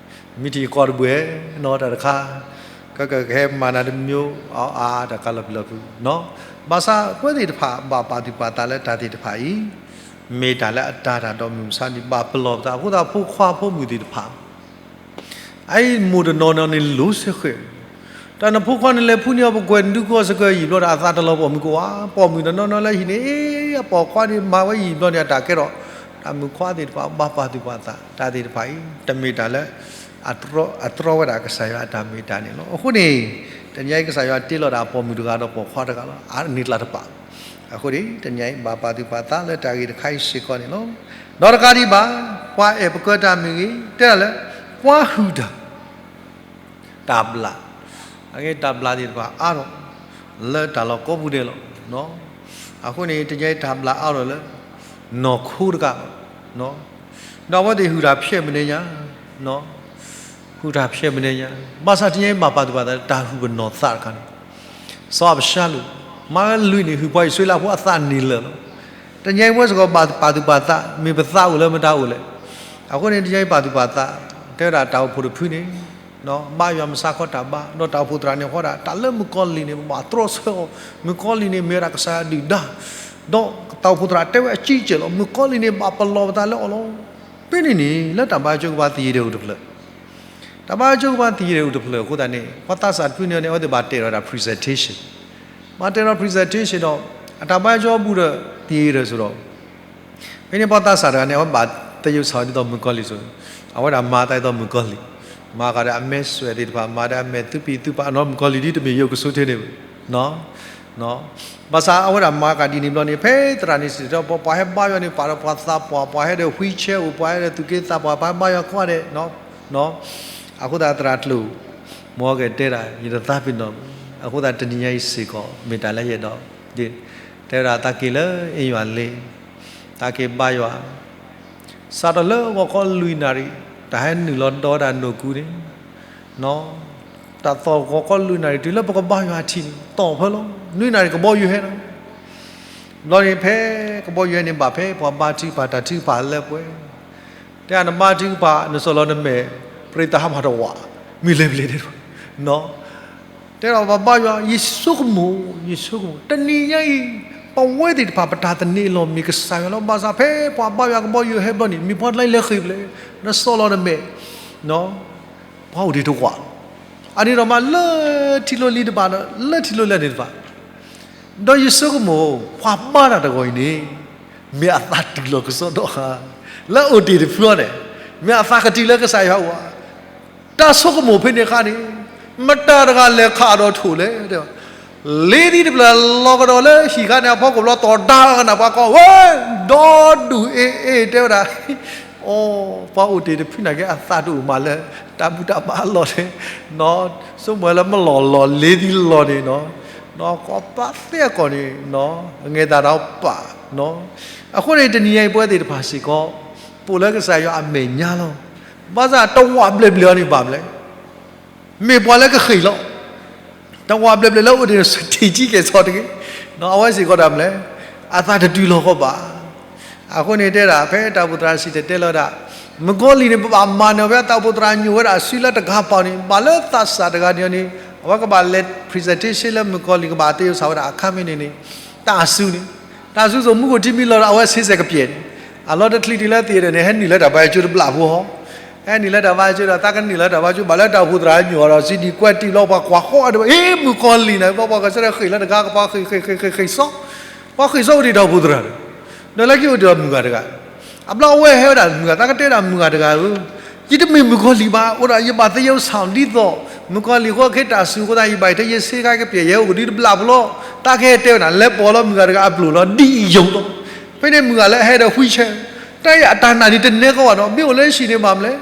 မ့ၢ်ထံၣ်ကီၢ်တဘ့ၣ်နီၤ တၢ်တခါ ကကဟဲမၤနၤတမံၤ အါအါတၢ်ကလီၤပျံၤလီၤဖုး ဘၣ်ဆၣ်ပဝဲသ့ၣ်တဖၣ် ဘၣ်ပာ်သူၣ်ပာ်သးလၢတၢ်သ့ၣ်တဖၣ်အံၤ မ့ၢ်တၢ်လၢအတၢ်တၢ်ဒီးမုၢ်မဆါန့ၣ် ဘၣ်ပလီၢ်ပသးအဃိသတး ဖိခွါဖိမုၣ်သ့ၣ်တဖၣ် အအံၤမိၢ်တနီၤနီၤန့ၣ်လိၤစ့ၢ်ဃဲး, တၢ်နဖိခွါန့ၣ်လဲၤဖုန့ၢ်အီၤပကွဲးဒုကီၢ်စ့ၢ်ကီးယံာ်ဘျီဒီး အသးတလီၤပိာ်မုၣ်ကဝါ, ပိာ်မုၣ်တနီၤနီၤလၢဟံၣ်န့ၣ် အပိာ်ခွါန့ၣ်မၤဝဲယံာ်ဘျီန့ၣ် အတၢ်ကဲထီၣ် တၢ်မုၣ်ခွါသ့ၣ်တဖၣ် ဘၣ်ပာ်သူၣ်ပာ်သး တၢ်သ့ၣ်တဖၣ်အံၤ တမ့ၢ်တၢ်လၢ အတြီဝဲဒၣ်ကစၢ်ယွၤအတၢ်မ့ၢ်တၢ်န့ၣ်လီၤ. အဃိန့ၣ် တနံၤအံၤ ကစၢ်ယွၤတ့လီၤဒၣ်ပိာ်မုၣ်တဂၤဒီးပိာ်ခွါတဂၤလီၤ. အန့ၣ်ကျါတပာ်. အဃိန့ၣ် တနံၤအံၤ ဘၣ်ပာ်သူၣ်ပာ်သးလၢတၢ်ဂ့ၢ်တခါအံၤစ့ၢ်ကီးန့ၣ်လီၤ. ဒီးတကးဒံးဘၣ် ပှၤအဲၣ်ပကၢတၢ်မ့ၢ်ဂ့ၤ တဲဒၣ်လၢ ပှၤဟုၣ်တၢ် တၢ်ဘျၣ်, အဂ့ၢ်တၢ်ဘျၣ်သ့ၣ်တဖၣ်အါထီၣ် လၢတၢ်လီၢ်ကိးပူၤဒဲးလီၤ. အဃိန့ၣ် တနံၤအံၤတၢ်ဘျၣ်အါထီၣ်လၢ နီၢ်ခိတဂၤလီၤ. ဒီးအဝဲသ့ၣ်ဟုၣ်တၢ်ဖျဲးမနုၤညါ, ဟုၣ်တၢ်ဖျဲးမနုၤညါ, ဘၣ်ဆၣ်တနံၤအံၤဘၣ်ပာ်သူၣ်ပာ်သးလၢတၢ်ဟုၣ်ပနီၢ်သးတခါန့ၣ် စီၤအၤဘၡါလိၣ် မါလွံၢ်နံၣ် ဟုၣ်ပှၤအံၣ်စရ့လးဖိအသးန့ၣ်လၢာ်လီၤ. တနံၤအံၤပဝဲစ့ၢ်ကီးဘၣ်ပာ်သူၣ်ပာ်သး မ့ၢ်ပသးအိၣ်လၢမတၤအိၣ်လဲၣ်. အဃိန့ၣ် တနံၤအံၤပာ်သူၣ်ပာ်သး တဲဝဲဒၣ်တၢ်အိၣ်ဖှိၣ်တဖုန့ၣ် ဘါယွၤမုၢ်ဆါခီတၢ်ဘါ ဒီးတၢ်အိၣ်ဖှိၣ်သရၣ်န့ၣ်ဃီဒၣ် တၢ်လၢမုၣ်ကီၤလံၢ်န့ၣ် ပဘၣ်တြီဆၢအီၤ, မုၣ်ကီၤလံၢ်န့ၣ် မ့ၢ်ဝဲဒၣ်ကစၢ်ယွၤဒုၣ်ဒါ ဒီးတၢ်အိၣ်ဖှိၣ်သရၣ်တဲဝဲအကံကဲးလီၤ, မုၣ်ကီၤလံၢ်န့ၣ် ဘၣ်ပလီၢ်ပသးလၢအီၤလီၤ. ဖဲန့ၣ်န့ၣ် လၢတၢ်ဘါယွၤကဘၣ်သယံၤဒဲးအိၣ်တဖျၢၣ် တၢ်ဘါယွၤကဘၣ်သယံၤဒဲးအိၣ်တဖျၢၣ်အဃိသတးန့ၣ် ပှၤသးစၢ်တဖုန့ၣ်န့ၣ် အဝဲသ့ၣ်ဘၣ်တဲဒီးတၢ် presentation, ဘၣ်တဲဒီး presentation ဒီး အတၢ်ဘါယွၤကဘၣ်ဒီးသယံၤဒဲးစိၤဒီး ဖဲန့ၣ်ပှၤသးစၢ်တဂၤန့ၣ် အဝဲဘၣ်သယုၢ်ဆၢဒ်သိးမုၣ်ကီၤလံၢ်စိၤ, အဝဲဒၣ်မၤသးဒ်သိးမုၣ်ကီၤလံၢ်, မၤဃာ်ဒီးအမဲာ်ဆွဲးသ့ၣ်တဖၣ် မၤဒီးအမဲာ်သူပံၤသူပာ်နီၤ မုၣ်ကီၤလံၢ်ဒ်တမ့ၢ်ယိၤကဆိထ့န့ၣ် ဘၣ်ဆၣ်အဝဲဒၣ်မၤကဒီးန့ၣ်ဘျီန့ၣ် ဖဲသရၣ်န့ၣ်စံးထီၣ်ပှၤ ပှၤဟဲဘါယွၤန့ၣ် ပာ်ဒီးပှၤသးပှၢ် ပှၤဟဲဒီး wheelchair အိၣ် ပှၤဟဲဒီးသူၣ်က့သးပှၢ် ပှၤဟဲဘါယွၤကိးဂၤဒဲး, အဃိသတးသရၣ်တဖု မ်အကတဲဒၣ် ယတသးပ့ၤနီၣ်, အဃိသတးတနံၤညါအံၤစ့ၢ်ကီး မ့ၢ်တၢ်လၢယအဲၣ်ဒိး တဲဝဲဒၣ်သးက့ၤလၢအ့ၣ်ယွၤလ့, သးက့ၤဘါယွၤ, စးထီၣ်လၢဂီၤခီလွံၢ်နၣ်ရံၣ် တၢ်ဟဲနုာ်လီၤဒီးဝဲဒၣ်နိၣ်ကူန့ၣ်, တၢ်သီၣ်ဂီၤခီလွံၢ်နၣ်ရံၣ် တုၤလၢပကဘါယွၤထံၣ်န့ၣ် သီၣ်ဖဲလီၤ, နွံနၣ်ရံၣ်ကဘီယူၤဟဲလီၤ. ဘျီန့ၣ်ဖဲကဘီယူၤဟဲန့ၣ် ဘၣ်ဖဲပှၤဘါထုကဖၣ် တၢ်ထုကဖၣ်လၢပှဲၤ တဲနဘါထုကဖၣ် နစီၢ်လီၤနမဲာ် ပြ့သးဟးမၤတဝး မ့ၢ်လဲၤဘျဲၣ်ဒဲး, တဲဒီးပှၤဘါယွၤ ယဆိကမိၣ်, ယဆိကမိၣ် တနံၤညါအံၤ ပဝဲသ့ၣ်တဖၣ်ပတၢ်သန့ၤအလီၢ်မ့ၢ်ကစၢ်ယွၤလီၤ. ဘၣ်ဆၣ်ဖဲပှၤဘါယွၤကဘီယူၤဟဲဘျီန့ၣ် မ့ၢ်ပှၤတလၢလဲၤဃ့ၢ်ဘျဲၣ်, နစီၢ်လီၤနမဲာ် ပှၤအိၣ်တ့ၢ်တဝးလီၤ. အန့ၣ်ဒီးမးလၢထံလိၤလံၤတဖၣ်ဒီး လၢထံလိၤလံၤန့ၣ်တဖၣ် ဒီးယဆိကမိၣ် ပှၤဘါတၢ်တဂီၤအံၤန့ၣ် မ့ၢ်အသးတုၤလီၤကစီဒီဧါ, လၢအိၣ်တ့ၢ်တဖုအံၤန့ၣ် မ့ၢ်အသးကတုၤလၢကစၢ်ယွၤအိၣ်ဧါ. တၢ်ဆိကမိၣ်ဖဲန့ၣ်အခါန့ၣ် မတၤတဂၤလဲၤခးဒီးထိၣ်လဲၣ်, လ့ၤသံတဖျၢၣ်လီၤကဒီးလၢဟံၣ်ခါန့ၣ်အဖီခိၣ်ဘျီ တီၢ်ဒါကနၣ်ပှၤကိးဝဲ ဒီဒူၣ်အ့ၣ်အ့ၣ် တဲဝဲဒၣ် အိ ပှၤအိၣ်တ့ၢ်တဖုနာ်က့ အသးတအိၣ်မးလၢ တၢ်ဘူၣ်တၢ်ဘါအလီၢ်န့ၣ်, ဆိကမိၣ်လၢမလီၢ်လီၢ်လ့ၤသံလီၢ်န့ၣ်, ကီးပာ်သ့အကီၢ်န့ၣ် အငဲၤသးဒီးပာ်, အဃိန့ၣ် တနံၤညါအံၤပဝဲသ့ၣ်တဖၣ်စ့ၢ်ကီး ပိာ်လၢကစၢ်ယွၤအမဲာ်ညါလီၤ. ဘၣ်ဆၣ်တဝးဘျဲၣ်ဘျဲၣ်အီၤန့ၣ်ဘၣ်မလဲၣ် မ့ၢ်ပှၤလၢကဃ့ၢ်လီၤ. တဝးဘျဲၣ်ဘျဲၣ်လၢအိၣ်ဒံး ထံကံကဲၤဆီတက့ၢ်, အဝဲစ့ၢ်ကီးတၢ်မလဲၣ်, အသးတတုၤလီၤကီးဘၣ်. အဃိန့ၣ်တဲဒၣ် ဖဲတၢ်အိၣ်ဖှိၣ်သရၣ်စံၣ်တဲၤတဲလီၤဒၣ် မုၣ်ကီၤလံၢ်န့ၣ် ပဘၣ်မၤနၢၤဝဲ တၢ်အိၣ်ဖှိၣ်သရၣ်ညိၣ်ဝဲဒၣ်အစုလၢတဂၤပာ်န့ၣ် ဘၣ်လၢသးစၢ်တဂၤန့ၣ်န့ၣ် အဝဲကဘၣ်လဲၤ presentation လၢမုၣ်ကီၤလံၢ် ကဘၣ်သယုၢ်ဆၢဝဲဒၣ်အခါမ့ၢ်န့ၣ်န့ၣ် တၢ်အစုန့ၣ် တၢ်စုစိၤမူခိၣ်ထံမ့ၢ်လီၤဒီး အဝဲဆ့ဆဲးကပျဲၢ်န့ၣ် အလီၢ်တချံးတုၤလၢသံးဒီးန့ၣ် ဟဲနုာ်လၢတၢ်ဘါယွၤကၠိတဘျီဖိဟီ, ဟဲနုာ်လၢတၢ်ဘါယွၤကၠိဒီး သးကနုာ်လၢတၢ်ဘါယွၤကၠိ ဘၣ်လၢတၢ်အိၣ်ဖှိၣ်သရၣ်ညိၣ်အီၤဒီး စံးဒံးကွဲးတံၢ်လီၤ ပှၤကွၢ်ဃီအီၤဒီး အ့ မုၣ်ကီၤလံၢ်န့ၣ် ပှၤပှၤကစၢ်ဒီးဃ့ၢ်လၢတဂၤ ကပှၤဃ့ၢ်ဃ့ၢ်ဃ့ၢ်ဃ့ၢ်ဃ့ၢ်စီ ပှၤဃ့ၢ်စီအိၣ်ဒံးတၢ်အိၣ်ဖှိၣ်သရၣ်န့ၣ် ဒီးလၢခံအိၣ်ဒံးဒီးမုၢ်ဂၤတဂၤ အဘျီအဝဲဟဲဝဲဒၣ်မုၢ်ဂၤ သးကတဲဒၣ်မုၢ်ဂၤတဂၤဧၢ, ယတမ့ၢ်မုၣ်ကီၤလံၢ်ဘၣ် အိၣ်ဒီးယဘၣ်သယုၢ်ဆၢဒ်သိး မုၣ်ကီၤလံၢ်ဃိခဲတၢ်စုအဃိသတး ယဘၣ်အံၤထဲယဆ့ကၤကပျဲၢ် ယဟဲအိၣ်ကဒုတဘျီဖိလီၤ, သးကဟဲတဲဝဲဒၣ် လဲၤပိာ်လီၤမုၢ်ဂၤတဂၤအပျိာ်လီၤ ဒ်အံၤယိာ်လီၤ. ဖဲန့ၣ်မုၢ်ဂၤလၢအဟဲဒီး wheelchair တၢ်အံၤအတၢ်နာ်န့ၣ်တနဲကီးဘၣ်ဒီး မ့ၢ်အိၣ်လၢဟံၣ်န့ၣ်မးမလဲၣ်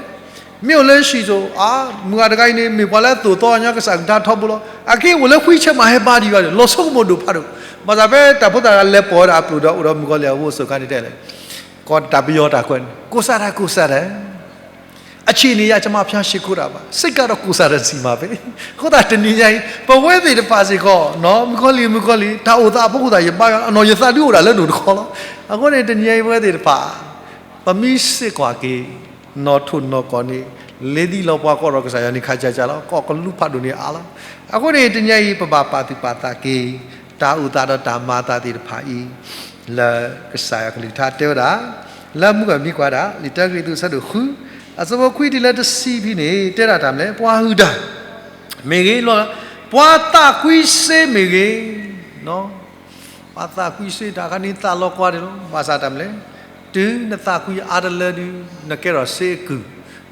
မ့ၢ်အိၣ်လၢဟံၣ်စိၤ အါ မုၢ်ဂၤတဂၤအံၤန့ၣ် မ့ၢ်ပှၤလၢအသိၣ်သီအီၤညီကစၢ်ကဒါထီဘိလီၤ. အက့ၢ်အိၣ်လၢ wheelchair မးဟဲဘါဒံးဘၣ်န့ၣ် လီၤဆိကမိၣ်ဒိၣ်ဖးဒိၣ်. ဘၣ်ဆၣ်ဖဲတၢ်ဖိသၣ်တဂၤလဲၤပိာ်ဝဲဒၣ်အပျိာ်ဒီး အိၣ်ဒီးမုၣ်ကီၤလံၢ်အဝိစိၤခါန့ၣ်တဲလဲၣ်, ကီးတၢ်ပယီၤတၢ်ကွဲးန့ၣ် ကိုးစားတယ် ကိုးစားတယ်, အခြေအနေအရ ကျွန်မ ဖျားရှင်းခိုးတာပါ, စိတ်ကတော့ ကိုးစားတယ် စီမံပေး. အဃိသတးတနံၤညါအံၤ ပဝဲသ့ၣ်တဖၣ်စ့ၢ်ကီး မုၣ်ကီၤလံၢ် မုၣ်ကီၤလံၢ် တၢ်အိၣ်သးအဖီခိၣ်သတး ယဘါယွၤ အနီၢ်ယသးဒုးအိၣ်ဒၣ်လၢနိၣ်တခီလီၤ. အဃိန့ၣ် တနံၤညါအံၤပဝဲသ့ၣ်တဖၣ် ပမ့ၢ်စ့ၢ်ကီးက့ၤ နီၢ်ထိၣ်နီၢ်ကီၢ်န့ၣ် လ့ၤသံလီၤပှၤကိးဒီးကစၢ်ယွၤန့ၣ် ခါဆါဆါလီၤ. ကီၢ်ကလူးဖးဒိၣ်န့ၣ်အါလီၤ. အဃိန့ၣ် တနံၤညါအံၤ ပဘၣ်ပာ်သူၣ်ပာ်သးက့ၤ တၢ်အိၣ်သးဒီးတၢ်မၤအသးသ့ၣ်တဖၣ်အံၤ လၢကစၢ်ယွၤကလုၢ်ကထါတဲဝဲဒၣ် လၢမုၢ်ဂၢ်မံၤကွၢ်ဒၣ် လံာ်တၢကရံၣ်သူး အဆၢဒိၣ်ဃု အဆၢဖိခွံတုၤလၢတဆံဖဲန့ၣ် တဲဒၣ်တၢ်မလဲၣ် ပှၤဟုၣ်တၢ် မ့ၢ်ဂ့ၤလီၤ, ပှၤသးကွံစ့မ့ၢ်ဂ့ၤ, ပှၤသးကွံစ့တၢ်ခါန့ၣ်သးလီၤကွၢ်ဒံးလီၤ. ဘၣ်ဆၣ်တၢ်မလဲၣ်, တုၤနသးကွံအါတလၢဒုး နကဲထီၣ်စ့အကုၢ်,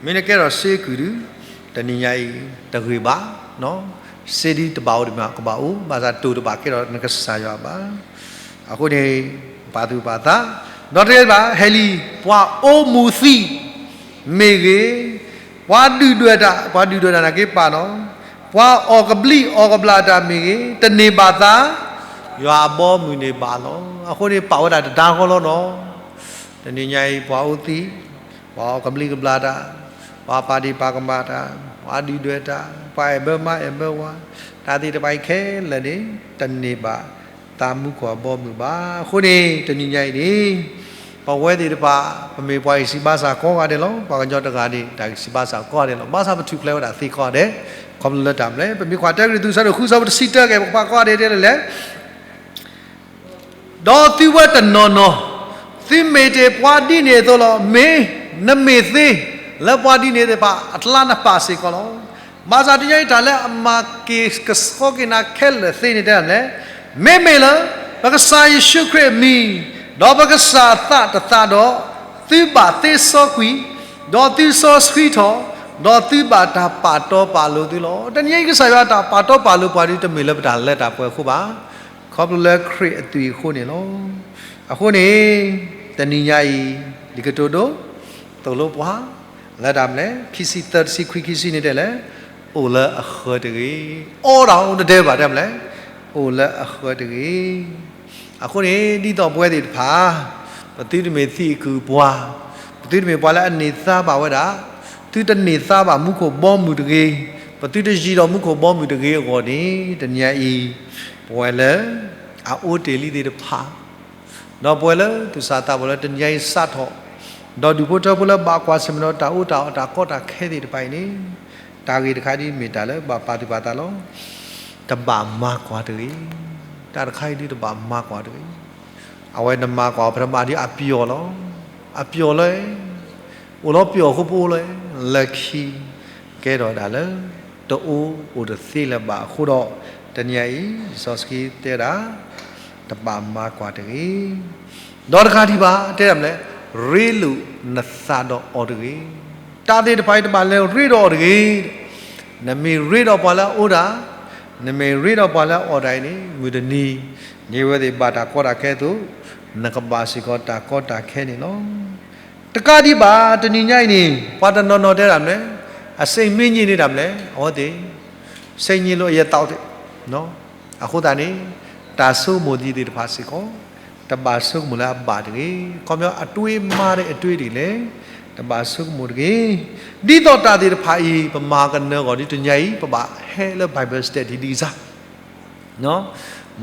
မ့ၢ်နကဲထီၣ်စ့အကုၢ်ဒုး တနံၤညါအံၤ တဂ့ၤဘၣ်, စ့ဒုးတဘၣ်အိၣ်တမံၤ ကဘၣ်အိၣ်, ဘၣ်ဆၣ်တိၢ်တဘၣ်ကဲထီၣ်နကစၢ်ယွၤဘၣ်. အဃိန့ၣ် ပာ်သူၣ်ပာ်သး, ဒီးတကဲဘၣ် ဟဲလံ ပှၤအိၣ်မူသံ မ့ၢ်ဂ့ၤ, ပှၤဒုၣ်ဒွဲၣ်တၢ်, ပှၤဒုၣ်ဒွဲၣ်တၢ်န့ၣ်က့ပာ်နီၤ, ပှၤအီၣ်ကဘျံးအီၣ်ကဘျၣ်တၢ်မ့ၢ်ဂ့ၤ, တန့ၢ်ဘၣ်သး ယွၤအဘီအမုၢ်န့ၣ်ဘၣ်လီၤ. အဃိန့ၣ် ပာ်ဝဲဒၣ်တဒါဃီလီၤနီၤ. တနံၤညါအံၤ ပှၤအိၣ်သံ, ပှၤအီၣ်ကဘျံးကဘျၣ်တၢ်, ပှၤပာ်ဒ့ၣ်ပာ်ကမၣ်တၢ်, ပှၤဒုၣ်ဒွဲၣ်တၢ်, ပှၤအဲၣ်ဘၢမါအဲၣ်ဘၢဝၤ, တၢ်သ့ၣ်တဖၣ်အံၤခဲလၢာ်န့ၣ် တန့ၢ်ဘၣ်သးမူခိၣ်အဘီအမုၢ်ဘၣ်. အဃိန့ၣ် တနံၤညါအံၤန့ၣ် ပဝဲသ့ၣ်တဖၣ် ပမ့ၢ်ပှၤဂံၢ်စၢ်ဘါစၢ်ကိးဂၤဒဲးလီၤ. ပှၤကညီတဂၤန့ၣ် တၢ်ဂံၢ်စၢ်ဘါစၢ်ကိးဂၤဒဲးလီၤ. ဘၣ်ဆၣ်ပထူၣ်ဖျဲးဝဲဒၣ်သ့ကိးဂၤဒဲး, ခီဖျိလၢတၢ်မနုၤလဲၣ်. ပမ့ၢ်ကွၢ်တၢကရံၣ်သူး အဆၢဒိၣ်ဃု အဆၢဖိတဆံတၢကဲ ပကကွၢ်ကိးဂၤဒဲးဒ်လဲၣ်လဲၣ်. ဒီးသုဝဲတနီၤနီၤ, သုမ့ၢ်တ့ၢ်ပှၤဒ်န့ၣ်အသိးလီၤ. မ့ၢ်နမ့ၢ်သ့လၢပှၤဒ်န့ၣ်သ့ၣ်တဖၣ်အကျါ နပာ်စ့ၢ်ကီးလီၤ. ဘၣ်ဆၣ်တနံၤညါအံၤ တၢ်လၢအမၤက့ၤကဆှီက့ၤနၤခဲလၢာ်သ့န့ၣ်တဲဒ်လဲၣ်, မ့မ့ၢ်လၢ ပကစၢ်ယ့ၣ်ၡူးခရံာ်အမံၤ, ဒီးပကစၢ်သးတသးဒီး, သုဘၣ်သ့စီကွံာ်, ဒီးသုစီဆှံထီၣ်, ဒီးသုဘၣ်တၢ်ပာ်တီပာ်လိၤသုလီၤ. တနံၤညါအံၤ ကစၢ်ယွၤတၢ်ပာ်တီပာ်လိၤပှၤဒုး တမ့ၢ်လၢပတၢ်လၢတၢ်ပှဲၤအဃိဘၣ်. ခီဖျိလၢခရံာ်အသွံၣ်အဃိန့ၣ်လီၤ. အဃိန့ၣ် တနံၤညါအံၤ လံာ်ကတိၤဒိ သိၣ်လိပှၤ လၢတၢ်မနုၤလဲၣ်, ခံဆံသၢ တဆံခွံ ခံဆံန့ၣ်တဲလဲၣ်, အိၣ်လၢအဃၢၤတဂ့ၤ. အီဒၣ်အိၣ်တဒဲးဘၣ် တၢ်မနုၤလဲၣ်, အိၣ်လၢအဃၢၤတဂ့ၤ. အဃိန့ၣ် ဒ်သိးပဝဲသ့ၣ်တဖၣ် ပသုတမ့ၢ်သံးအကုၢ်ပှၤ, ပသုတမ့ၢ်ပှၤလၢအန့ၢ်သါဘၣ်ဝဲဒၣ်, သုတန့ၢ်သါဘၣ်မူခိၣ်ဘီမုၢ်တဂ့ၤ, ပသုတယံၤဒီးမူခိၣ်ဘီမုၢ်တဂ့ၤအဂီၢ်န့ၣ် တနံၤညါအံၤ ပဝဲလၢ အအိၣ်တ့ၢ်လံသ့ၣ်တဖၣ် ဒီးပဝဲလၢသူၣ်စၢ်သးဘီၣ်လၢတနံၤညါအံၤစးထီၣ်, ဒီးဒူၣ်ဖိထၢဖိလၢဘၣ်ကွၢ်ဆၢၣ်မဲာ်ဒီးတၢ်အိၣ်တၢ်အီၣ်တၢ်ကီတၢ်ခဲသ့ၣ်တဖၣ်အံၤန့ၣ်, တၢ်ဂ့ၢ်တခါဒ်မ့ၢ်တၢ်လၢဘၣ်ပာ်သူၣ်ပာ်သးလီၤ. တဘၣ်မၤကွၢ်တဂ့ၤ. တၢ်တခါအံၤဒ်တဘၣ်မၤကွၢ်တဂ့ၤ. အဝဲနမၤကွၢ်အီၤ ပထမဒ်အပျီၢ်လီၤ. အပျီၢ်လၢ အိၣ်လီၤပျီၢ်အဃိပအိၣ်လီၤ. လၢခံ ကဲထီၣ်ဝဲဒၣ်လၢ တအိၣ်အိၣ်တသ့လၢၤဘၣ်အဃိဒီး, တနံၤညါအံၤ လံာ်စီဆှံတဲဝဲဒၣ် တဘၣ်မၤကွၢ်တဂ့ၤ. ဒီးတခါဒံးဘၣ် တဲဒၣ်မနုၤလဲၣ်, ရ့လိာ်နသးဒီးအီၤတဂ့ၤ. တၢ်သ့ၣ်တဖၣ်အံၤတဘၣ်လဲၤရ့ဒီးအီၤတဂ့ၤ. နမ့ၢ်ရ့ဒီးပှၤလၢအအိၣ်တၢ်, နမ့ၢ်ရ့ဒီးပှၤလၢအအိၣ်တၢ်အံၤန့ၣ် မုၢ်တနံၤ န့ၢ်ဝဲသ့ၣ်ဘၣ်တၢ်ကီတၢ်ခဲအသိး, နကဘၣ်စ့ၢ်ကီးတၢ်ကီတၢ်ခဲန့ၣ်လီၤ. တကးဒံးဘၣ် တနံၤညါအံၤန့ၣ် ပှၤတနီၤနီၤတဲဒၣ်မနုၤလဲၣ်, အစ့မ့ၢ်ညံးန့ၣ်ဒၣ်မနုၤလဲၣ်, အဝဲသ့ၣ် စ့ညံးလိာ်အယဲၢ်သးသ့ၣ် အဃိသတးန့ၣ် တၢ်ဆိကမိၣ်သ့ၣ်တဖၣ်စ့ၢ်ကီး တဘၣ်ဆိကမိၣ်လၢအဘၣ်တဂ့ၤ. ခီပညီ အတွေးမှားတဲ့အတွေးတွေလည်း တဘၣ်ဆိကမိၣ်တဂ့ၤ. ဒ်သိးတၢ်သ့ၣ်တဖၣ်အံၤ ပမၤကနၢအဂီၢ်ဒ်တနံၤညါအံၤ ပဘၣ်ဟဲလၢ Bible study ဒ်စၢ်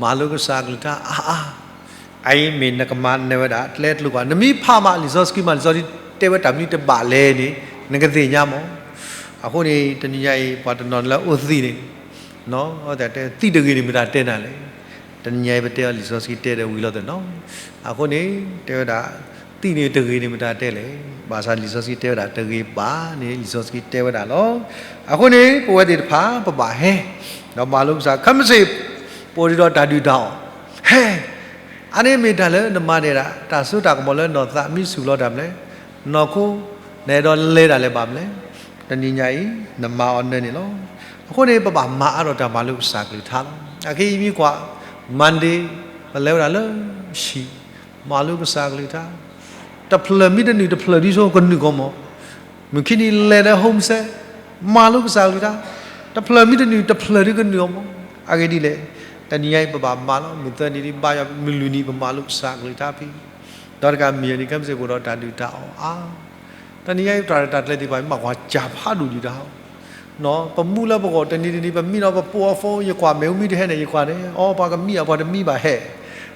မၤလိကစၢ်အကလုၢ်ကထါအါအါ, အအံၤမ့ၢ်နကမၤနၢၤဝဲဒၣ် ကျဲကျိၤကွၢ်, နမ့ၢ်ဖးမးလံာ်စီဆှံ မးလံာ်စီဆှံတဲဝဲတၢ်မနုၤတဘၣ်လဲၣ်န့ၣ် နကသ့ၣ်ညါမး. အဃိန့ၣ် တနံၤညါအံၤ ပှၤတနီၤလၢအိၣ်သံးန့ၣ် တဲသံးတဂ့ၤန့ၣ် မတၤတဲနၤလဲၣ်. တနံၤညါအံၤ ပတဲအီၤလံာ်စီဆှံတဲဒီးဝံၤလီၤသ့ၣ်နီၤ. အဃိန့ၣ် တဲဝဲဒၣ် သံးန့ၣ်တဂ့ၤန့ၣ် မတၤတဲလဲၣ်. ဘၣ်ဆၣ်လံာ်စီဆှံတဲဝဲဒၣ်တဂ့ၤဘၣ်န့ၣ် လံာ်စီဆှံတဲဝဲဒၣ်လီၤ. အဃိန့ၣ် ပဝဲသ့ၣ်တဖၣ် ပဘၣ်ဟဲ ဒီးမၤလိကစၢ် ခဲမုၢ်ဆ့ၣ် ပအိၣ်ဒီးတၢ်ဒုၣ်တၢ်အီၣ် ဟဲ အါန့ၢ်မ့ၢ်တၢ်လၢနမၤန့ၢ်ဒၣ် တၢ်စိတၢ်ကမီၤလၢနီၢ်သး မံဆူၣ်လီၤတၢ်မနုၤလဲၣ်, နီၢ်ခိ နအဲၣ်ဒိးလဲၤတၢ်လၢၤဘၣ်မနုၤလဲၣ်, တနံၤညါအံၤ နမၤအီၤနၢၤန့ၣ်လီၤ. အဃိန့ၣ် ပဘၣ်မၤအါထီၣ်တၢ်မၤလိကစၢ်ကလုၢ်ကထါလီၤ. အခဲအံၤမ့ၢ်ကွၢ် Monday ပလဲၤဝဲဒၣ်လၢဟံၣ် မၤလိကစၢ်ကလုၢ်ကထါ, တဖျၢၣ်မ့ၢ်တနုာ် တဖျၢၣ်ဒ်ဆိကနုာ်ကီမီၤ မုၢ်ခံနံၤလဲၤလၢ home set မၤလိကစၢ်ကလုၢ်ကထါ, တဖျၢၣ်မ့ၢ်တနုာ် တဖျၢၣ်ဒုးကနုာ်အီၤမီၤ. အဂ့ၢ်ဒ်လဲၣ်, တနံၤညါအံၤ ပဘၣ်မၤလီၤ. မုၢ်သၢနံၤဒ်ဘါယွၤ မုၢ်လွံၢ်နံၤ ပမၤလိကစၢ်ကလုၢ်ကထါဖဲ ဒီးတကးမံၤအနံၤ ခဲမုၢ်ဆ့ၣ်ပအိၣ်ဒီးတၢ်ဒုၣ်တၢ်အီၣ်အါ, တနံၤညါအံၤ ပတၢ်ရဲၣ်တၢ်ကျဲၤသ့ၣ်တဖၣ် မ့ၢ်ကွၢ်စၢ်ဖးဒိၣ်ဒံးတၢ်အီၤ, ပမူလၢပဂီၢ် တနံၤတနံၤ ပမံဒီးပပိာ်အီၤ phone ယကွၢ်မ့ၣ်အူမံတဟဲန့ၣ် ယကွၢ်န့ၣ် အီ ပှၤကမံအီၤ ပှၤတမံဘၣ်ဟဲ,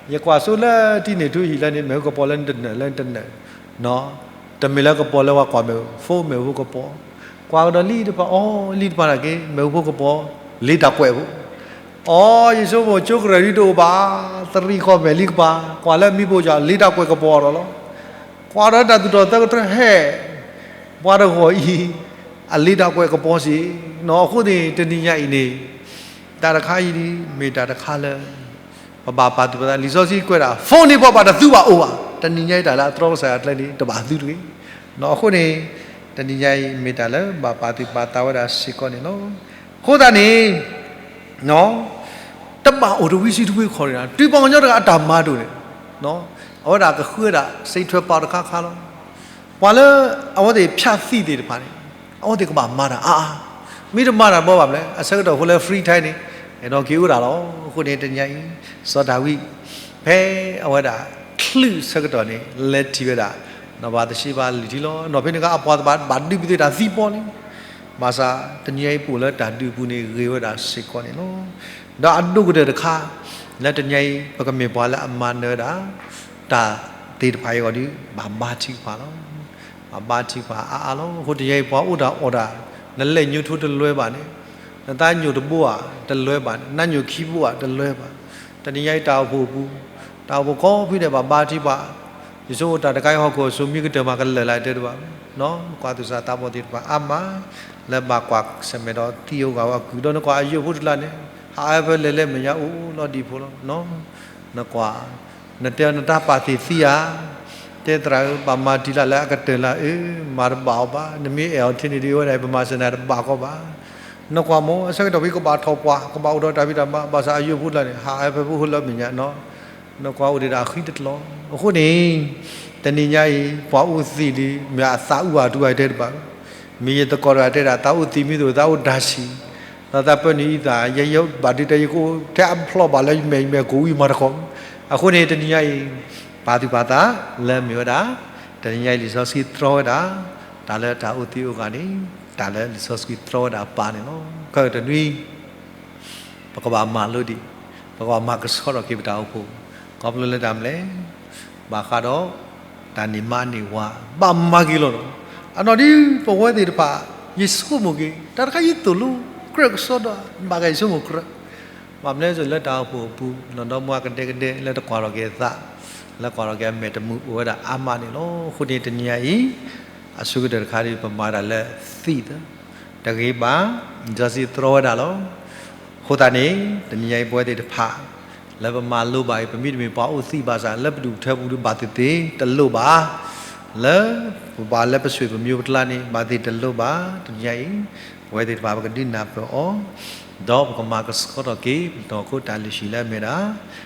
ယကွၢ်ဆိလၢတံၢ်န့ၢ်ထူဟံၣ်လၢန့ၣ် မ့ၣ်အူကပီၤလၢနတနၢၤလၢနတနၢၤ တမ့ၢ်လၢကပီၤလၢပှၤကွၢ်မ့ၣ်အူ phone မ့ၣ်အူဖိကပီၤ, ကွၢ်ကဒီးလံတပၤ အီ လံတပၤနာ်က့ မ့ၣ်အူဖိကပီၤ လ့တၢ်ကွဲးဖိ, အီ ယဆိကမိၣ် ကၠိကရၢၢ်ဒ်တအိၣ်ဘၣ်, သရံၣ်ဃီမဲာ်လံကပၤ, ကွၢ်လၢမံဖိကၠီ လ့တၢ်ကွဲးကပီၤဒီးလီၤ. ကွၢ်ဒီးတၢ်သူၣ်ထီၣ်သၢကတြၢၢ်ဟဲ, ပှၤတဂီၤအံၤ အလ့တၢ်ကွဲးကပီၤစ့ၢ်နီၤ. အဃိန့ၣ် တနံၤညါအံၤန့ၣ် တၢ်တခါအံၤဒ်မ့ၢ်တၢ်တခါလၢ ပဘၣ်ပာ်သူၣ်ပာ်သး လံာ်စီဆှံကွဲးဒၣ် phone န့ၣ်ပှၤဘၣ်တသူဘၣ်အိၣ်ဘၣ် တနံၤညါအံၤတၢ်လၢအတြီကစၢ်ယွၤအကျဲန့ၣ် တဘၣ်သုတဂ့ၤ. အဃိန့ၣ် တနံၤညါအံၤမ့ၢ်တၢ်လၢဘၣ်ပာ်သူၣ်ပာ်သးဝဲဒၣ်စ့ၢ်ကီးန့ၣ်လီၤ. အဃိသတးန့ၣ် တဘၣ်အိၣ်တဝံၤဆံတဝံၤခီၣ်န့ၣ် တုၤပှၤကညီတဂၤအတၢ်မၤတအိၣ်န့ၣ် အဝဲဒၣ်ကဃုဝဲဒၣ် စိတ်ထွက်ပေါက် တခါခါလီၤ. ပှၤလၢအဝဲသ့ၣ်ဖျးသံၣ်သ့ၣ်တဖၣ်န့ၣ် အဝဲသ့ၣ်ကဘၣ်မၤတၢ်အါအါ, မ့ၢ်တမၤတၢ်ဘၣ်ဘၣ်မလဲၣ်, အဆၢကတီၢ်ဖိလၢ free time န့ၣ် အဲၣ်ဒိးက့ၤအိၣ်ဒၣ်လီၤ. အဃိန့ၣ်တနံၤညါအံၤ စီၤဒၤဝံး ဖဲအဝဲဒၣ်ချုးဆၢကတီၢ်န့ၣ် လဲၤထံၣ်ဝဲဒၣ် နီၢ်ဘၤသရှ့ဘၤလံာ်ထံလီၤ. နီၢ်ဖဲန့ၣ်က အပှၤတဖၣ်ဘၣ်ဒုးပသ့ၣ်တၢ်သံပီန့ၣ် ဘၣ်ဆၣ်တနံၤညါအံၤပအိၣ်လၢတၢ်ဒုးအပူၤန့ၣ် ဂ့ၤဝဲဒၣ်စ့ၢ်ကီးန့ၣ်လီၤ. ဒီးအဒိၣ်ကတၢၢ်တခါ လၢတနံၤညါအံၤ ပကမ့ၢ်ပှၤလၢအမၤနၢၤဝဲဒၣ် တၢ်သ့ၣ်တဖၣ်အံၤအဂီၢ်ဒီး ဘၣ်ဘါထုကဖၣ်လီၤ. ဘၣ်ဘါထုကဖၣ်အါအါလီၤ. အဃိတနံၤညါအံၤ ပှၤအိၣ်တၢ်အီၣ်တၢ် နလဲၤညိးထိတလွဲဘၣ်န့ၣ်, နသးညိးတဘိဧါတလွဲဘၣ်န့ၣ်, နညိးခံဘိဧါတလွဲဘၣ်. တနံၤညါအံၤတၢ်အိၣ်ဖှိၣ်အပူၤ, တၢ်အိၣ်ဖှိၣ်ကိးဖုဒဲးဘၣ်ဘါထုကဖၣ်, ယဆိကမိၣ်တၢ်တခါအံၤဟီၣ်ခိၣ်အစိၤမံကတၢၢ်မးကလၢာ်လၢတဲတဘၣ်, ကွၢ်သူၣ်စၢ်သးဘီၣ်သ့ၣ်တဖၣ်အါမး လၢဘၣ်ကွၢ်ဆၢၣ်မဲာ်ဒီးသံအဂီၢ်အကုၢ် ဒီးနကွၢ်အယိာ်ဖိတကျါန့ၣ် ဟးအၢဖဲလဲၣ်လဲၣ်မဲာ်ညါအိၣ်လီၤဒံးဖိလီၤ. နကွၢ် နတဲအီၤနတၢ်ပာ်သ့ၣ်သံဧါ, တဲသရၣ်ဧၢ ဘၣ်မၤတံၢ်လၢ်လၢအကတၢၢ်လၢ်ဧၢ, မၤတဘၣ်အီၤဘၣ်, နမ့ၢ်အဲၣ်အီၤထဲန့ၣ်ဒ်အဝဲဒၣ် ပမၤစၢၤနၤတဘၣ်ကီဘၣ်. နကွၢ်မ့ၢ် အဆၢကတီၢ်ဖဲကဘၣ်ထီၣ်ပှၢ် ကဘၣ်အိၣ်ဒီးတၢ်ဖံးတၢ်မၤ ဘၣ်ဆၣ်အယိာ်ဖိတကျါန့ၣ် ဟးအၢဖဲဖိဃိလၢမဲာ်ညါနီၤ နကွၢ်အိၣ်ဒံးဒၣ်အဃံတကျီ. အဃိန့ၣ် တနံၤညါအံၤ ပှၤအိၣ်သံးဒ် မ့ၢ်အသးအုးအတူၢ်အတဲတဘၣ်, မ့ၢ်ယသကိးတဂၤတဲဒၣ် သးအိၣ်သံးမ့ၢ်သိးသးအိၣ်တၢ်ဆံး, ဒီးသးပၢနုာ်အံသး ယဲယဘၣ်ဒုးတဲယကအိၣ်ထဲအဖျီၣ်ဘၣ်လၢယမဲာ်ယမဲာ်ကအိၣ်ဝံၤမၤတခီ. အဃိန့ၣ် တနံၤညါအံၤ ပာ်သူၣ်ပာ်သးလၢမ့ၢ်ဝဲဒၣ် တနံၤညါအံၤလံာ်စီဆှံတြီဝဲဒၣ် တၢ်လၢတၢ်အိၣ်သံးအိၣ်ဂၤန့ၣ် တၢ်လၢလံာ်စီဆှံတြီဝဲဒၣ်ပာ်န့ၣ်လီၤ. ခဲအံၤတနွံ ပကဘၣ်မၤလိဒံး, ပကဘၣ်မၤကဆှီထီၣ်က့ၤပတၢ်အိၣ်ဖှိၣ်, ခီဖျိလၢတၢ်မနုၤလဲၣ်, ဘၣ်ဃးဒီး တၢ်န့ၢ်မါန့ၢ်ဝၤ ဘၣ်မၤက့ၤလီၤနီၤ. အနီၢ်ဒ်ပဝဲသ့ၣ်တဖၣ် ယဆိကမိၣ်က့ၤ တၢ်တခါယသိၣ်လိကြၢးကစီဒီ ဘၣ်ဃးယဆိကမိၣ်ကြၢး, ဘၣ်မနုၤလဲၣ်လၢတၢ်အိၣ်ဖှိၣ်အပူၤ နီၢ်ဒီမါကဒဲကဒဲလၢတကွၢ်ထီၣ်က့ၤအသး, လၢကွၢ်ထီၣ်က့ၤအမဲာ်တမုာ်အိၣ်ဝဲဒၣ်အါမးန့ၣ်လီၤ. အဃိန့ၣ်တနံၤညါအံၤ အဆိကတၢၢ်တခါဒ်ပမၤတၢ်လၢသံးသၢ တဂ့ၤဘၣ်, လံာ်စီဆှံတြီဝဲဒၣ်လီၤ. အဃိသတးန့ၣ် တနံၤညါအံၤပဝဲသ့ၣ်တဖၣ် လၢပမၤလိဘၣ်အံၤ ပမ့တမ့ၢ်ပှၤအိၣ်သံးဘၣ်ဆၣ် လၢပဒူၣ်ပထၢပူၤဒုးဘၣ်သ့ၣ်သ့ၣ်တလိၣ်ဘၣ်, လၢပဘၣ်လၢပဆွေပမျိုးပကျါန့ၣ် ဘၣ်သ့ၣ်တလိၣ်ဘၣ်. တနံၤညါအံၤ ပဝဲသ့ၣ်တဖၣ်ပကဒုးနၢ်ပၢၢ်အီၤ, ဒီးပကမၤကဆှီထီၣ်က့ၤ ပနီၢ်ခိတၢ်လုၢ်ဟံၣ်လၢအမ့ၢ်ဒၣ်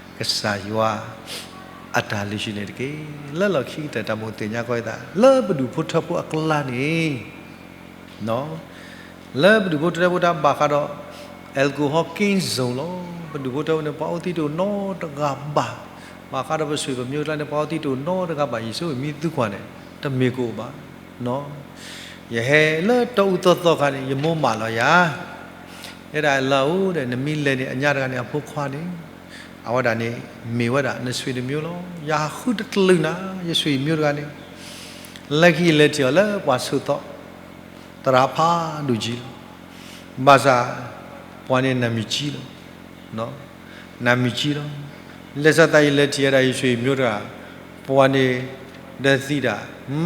ကစၢ်ယွၤ အတၢ်လုၢ်ဟံၣ်န့ၣ်တက့ၢ်. လၢလီၢ်ခံကတၢၢ်တၢ်မိၣ်သ့ၣ်ညါကီးအသး လၢပဒူၣ်ဖိထၢဖိအကျါန့ၣ် လၢပဒူၣ်ဖိထၢဖိတၢ်ဘၣ်ဃးဒီး alcohol kink zone လီၤ. ပဒူၣ်ဖိထၢဖိန့ၣ် ပှၤအိၣ်သံးတအိၣ်နီတဂၤဘၣ်. ဘၣ်ဃးဒီးပဆွေပမျိုးကျါန့ၣ် ပှၤအိၣ်သံးတအိၣ်နီတဂၤဘၣ်. ယဆိကမိၣ်မ့ၢ်သုကွၢ်န့ၣ် တမ့ၢ်ကအိၣ်ဘၣ်. ယဟဲလၢတီအူသီသီခါန့ၣ် ယမိၢ်မၢလီၤယၤ တဲဒၣ်လၢအိၣ်ဒီး နမ့ၢ်လဲၤန့ၣ် အညါတဂၤန့ၣ် အဖိခွါန့ၣ် အဝဲဒၣ်န့ၣ် မ့ၢ်ဝဲဒၣ်နဆွေတမျိုးလီၤ. ယဃုတကလုာ်နၤ ယဆွေမျိုးတဂၤန့ၣ် လၢခံယလဲၤထံၣ်အီၤလၢပှၤဆိးသီ သရၣ်ဖးဒိၣ်ကံလီၤ. ဘၣ်ဆၣ် ပှၤန့ၣ်နမံၤကံလီၤ. နမံၤကံလီၤ. လၢဆၢသးယလဲၤထံၣ်ဝဲဒၣ်ယဆွေမျိုးတဂၤ ပှၤန့ၣ် ဒီးသံးတၢ်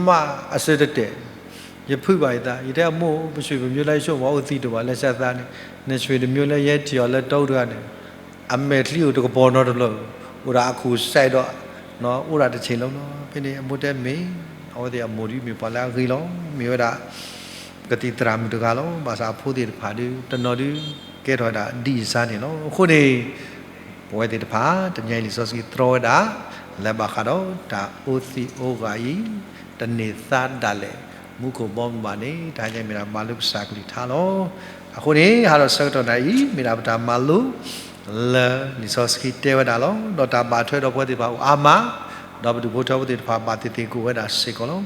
မးအဆၢတတဲာ် ယဖုးဘၣ်ယသး ယတဲအမိၢ် ပဆွေပမျိုးလၢယဆိကမိၣ်အိၣ်သံးတအိၣ်ဘၣ် လၢဆၢသးန့ၣ် နဆွေတမျိုးလၢယဟဲထံၣ်အီၤလၢတီအူတဂၤန့ၣ် အမဲာ်ချံအိၣ်တကပီၤနီတဘျီ အိၣ်ဒၣ်အခိၣ်စဲးဒီး အိၣ်ဒၣ်တဆ့ၣ်လီၤနီၤ. ဖဲန့ၣ်အမိၢ်တဲမ့ၢ် အဝဲသ့ၣ်အမိၢ်ဒ်မ့ၢ်ပှၤလၢအဂ့ၤလီၤ. မ့ၢ်ဝဲဒၣ် ကသံၣ်သရၣ်မုၣ်တဂၤလီၤ. ဘၣ်ဆၣ်အဖိသ့ၣ်တဖၣ်ဒုး တနီၤဒုး ကဲထီၣ်ဝဲဒၣ်ဒံၣ်စၢ်န့ၣ်လီၤ. အဃိန့ၣ် ပဝဲသ့ၣ်တဖၣ် တနံၤအံၤလံာ်စီဆှံတြီဝဲဒၣ် လၢဘၣ်ဃးဒီးတၢ်အိၣ်သံးအိၣ်ဂၤအံၤ တန့ၢ်သါဒၣ်လဲာ် မူခိၣ်ဘီမုၢ်ဘၣ်န့ၣ် တၢ်ဟဲမ့ၢ်ဒၣ်မၤလိကစၢ်ကလုၢ်ကထါလီၤ. အဃိန့ၣ် ဟါဒီးဆၢကတီၢ်နၤအံၤ မ့ၢ်ဒၣ်ပတၢ်မၤလိ လၢလံာ်စီဆှံတဲဝဲဒၣ်လီၤ. ဒီးတၢ်ဘၣ်ထွဲဒီးပဝဲသ့ၣ်တဖၣ်အိၣ်အါမး, ဒီးပဒူၣ်ဖိထၢဖိသ့ၣ်တဖၣ်ဘၣ်သ့ၣ်သ့ၣ်ကအိၣ်ဝဲဒၣ်စ့ၢ်ကီးလီၤ.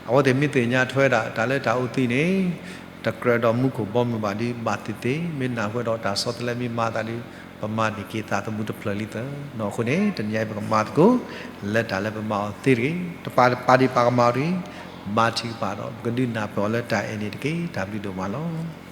အဝဲသ့ၣ်မ့ၢ်သ့ၣ်ညါထွဲဝဲဒၣ် တၢ်လၢတၢ်အိၣ်သံးန့ၣ် တကြၢးဒီးမူခိၣ်ဘီမုၢ်ဘၣ်ဒ်ဘၣ်သ့ၣ်သ့ၣ် မ့ၢ်နၢ်ဟူဝဲဒီးတၢ်ဆီတလဲမ့ၢ်မၤသးဒ် ပမၤန့ၢ်က့ၤသးသမူတဖျၢၣ်လံသၢနီၤ. အဃိန့ၣ် တနံၤအံၤပကမၤသကိး လၢတၢ်လၢပမၤအီၤသ့တဂ့ၤ, တပာ်ပာ်ဒံးပာ်ကမၣ်အီၤတဂ့ၤ, ဘါထုကဖၣ်ဒီး ပကဒုးနၢ်ပၢၢ်အီၤလၢတၢ်အဲၣ်န့ၣ်တက့ၢ်. တၢ်ဘျုးဒိၣ်မးလီၤ.